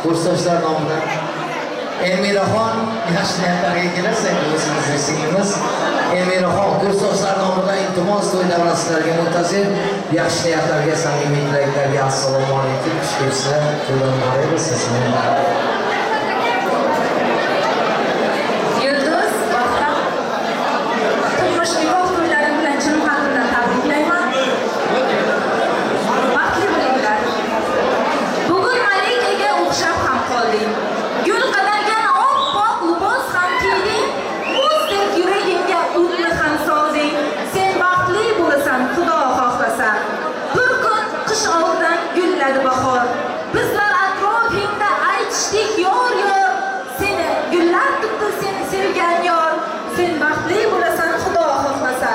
Kursdoshlar nomidan. Elmiraxon, yaxshi niyatlarga kelasiz, endi o'zimizning singlimiz. Elmiraxon, kursdoshlar nomidan iltimos to'y davrasizlarga muntazir, yaxshi niyatlarga, samimiy tilaklarga assalomu alaykum. Xush kelibsizlar. To'ylar muborak bo'lsin sizlarga. Yulduz, Bahrom, turmush nikoh to'ylari bilan chin qalbimdan tabriklayman. Baxtli bo'linglar. Bugun malikaga o'xshab ham qolding. Gul qadalgan oppoq libos ham kiyding, muzdek yuragimga o'tni ham solding. Sen baxtli bo'lasan, Xudo xohlasa. Bir kun qish oldidan gulladi bahor. Bizlar atrofingda aytishdik yor yor. Seni gullar tutdi, seni sevgan yor. Sen baxtli bo'lasan, Xudo xohlasa.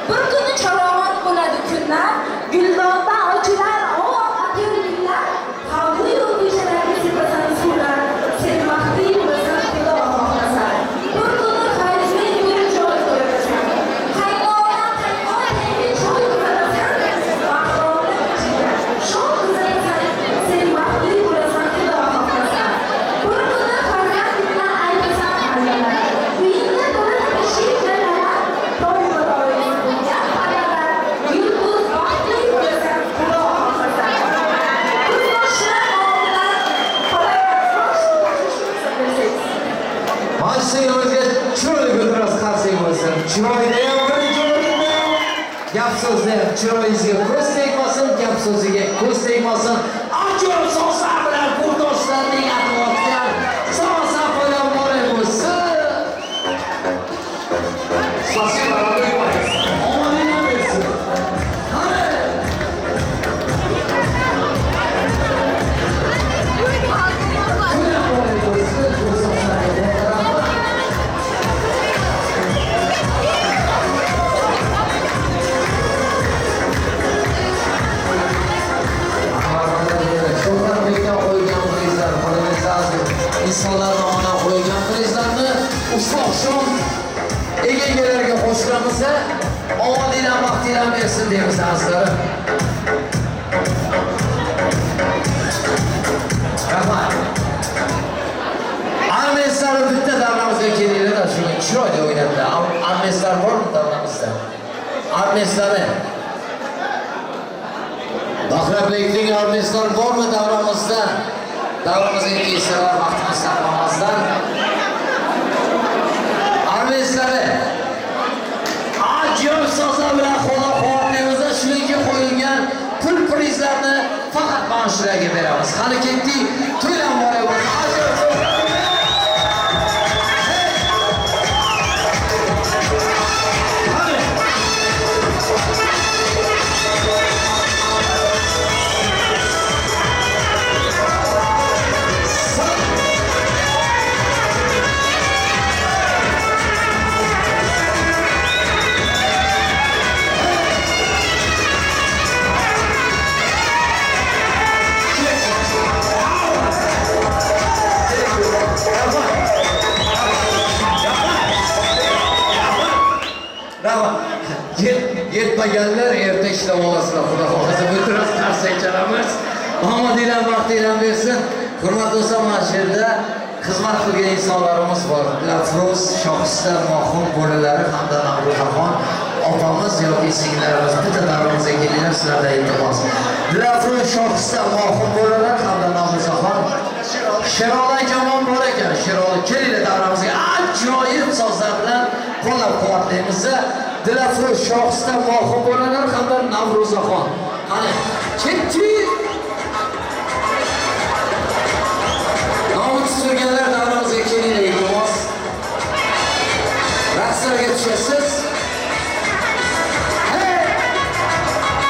Bir kuni charog'on bo'ladi kunlar, guldonda ochilar oq atir gullar. Hovli-yu ko'chalarga sepasan suvlar. Sen baxtli bo'lasan, Xudo xohlasa. Bir kuni fayzli bir joy ko'rasan. Qaynona qaynonangga choy uzatasan. Bahromni ichiga shoh uzatasan. Sen baxtli bo'lasan, Xudo xohlasa. Bir kuni farzand bilan aytasan ayalar. Uyingda bo'ladi beshik dalalar. Toy-toy bo'lgan palalar. Yulduz baxtli bo'lasan, Xudo xohlasa. Kursdoshlar nomidan Mana singlimizga chiroyli guldiroz qarsak bo'lsin. Chiroyida ham birinchi o'rinda, gap so'zda ham chiroyingizga ko'z tegmasin, gap so'ziga ko'z tegmasin. Ajoyib so'zlar bilan kursdoshlarning atayotgan samosa to'ylar muborak bo'lsin. Спасибо, родной мой. Omadinglar bersin. Qani? To'ylar muborak bo'lsin, kursdoshlarga rahmat. Sho'rxonbekdan qo'yilgan prizlar, insonlar nomidan qo'yilgan prizlarni ushbu oqshom ega-egalariga qo'shiramiz. Omadinglar, baxtinglar bersin deymiz azizlarim. Rahmat. Armestlarni bitta davramizga kelinglar, shuni chiroyli o'ynadilar. Armestlar bormi davramizda? Armestlari. Bahrabekning armestlar bormi davramizda? Davramizga kelsalar vaqtimizni qolmasdan. Armestlari ajoyib sozlar bilan qo'llab-quvvatlaymiz. Shuning qo'yilgan pul prizlarni faqat mana shularga beramiz. Qani ketdik, to'ylar muborak bo'lsin. Ajoyib sozlar bilan. Qani. Rahmat. Yetmaganlar erta ishlab olasizlar, Xudo xohlasa. O'tirib qarsak chalamiz. Omadinglar, baxtinglar bersin. Hurmatli do'stlar, mana shu yerda xizmat qilgan insonlarimiz bor. Dilafruz, Shohista, Mohim bo'lalari hamda Navro'zaxon opamiz yoki singillarimiz bitta davramizga kelinglar, sizlardan iltimos. Dilafruz, Shohista, Mohim bo'lalari hamda Navro'zaxon. Sheroli akamon bor ekan. Sheroli kelinglar davramizga. Ajoyib sozlar bilan qo'llab-quvvatlaymiz. Dilafruz, Shohista, Mohim bo'lalari hamda Navro'zaxon. Qani, ketdik. Nomi tuzilganlar davramizga kelinglar, iltimos. Raqslarga tushasiz. Hey!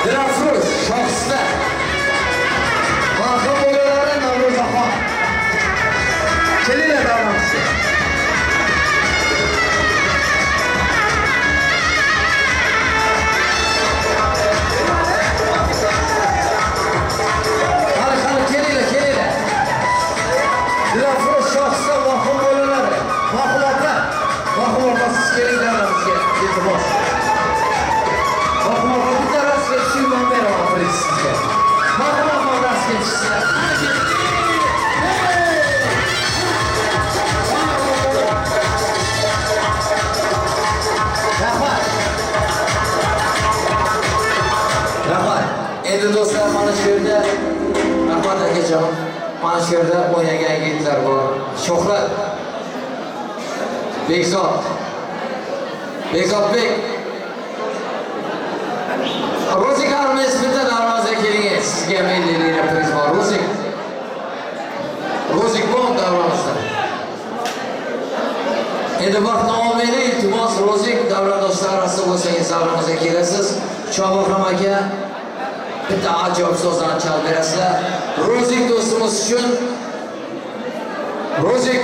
Dilafruz, Shohista, Mohim bo'lalari, Navro'zaxon. Kelinglar davramizga. Qani, qani, kelinglar, kelinglar. Dilafruz, Shohista, Mohim bo'lalari. Mohim opa, Mohim opa, siz keling davramizga, iltimos. Mohim opa, bitta raqsga tushing, men beraman priz sizga. Mohim opa raqsga tushsinlar. Qani, ketdik. Hey! Akajonim, mana shu yerda o'ynagan yigitlar bor. Shuhrat, Bekzod, Bekzodbek, Rozik Armes bitta darvozaga keling, sizga 50 lira priz bor. Rozik. Rozik bor davramizda. Endi vaqtni olmaylik, iltimos Rozik davra do'stlar orasida bo'lsangiz davramizga kelasiz. Chobahrom aka bitta ajoyib so'zlarni chalib berasizlar. Rozik do'stimiz uchun Rozik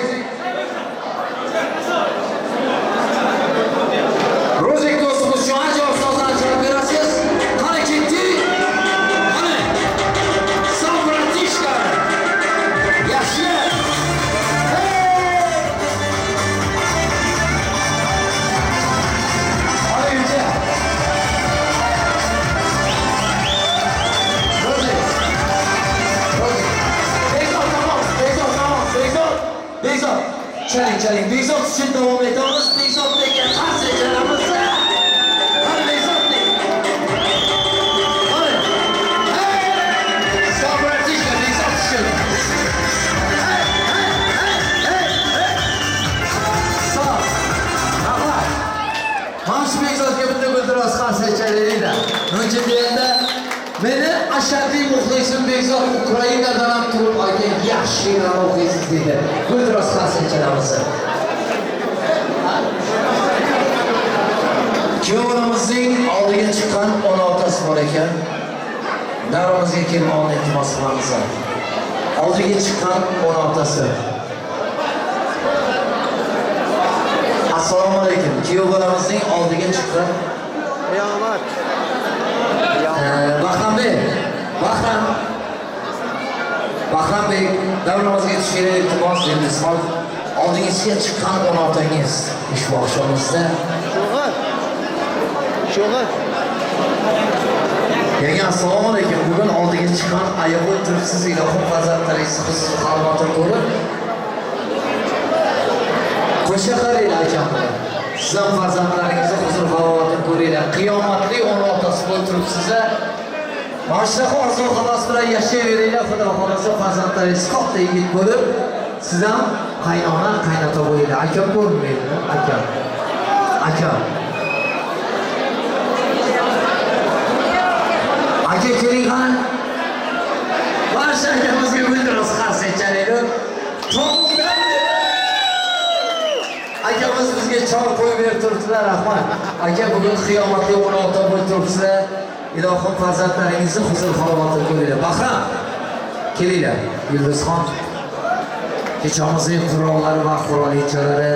Rozik do'stimiz uchun ajoyib so'zlarni chalib berasiz. Qani ketdik? Qani? Sabratishka. Yaxshi. Bekzod, chaling, chaling. Bekzod uchun davom etamiz. Bekzodga qarshi chalamiz. Qani Bekzodni? Qani? Hey! Sabratishka Bekzod uchun. Hey, hey, hey, hey. Sog'. Rahmat. Mana shu Bekzodga bitta guldiroz qarshi chalaylik-da. Nima uchun deganda, meni ashaddiy muxlisim Bekzod Ukrainadan ham turib aka yaxshi she'rlar o'qiysiz deydi. Guldiroz qarshi chalamiz. Kuyovimizning oldiga chiqqan 16tasi bor ekan. Davramizga kelmoqni iltimos qilamiz. Oldiga chiqqan 16tasi. Assalomu alaykum. Kuyov bolamizning oldiga chiqqan Bahrambek, Bahram, Bahrambek, davramizga tushgan iltimos Yulduzxon, oldingizga chiqqan 16tangiz ushbu oqshomimizda. Sho'g'at. Sho'g'at. Yanga assalomu alaykum. Bugun oldiga chiqqan ayog'i turibsiz, ilohim farzandlaringiz huzur halvatini ko'rib qo'sha qaranglar akam bilan. Siz ham farzandlaringizni huzur halovatini ko'ringlar. Qiyomatli 16tasi bo'lib turibsiz. Mana shunaqa orzu havas bilan yashayveringlar. Xudo xohlasa farzandlaringiz katta yigit bo'lib, siz ham qaynona, qaynota bo'linglar. Akam ko'rinmaydi, akam. Akam. Aka keling qani. Mana shu akamizga guldiroz qarshi chalaylik. Akamiz bizga chor qo'yib berib turibdilar, rahmat. Aka bugun qiyomatli 16 bo'lib turibsizlar. Ilohim farzandlaringizni huzur halovatini ko'ringlar. Bahram, kelinglar. Yulduzxon kechamizning qurollari va qurollichalari.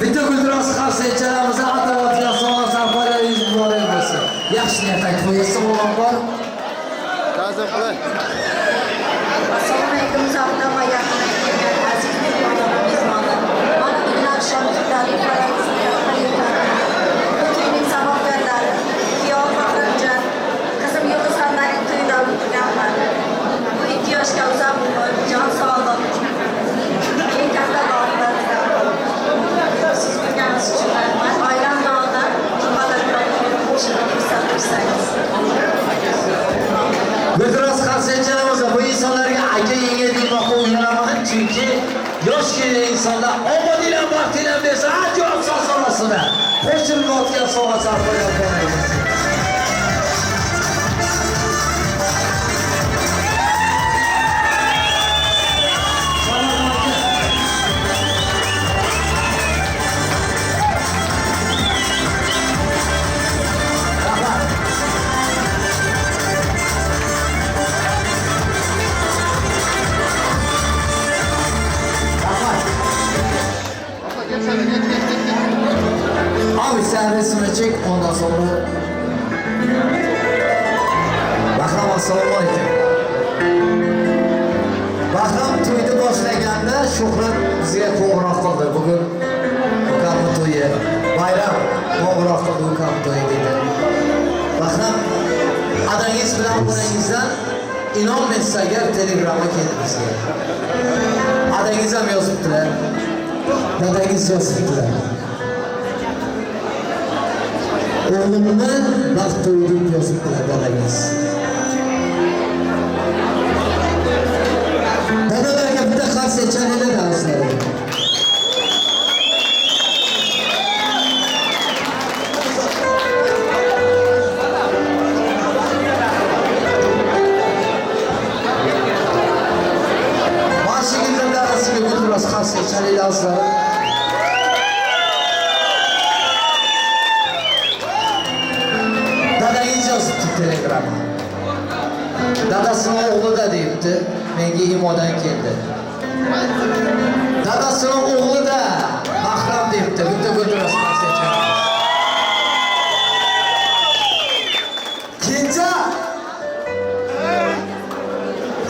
Bitta guldiroz qarshi chalamiz, atavatlar sog'liq saqlaringiz muborak bo'lsin. Yaxshi niyat aytib qo'yasiz, o'g'lim bor. Ta'zim qilay. Assalomu alaykum, uzoqdan va yaqindan kelgan aziz mehmonlar va mezbonlar. Mana bugun oqshom bu to'yning sababkorlari kuyov Bahramjon, qizim Yulduzxonlarning to'yida o'tirganman. Bu 2 yoshga uzoq umr, jon sog'lik, eng katta baxtlar tilayman. Siz bilganingiz uchun rahmat. Oilam nomidan qo'shilib fursat bersangiz. Guldiroz qarshi chalamiz. Bu insonlarga aka yenga demoqqa uyalaman, chunki yoshgina insonlar omadinglar, baxtinglar bersa, ajoyib soz orasida qo'shilmayotgan sovg'a sarpoylar bo'lmaydi. Abi sen resmini çek, ondan sonra. Bahram assalomu alaykum. Bahram to'yni boshlaganda Shuhrat bizga qo'ng'iroq qildi. Bugun ukamni to'yi, bayram qo'ng'iroq qildi ukam to'yi dedi. Bahram, adangiz bilan onangizdan inonmaysiz agar telegramma keldi bizga. Adangiz ham yozibdilar. Dadangiz yozibdilar. O'g'limni baxt to'yi deb yozibdilar dadangiz. Qarsak chalinglar azizlar. Mana dadasiga gulduros qarsak chalinglar azizlar. Dadangiz yozibdi telegramma. Dadasini o'g'lida deyibdi, menga imodan keldi. Dadasini o'g'lida Bahrom deyibdi, bitta gulduros qarsak chalamiz. Kenja!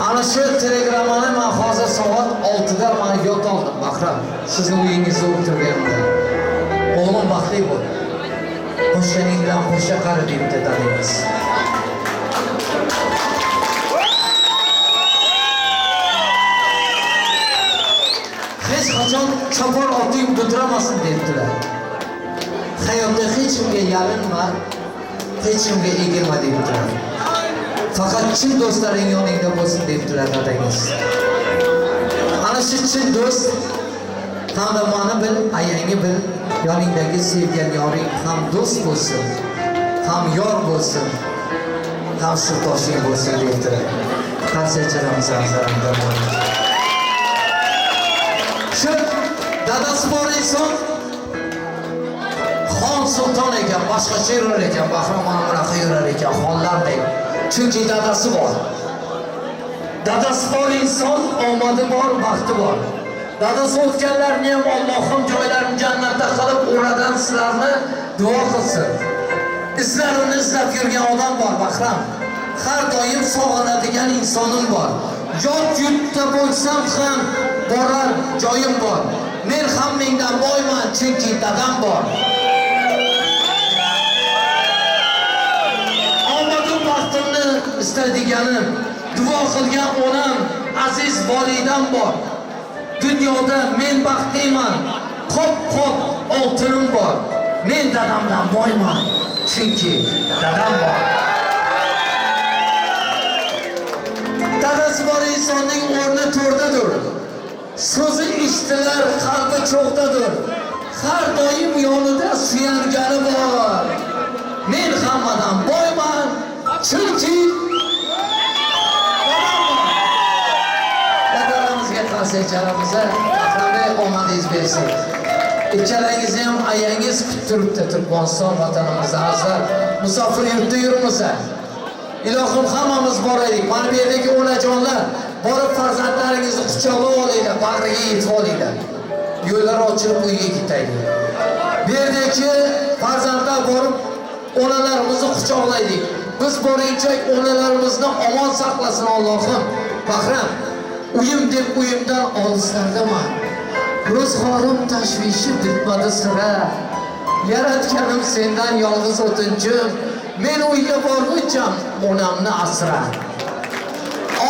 Ana shu telegrammani men hozir soat 6da men yod oldim Bahrom. Sizni uyingizda o'tirganimda. O'g'lim baxtli bo'l. Qo'shganing bilan qo'sha qari deyibdi dadangiz. Hech qachon chopar oting budramasin debdilar. Hayotda hech kimga yalinma, hech kimga egilma debdilar. Faqat chin do'stlaring yoningda bo'lsin debdilar dadangiz. Ana shu chin do'st hamda mani bil, ayangni bil, yoningdagi sevgan yoring ham do'st bo'lsin, ham yor bo'lsin, ham sirdoshing bo'lsin debdilar. Qarsak chalamiz azizlarim. Shu dadasi bor inson xon sulton ekan, boshqacha yurar ekan, Bahrom mana bunaqa yurar ekan, xonlardek. Chunki dadasi bor. Dadasi bor inson omadi bor, baxti bor. Dadasi o'tganlarni ham Allohim joylarini jannatda qilib, oradan sizlarni duo qilsin. Izlarini izlab yurgan odam bor, Bahrom. Har doim sog'inadigan insonim bor. Yot yurtda bo'lsam ham borar joyim bor. Men hammangdan boyman, chunki dadam bor. Omadim baxtimni istadiganim, duo qilgan onam, aziz volidam bor. Dunyoda men baxtliman, qop-qop oltinim bor. Men dadamdan boyman, chunki dadam bor. Dadasi bor insonning o'rni to'rdadir. So'zi eshitilar, qalbi cho'g'dadir. Har doim yonida suyangani bor. Men hammadan boyman, chunki dadam bor. Dadalarimizga qarsak chalamiz, Bahrombek omadingiz bersin. Ikkalangizni ham ayangiz kuttiribdi Turkmaniston vatanimizda azizlar. Musofir yurtda yuribmiz. Ilohim hammamiz boraylik. Mana bu yerdagi onajonlar borib farzandlaringizni quchoqlab olinglar, bag'riga yetib olinglar. Yo'llar ochilib uyga ketaylik. Bu yerdagi farzandlar borib onalarimizni quchoqlaylik. Biz boringcha onalarimizni omon saqlasin Allohim. Bahrom, uyim deb uyimdan olislardaman. Ro'zg'orim tashvishi bitmadi sira. Yaratganim sendan yolg'iz o'tinchim. Men uyga borguncha onamni asra.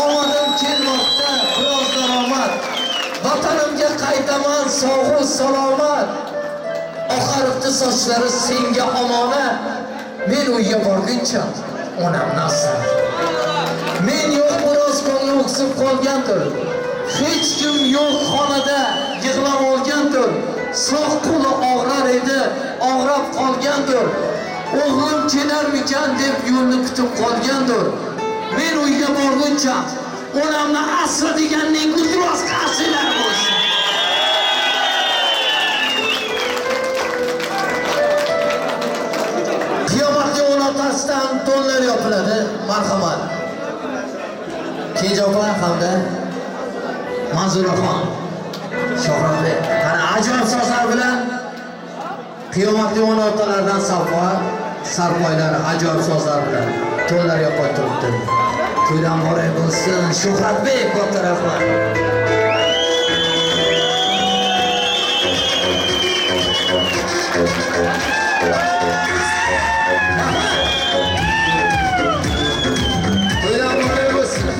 Omadim kelmoqda, biroz daromad. Vatanimga qaytaman sog'u salomat. Oqaribdi sochlari senga omonat. Men uyga borguncha onamni asra. Men yo'q biroz ko'ngli o'ksib qolgandir. Hech kim yo'q xonada yig'lab olgandir. Sog' qo'li og'rar edi, og'rab qolgandir. O'g'lim kelarmikan deb yo'lni kutib qolgandir. Men uyga borguncha onamni asra deganning gulduros qarshilari bo'lsin. Qiyomatning 16-sidan to'nlar yopiladi. Marhamat. Kenja opa hamda Manzuraxon Shohruxbek. Qani ajoyib so'zlar bilan qiyomatning 16-lardan sarpoylar ajoyib so'zlar bilan to'nlar yopib turibdi. To'ydan muborak bo'lsin. Shuhratbek, katta rahmat. To'ydan muborak bo'lsin.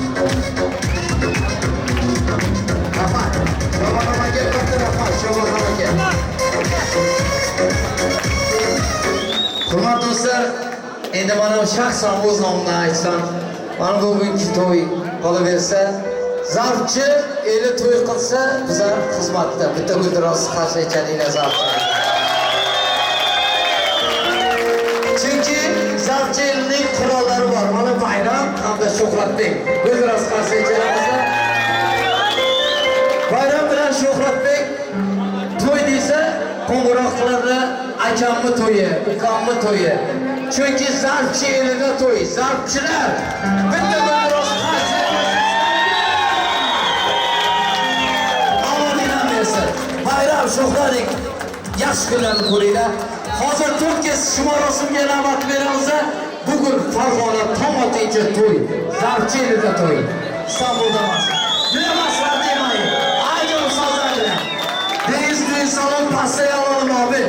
Rahmat. Shohruxxon aka, katta rahmat. Shohruxxon aka. Hurmatli do'stlar, endi mana shaxsan o'z nomimdan aytsam, mana bugungi to'y qolaversa, zarfchi eli to'y qilsa, bizlar xizmatda. Bitta guldiroz qarshi ekaninglar Zarchi. Chunki Zarchi elining qurollari bor. Mana Bayram hamda Shuhratbek. Guldiroz qarshi ekanimiz. Bayram bilan Shuhratbek to'y desa, qo'ng'iroq qiladi, akamni to'yi, ukamni to'yi. Chunki Zarchi elida to'y, zarchilar bitta guldiroz qarshi. Bayram Shuhratbek yaxshi kunlarni ko'ringlar. Hozir to'rt kesish marosimga navbat beramiz. Bugun Farg'ona tong otguncha to'y, Zarchi elida to'y. Istanbulda emas. Bilamaslar demay. Ayrim sozlar bilan. Deniz düğün salon pastaya alalım abi.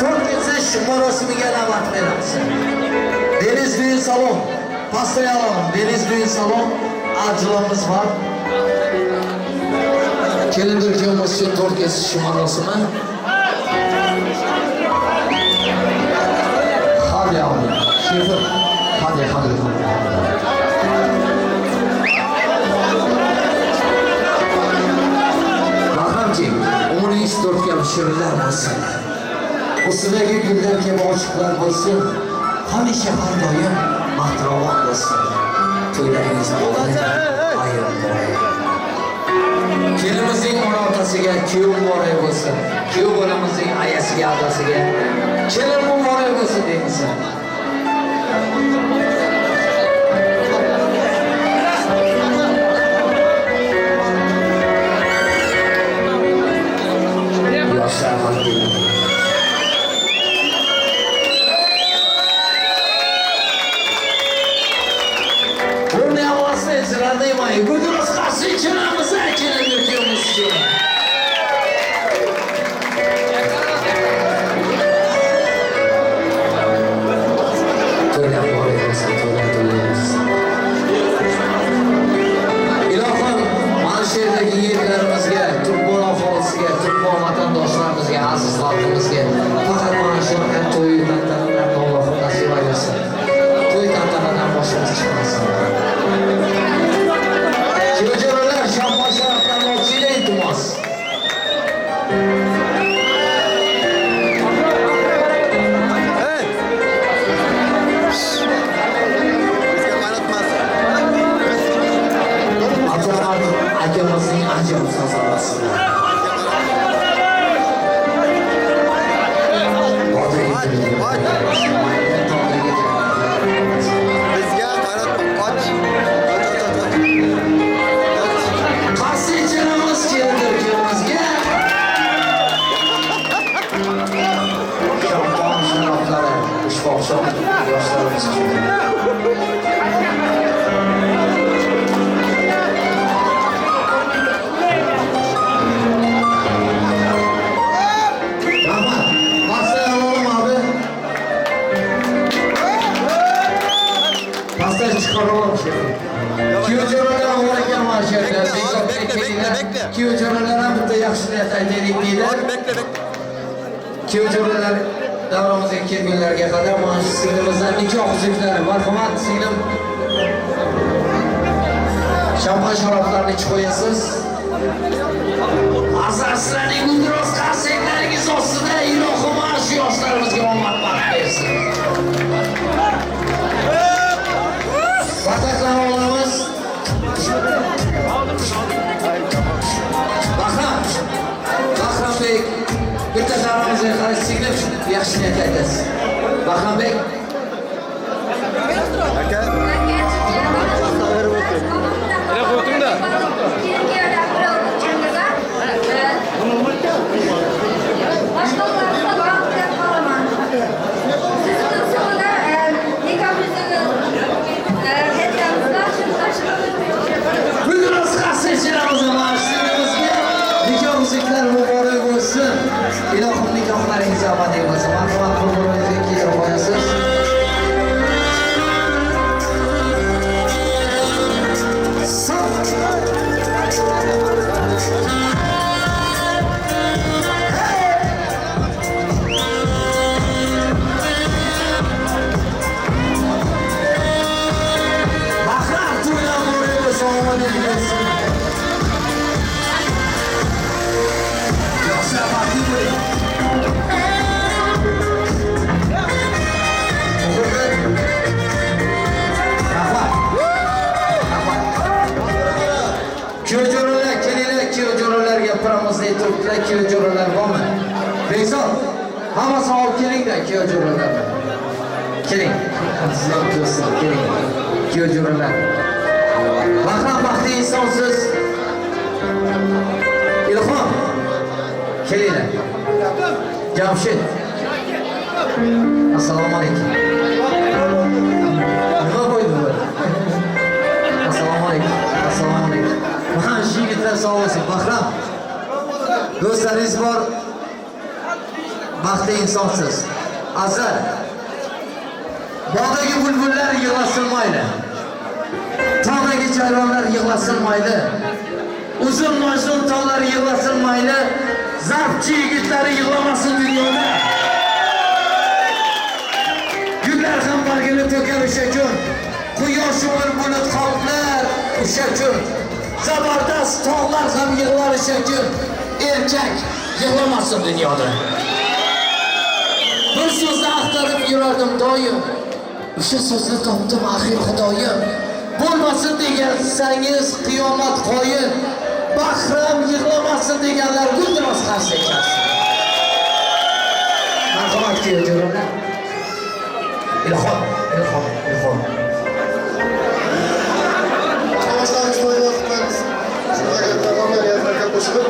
To'rt kesish marosimiga navbat beramiz. Deniz düğün salon pastaya alalım. Deniz düğün salon arzularımız var. Kelindir kuyovimiz uchun to'rt kesish marosimi. Hadi abi, şefim. Hadi, hadi, hadi. Bahramcik, umringiz to'rtga shirinlar bo'lsin. Ustidagi gullar kabi ochiqlar bo'lsin. Hamisha har doim baxtirovon bo'lsin. To'ylaringiz muborak, ayrim muborak. Kelinimizning ona otasiga kuyov muborak bo'lsin. Kuyov bolamizning ayasiga, otasiga kelin muborak bo'lsin deymiz. Yoshlar hali Burni havasini ezdilar deyman. Guldiroz qarshi kelamiz, kelindir kuyovimiz uchun. To'ylar muborak bo'lsin, to'ylar to'ylar. Ilohim, mana shu yerdagi yigitlarimizga, Turkman aholisiga, Turkman vatandoshlarimizga, aziz xalqimizga faqat mana shunaqa to'y tantanalarni Allohim nasib aylasin. To'y tantanadan boshimiz chiqmasin. Kuyovjo'ralar, shamol sharaflarni ochinglar, iltimos. Akamizning ajoyib sazorasida. Bizga qaratma, och. Och, och, och. Qarshi chalamiz kelindir kuyovimizga. Shampon sharoblari ushbu oqshom yoshlarimiz uchun. Kuyovjo'ralar ham bitta yaxshi niyat aytaylik deydi. Bekle, bekle. Kuyovjo'ralar davramizga kelgunlariga qadar mana shu singlimizdan nikoh uzuklari. Marhamat singlim. Shampan sharoblarni ichib qo'yasiz. Azar sizlarning guldiroz qarsaklaringiz ostida ilohim mana shu yoshlarimizga omad baxt bersin. Bataklarni olamiz. Bahram, Bahrambek, bitta davramizga qarab singlim yaxshi niyat aytasiz. Bahrambek. Aka. Guldiroz qarshi chalamiz mana singlimizga. Nikoh uzuklar muborak bo'lsin. Ilohim nikohlaringiz abadiy bo'lsin. Marhamat, bir-biringizga kiydirib qo'yasiz. Bahram to'ylar muborak bo'lsin, omadingiz bo'lsin. Bekzod, hammasini olib kelingda kuyov jo'ralarni. Keling. Sizlar do'stlar, keling. Kuyov jo'ralar. Bahram baxtli insonsiz. Ilhom. Kelinglar. Jamshid. Assalomu alaykum. Nima bo'ldi bu? Assalomu alaykum. Assalomu alaykum. Mana shu yigitlar sog' bo'lsin. Bahram. Do'stlaringiz bor. Baxtli insonsiz. Azar. Bog'dagi bulbullar yig'lasin mayli. Tog'dagi jayronlar yig'lasin mayli. Uzun majnun tog'lar yig'lasin mayli. Zarbchi yigitlari yig'lamasin dunyoda. Gullar ham bargini to'kar o'sha kun. Quyosh umr bulut qoplar o'sha kun. Zabardast tog'lar ham yig'lar o'sha kun. Erkak yig'lamasin dunyoda. Bir so'zni axtarib yurardim doim. O'sha so'zni topdim axir Xudoyim. Bo'lmasin degansangiz qiyomat qoyim. Bahram yig'lamasin deganlar guldiroz qarshi ekansiz. Marhamat kuyov jo'ralar. Ilhom, ilhom, ilhom. Boshlarimiz to'yini qutlaymiz. Sizlarga niyatlarga qo'shilib,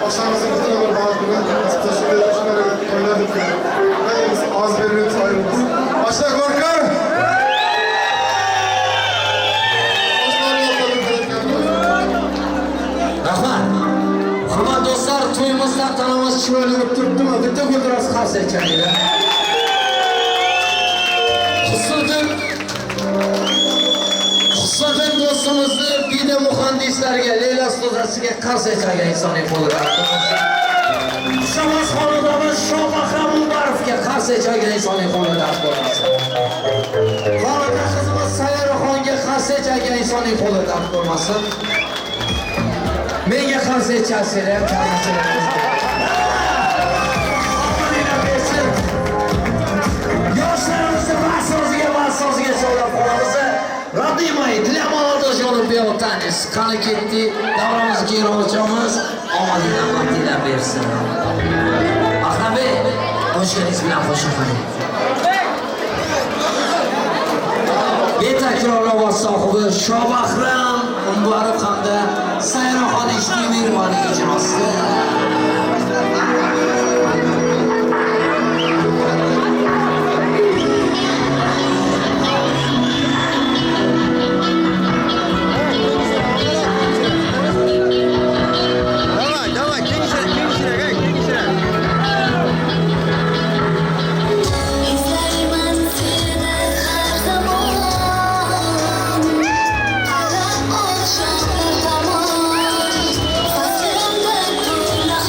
boshlarimizni butun umr baxtini nasib qilsin, to'ylar deb tilaymiz. Ovoz bermaymiz, ayrilamiz. Boshlar ko'rkam! Rahmat. Hurmatli do'stlar, to'yimiz tantanamiz chiroyli bo'lib turibdimi? Bitta guldiroz qarshi echaninglar. Husniddin do'stimizni video muhandislarga, Leyla ustozasiga qarshi echangan insoniy qo'lida. Shavas xonadamiz Shohbahram Umarovga qarshi echangan insoniy qo'lida bo'lmasin. Xonada qizimiz Sayyoraxonga qarshi echangan insoniy qo'lida bo'lmasin. Menga qarshi echasizlar, karnachilarimizga. Yoshlarimizni bahsoziga solib qolamiz. Родимый, для молодоженов белый танец. Qani ketdi, davramizga keyinroq ochamiz. Omadinglar, baxtinglar bersin. Ahmadbek, qo'shiqingiz bilan qo'shiq qiling. Betakror ovoz sohibi Shohbahram Umbarov hamda Sayroxon Ishtimirovaning ijrosida. Qarab oqshomlar tomon, faslimda tunda.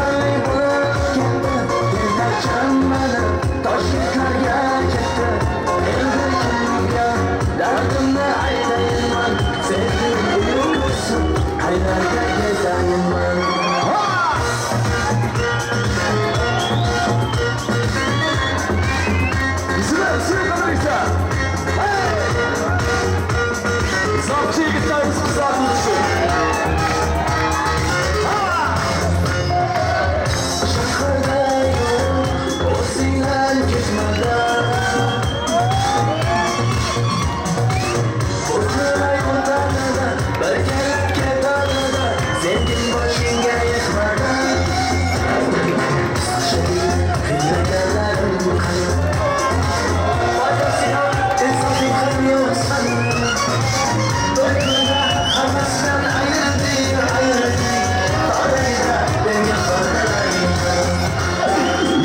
Shaharli bo'lib ketdi, Tezacham mani Toshkentlarga ketdi. Endi kimga dardimni aytayman, seni uyqusi qaylarga ketayman. Zapçı yigitlarimiz qizlarimiz uchun. Shaharda yo'q, o'zingdan ketmadan. O'tiray o'tarida, bir kelib ketarida, sevgim boshingga yiqmadan. Qiynalganlarim qani? Foydasi yo'q, insofing ham yo'q sani. Bir kunda hammasidan ayirdi, ayirdi. Torayda menga xotirlayman.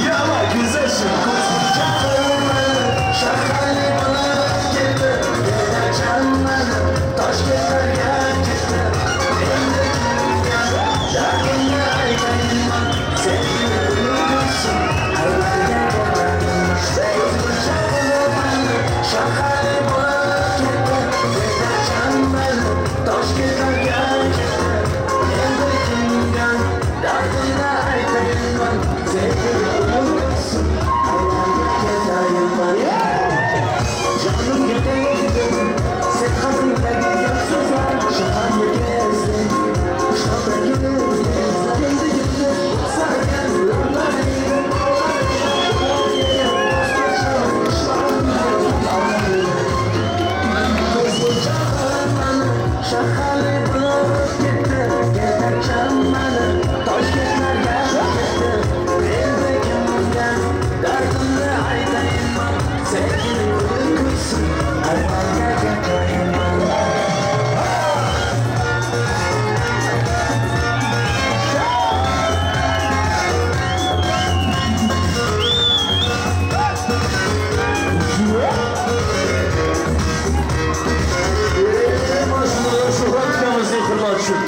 Yama güzelim. Shaharli bo'lib ketdi, Tezacham mani Toshkentlarga ketdi. Endi kimga dardimni aytayman, sevgim uyqusi qaylarga ketayman. Shaharli bo'lib ketdi, Tezacham mani Toshkentlarga ketdi. Endi kimga dardimni aytayman, sevgim uyqusi qaylarga ketayman. Jonimga tegding, sen qalbimdagi gap so'zlar. Shaharni kezding, qishloqda kezding. Endi kimni sargan umrlaring. Shaharli bo'lib ketdi, Tezacham mani Toshkentlarga ketdi. Endi kimga dardimni aytayman, sevgim uyqusi qaylarga ketayman. Shuhrat ukamizning hurmati uchun.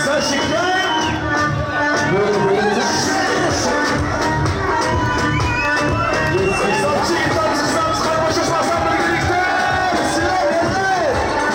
Zashiklar. Hisobchi yigitlarimiz, qizlarimiz qarama shoshmasdan birgalikda. Bismillah.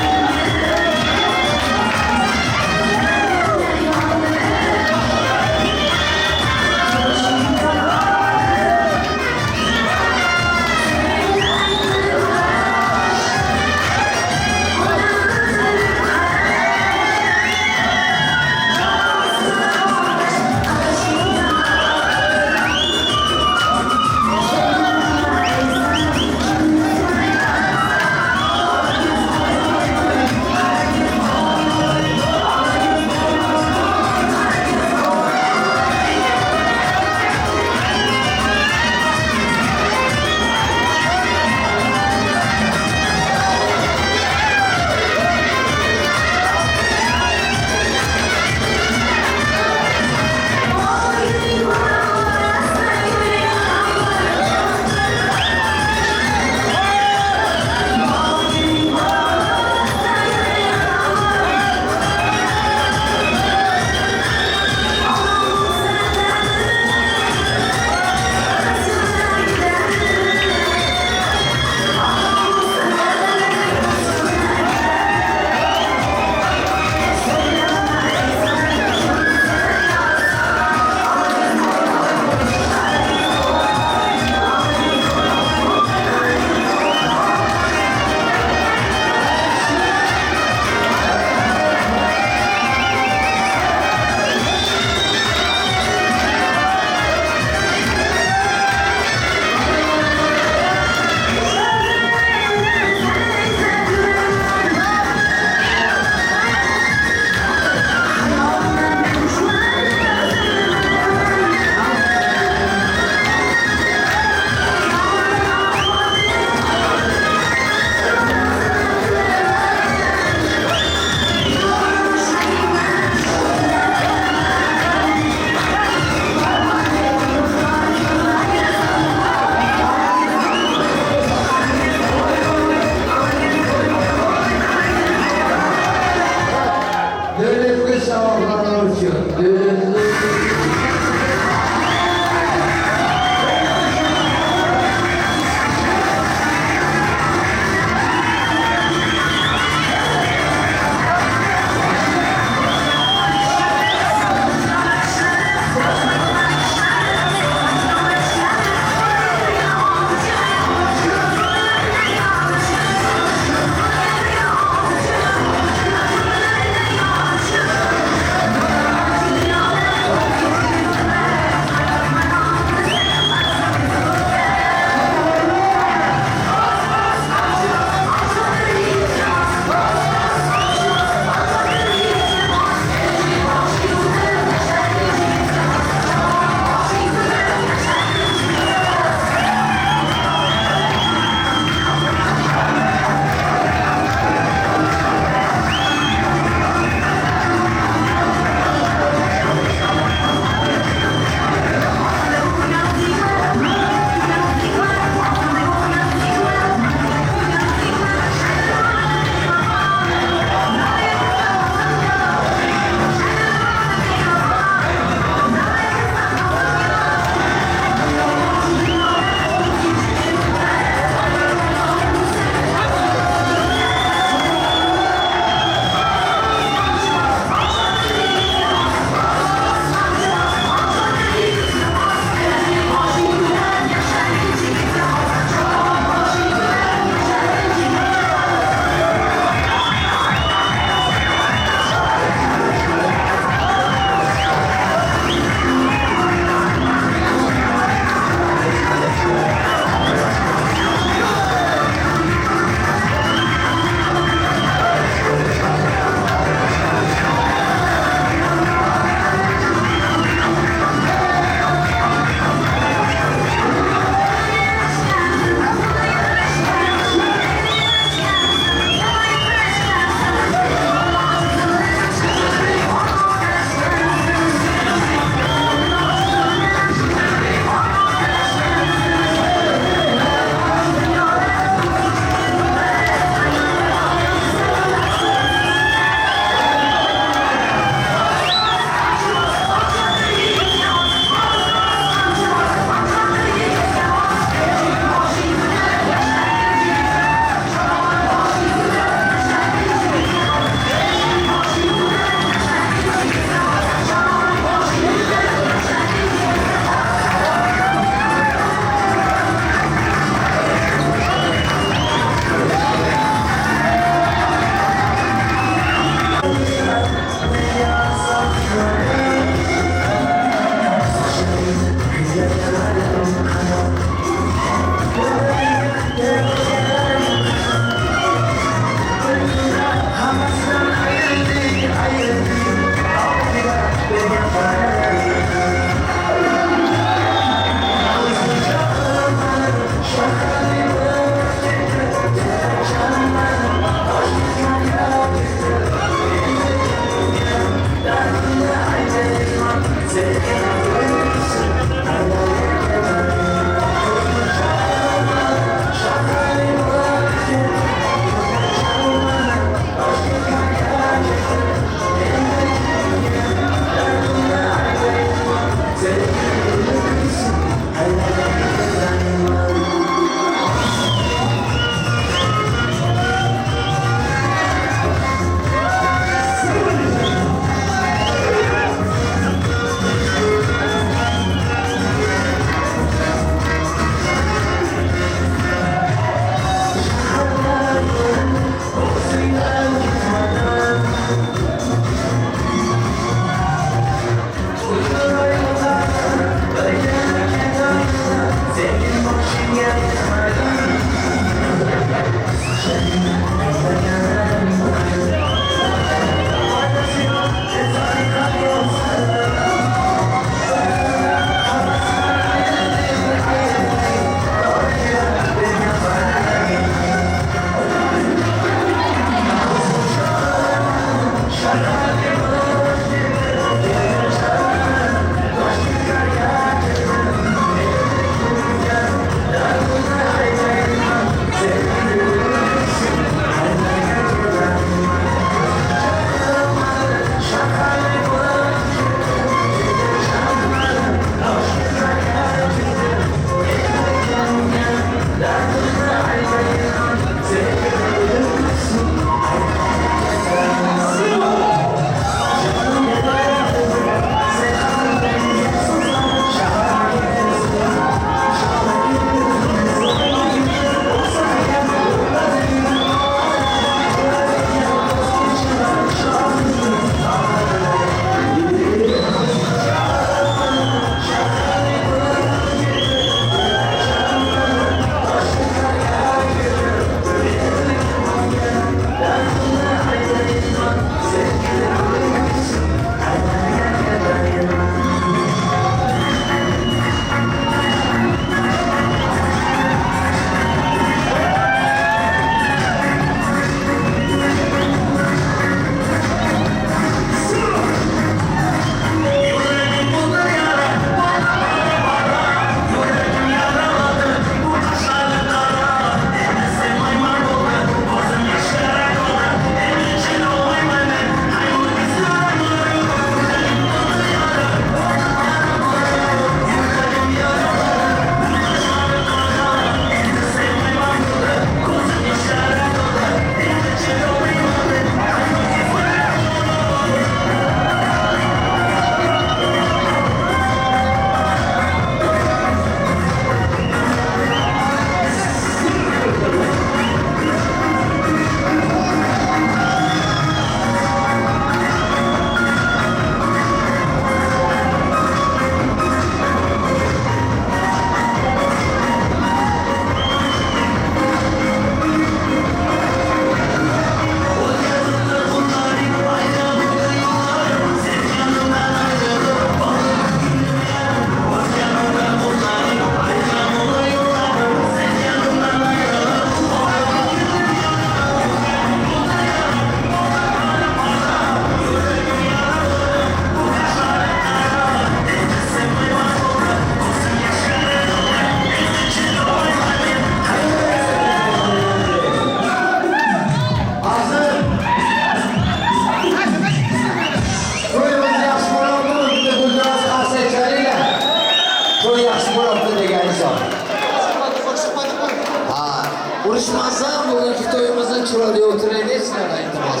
Urushmasdan bugungi to'yimizni chiroyli o'tiraylik, sizlardan iltimos.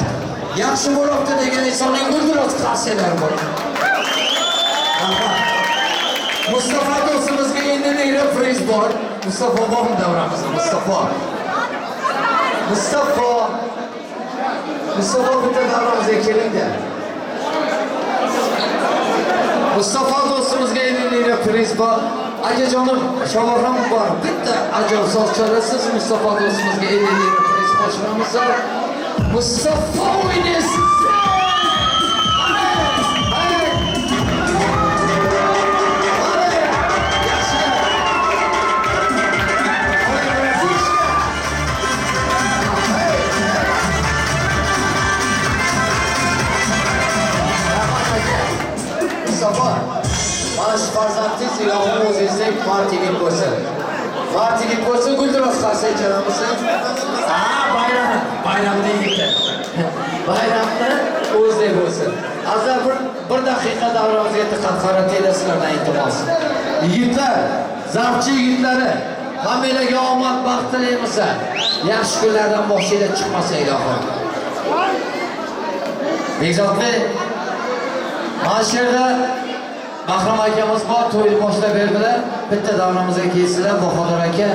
Yaxshi bo'libdi degan insonning gulduros qarshilar bor. Mustafa do'stimizga endi nega priz bor? Mustafa bormi davramizda? Mustafa. Mustafa. Mustafa bitta davramizga kelingda. Mustafa do'stimizga endi nega priz bor? Akajonim, Shohrom bor. Bitta ajoyib so'z chalasiz Mustafa do'stimizga endi nega priz qo'shamiz. Mustafa o'ynaysiz. Mustafa, mana shu farzandingiz ilohim o'zingizdek mard yigit bo'lsin. Mard yigit bo'lsin, guldiroz qarsak chalamiz. Ha, bayram, bayramda yigitlar. Bayramni o'zidek bo'lsin. Azizlar, bir daqiqa davramizga diqqat qaratinglar, sizlardan iltimos. Yigitlar, zavchi yigitlari, hammalarga omad, baxt tilaymiz. Yaxshi kunlardan boshinglar chiqmasa ilohim. Bekzodbek, mana shu yerda Bahrom akamiz bor, to'yni boshlab berdilar. Bitta davramizga kelsalar, Bahodir aka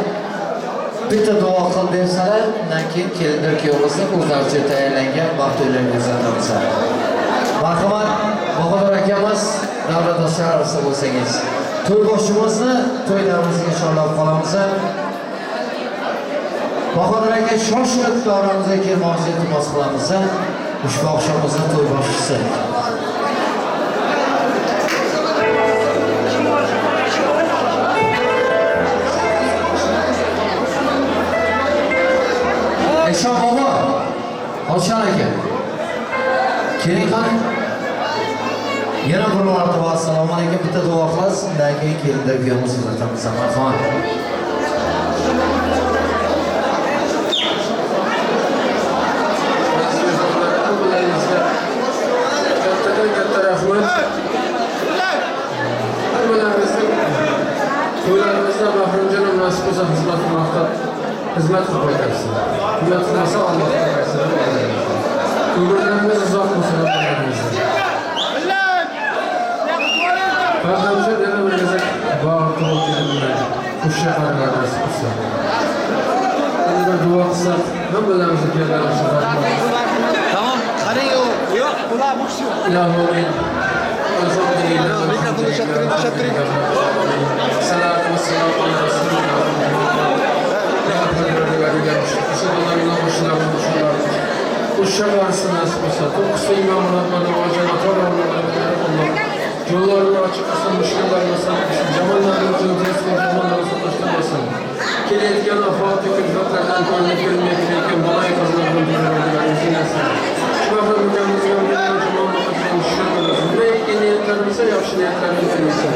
bitta duo qilib bersalar, undan keyin kelindir kuyovimizni o'zlaricha tayyorlangan baxt to'ylarga uzatamiz. Marhamat, Bahodir akamiz davradoshlar orasida bo'lsangiz, to'y boshimizni to'y davramizga nishonlab qolamiz. Bahodir aka shoshilib davramizga kelmoqni iltimos qilamiz. Ushbu oqshomimizni to'y boshchisi. Eshon bobo, Olshan aka, keling qani. Yana bir marotaba assalomu alaykum, bitta duo qilasiz, undan keyin kelindir kuyovimizni uzatamiz. Marhamat. Kattadan katta rahmat. Hammalarimizning to'ylarimizda Bahromjon nasib bo'lsa xizmat qilmoqda. Xizmat qilib qaytarsin. Xizmat qilmasa Alloh qaytarsin. Umrlarimiz uzoq bo'lsin hammalarimizning. Farzandlar yana bir gezak bog'ir tug'ilib kelib qo'sha qarilar nasib qilsin. Endi bir duo qilsak, hammalarimizni kelganimizni rahmat. Tamam, qarang yo'q. Yo'q, ular bu kishi. Ilohim. Mikrofonni ushlab turing, ushlab turing. Salatu vassalamu ala rasulillah. Yollarını açık kılsın, müşkillerine saplasın, zamanlarını tezgah, zamanlarını saplaştırmasın. Kelayotgan afat kulfatlardan ko'rinib ko'rinmay kelayotgan balo qazolardan o'zingizni. Shu maqamimizga shukur niyatlarimizni yaxshi niyatlarimizni bersin.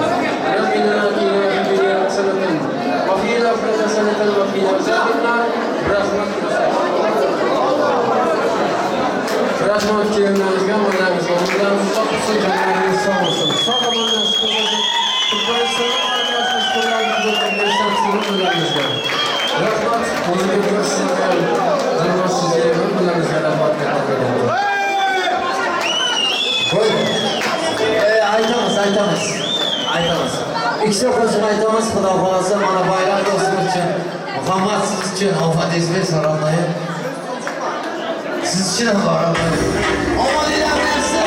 Rabbina atina fid dunya hasanatan va fil oxirati hasanatan va qina azabannar. Rahmat Rahmat kelinlarimizga, onalarimizga, umrlarimiz uzoq bo'lsin, jonlaringiz sog' bo'lsin. Sog' omon nasib qilsin. Rahmat, o'ziga bir sizga, sizga hammalarыңызga rahmat katta. Aytamiz, aytamiz. Aytamiz. Ikkita qo'shiq aytamiz, Xudo xolasa mana bayram do'stimiz uchun, Muhammad siz uchun omadingiz bersin, Robbim. Siz uchun ham Robbim. Omadinglar bersin,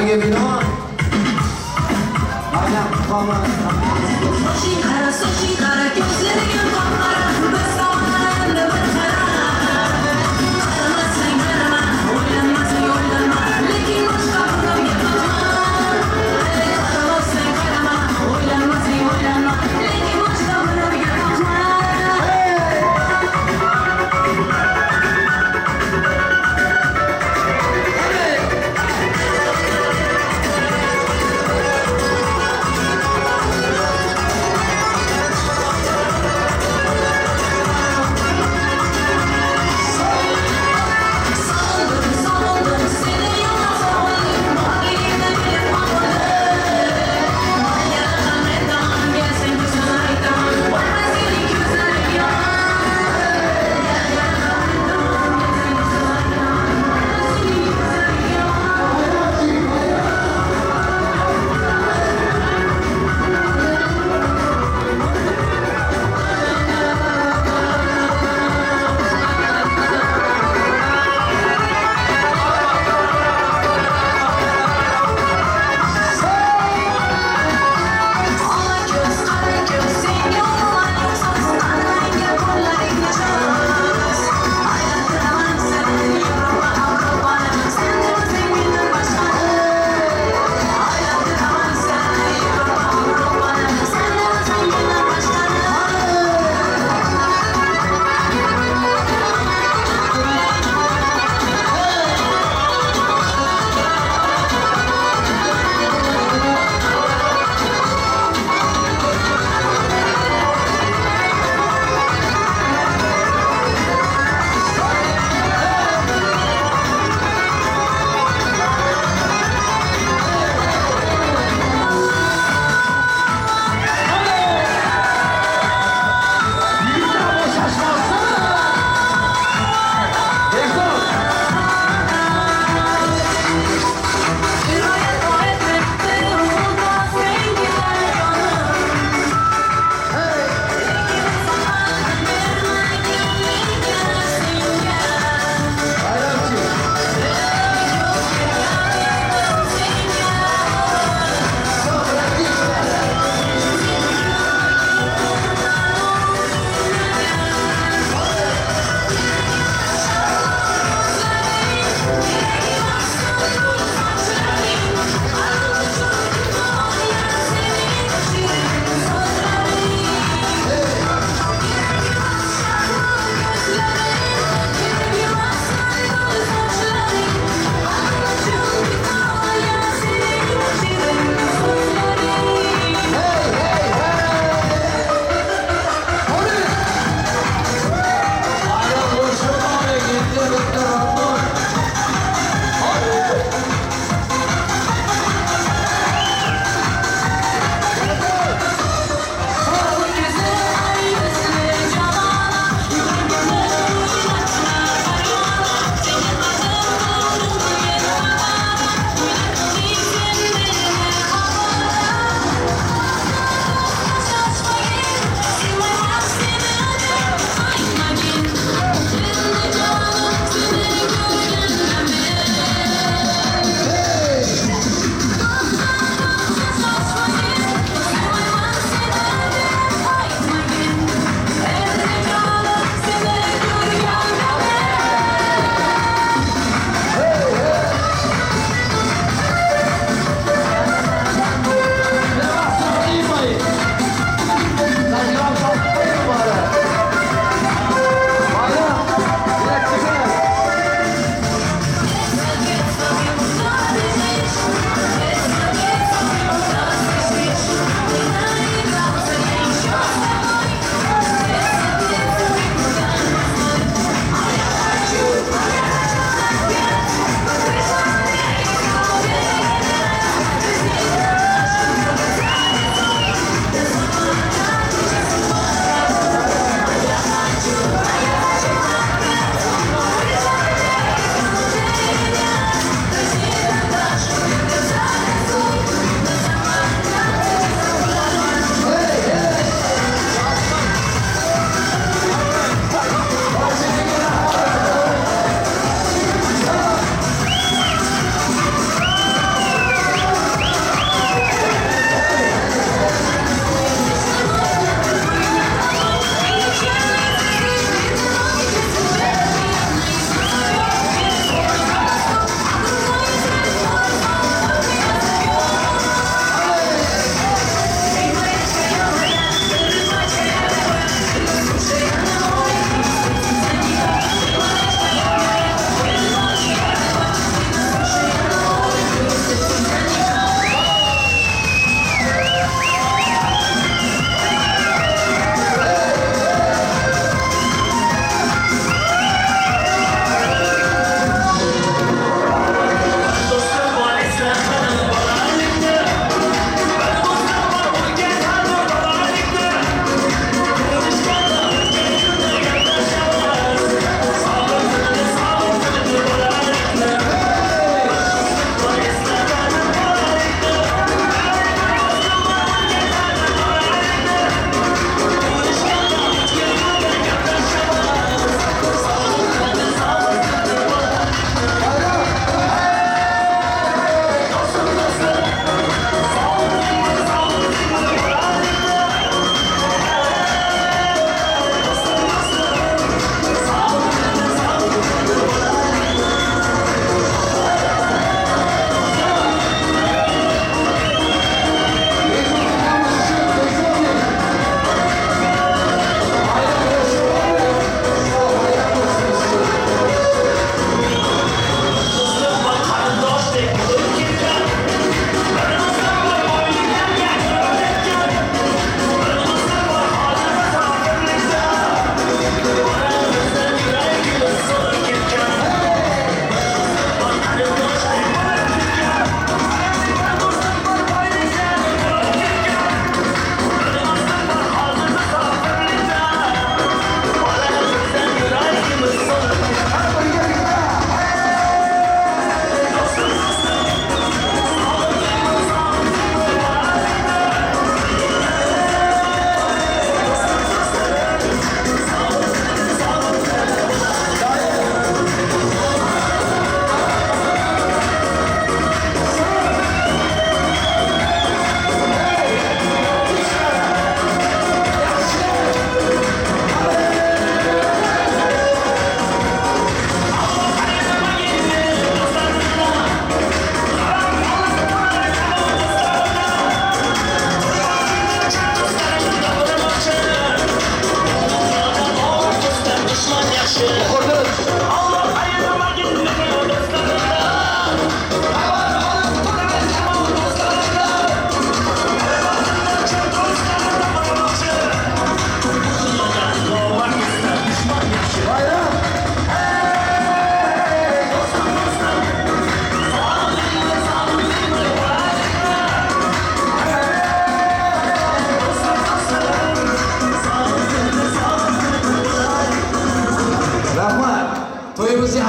Shartiga binoan maryam muqomi Soching qara, soching qara, ko'zlaring qop-qora, biz tomonda bir qara. Qaramasang qarama, o'ylanmasang o'ylanma, lekin boshqa birovga boqma. Qaramasang qarama, o'ylanmasang o'ylanma, lekin boshqa birovga boqma.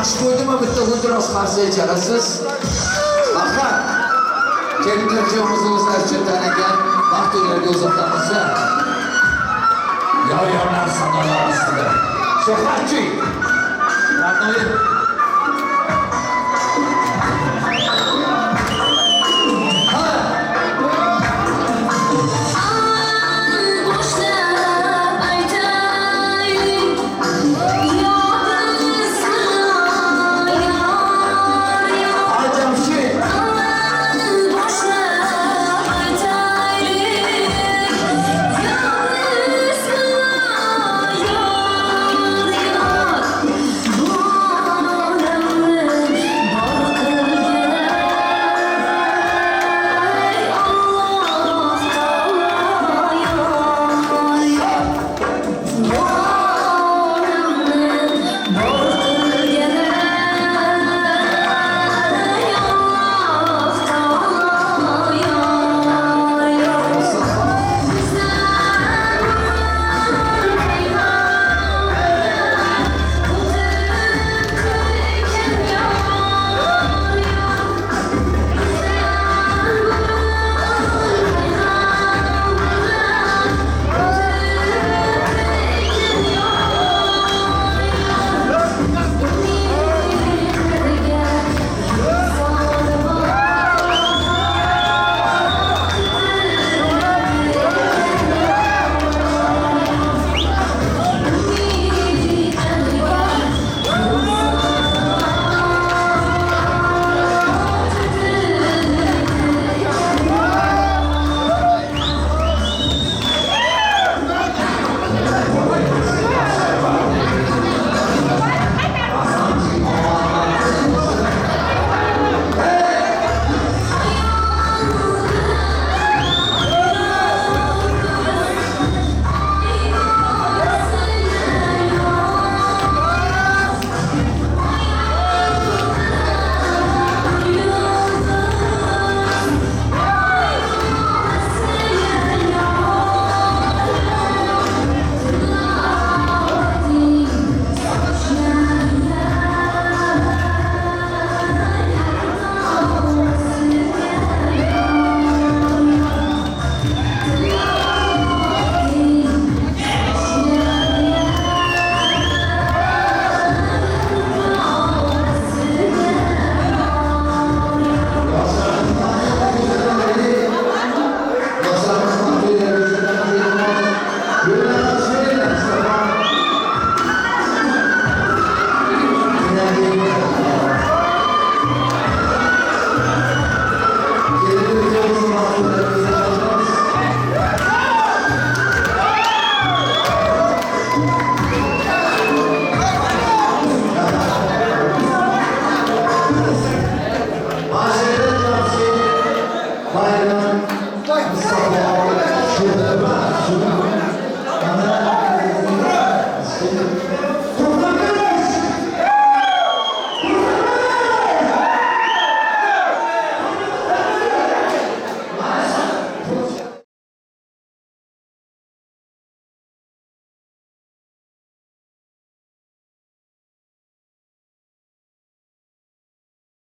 Yaxshi qo'ydimi bitta guldiroz qarsak chalasiz. Rahmat. Kelinlar kuyovimizni o'zlari chetdan ekan, baxt uylarga uzatamiz. Yor-yorlar sadolari ustida. Shuhratchi. Rahmat.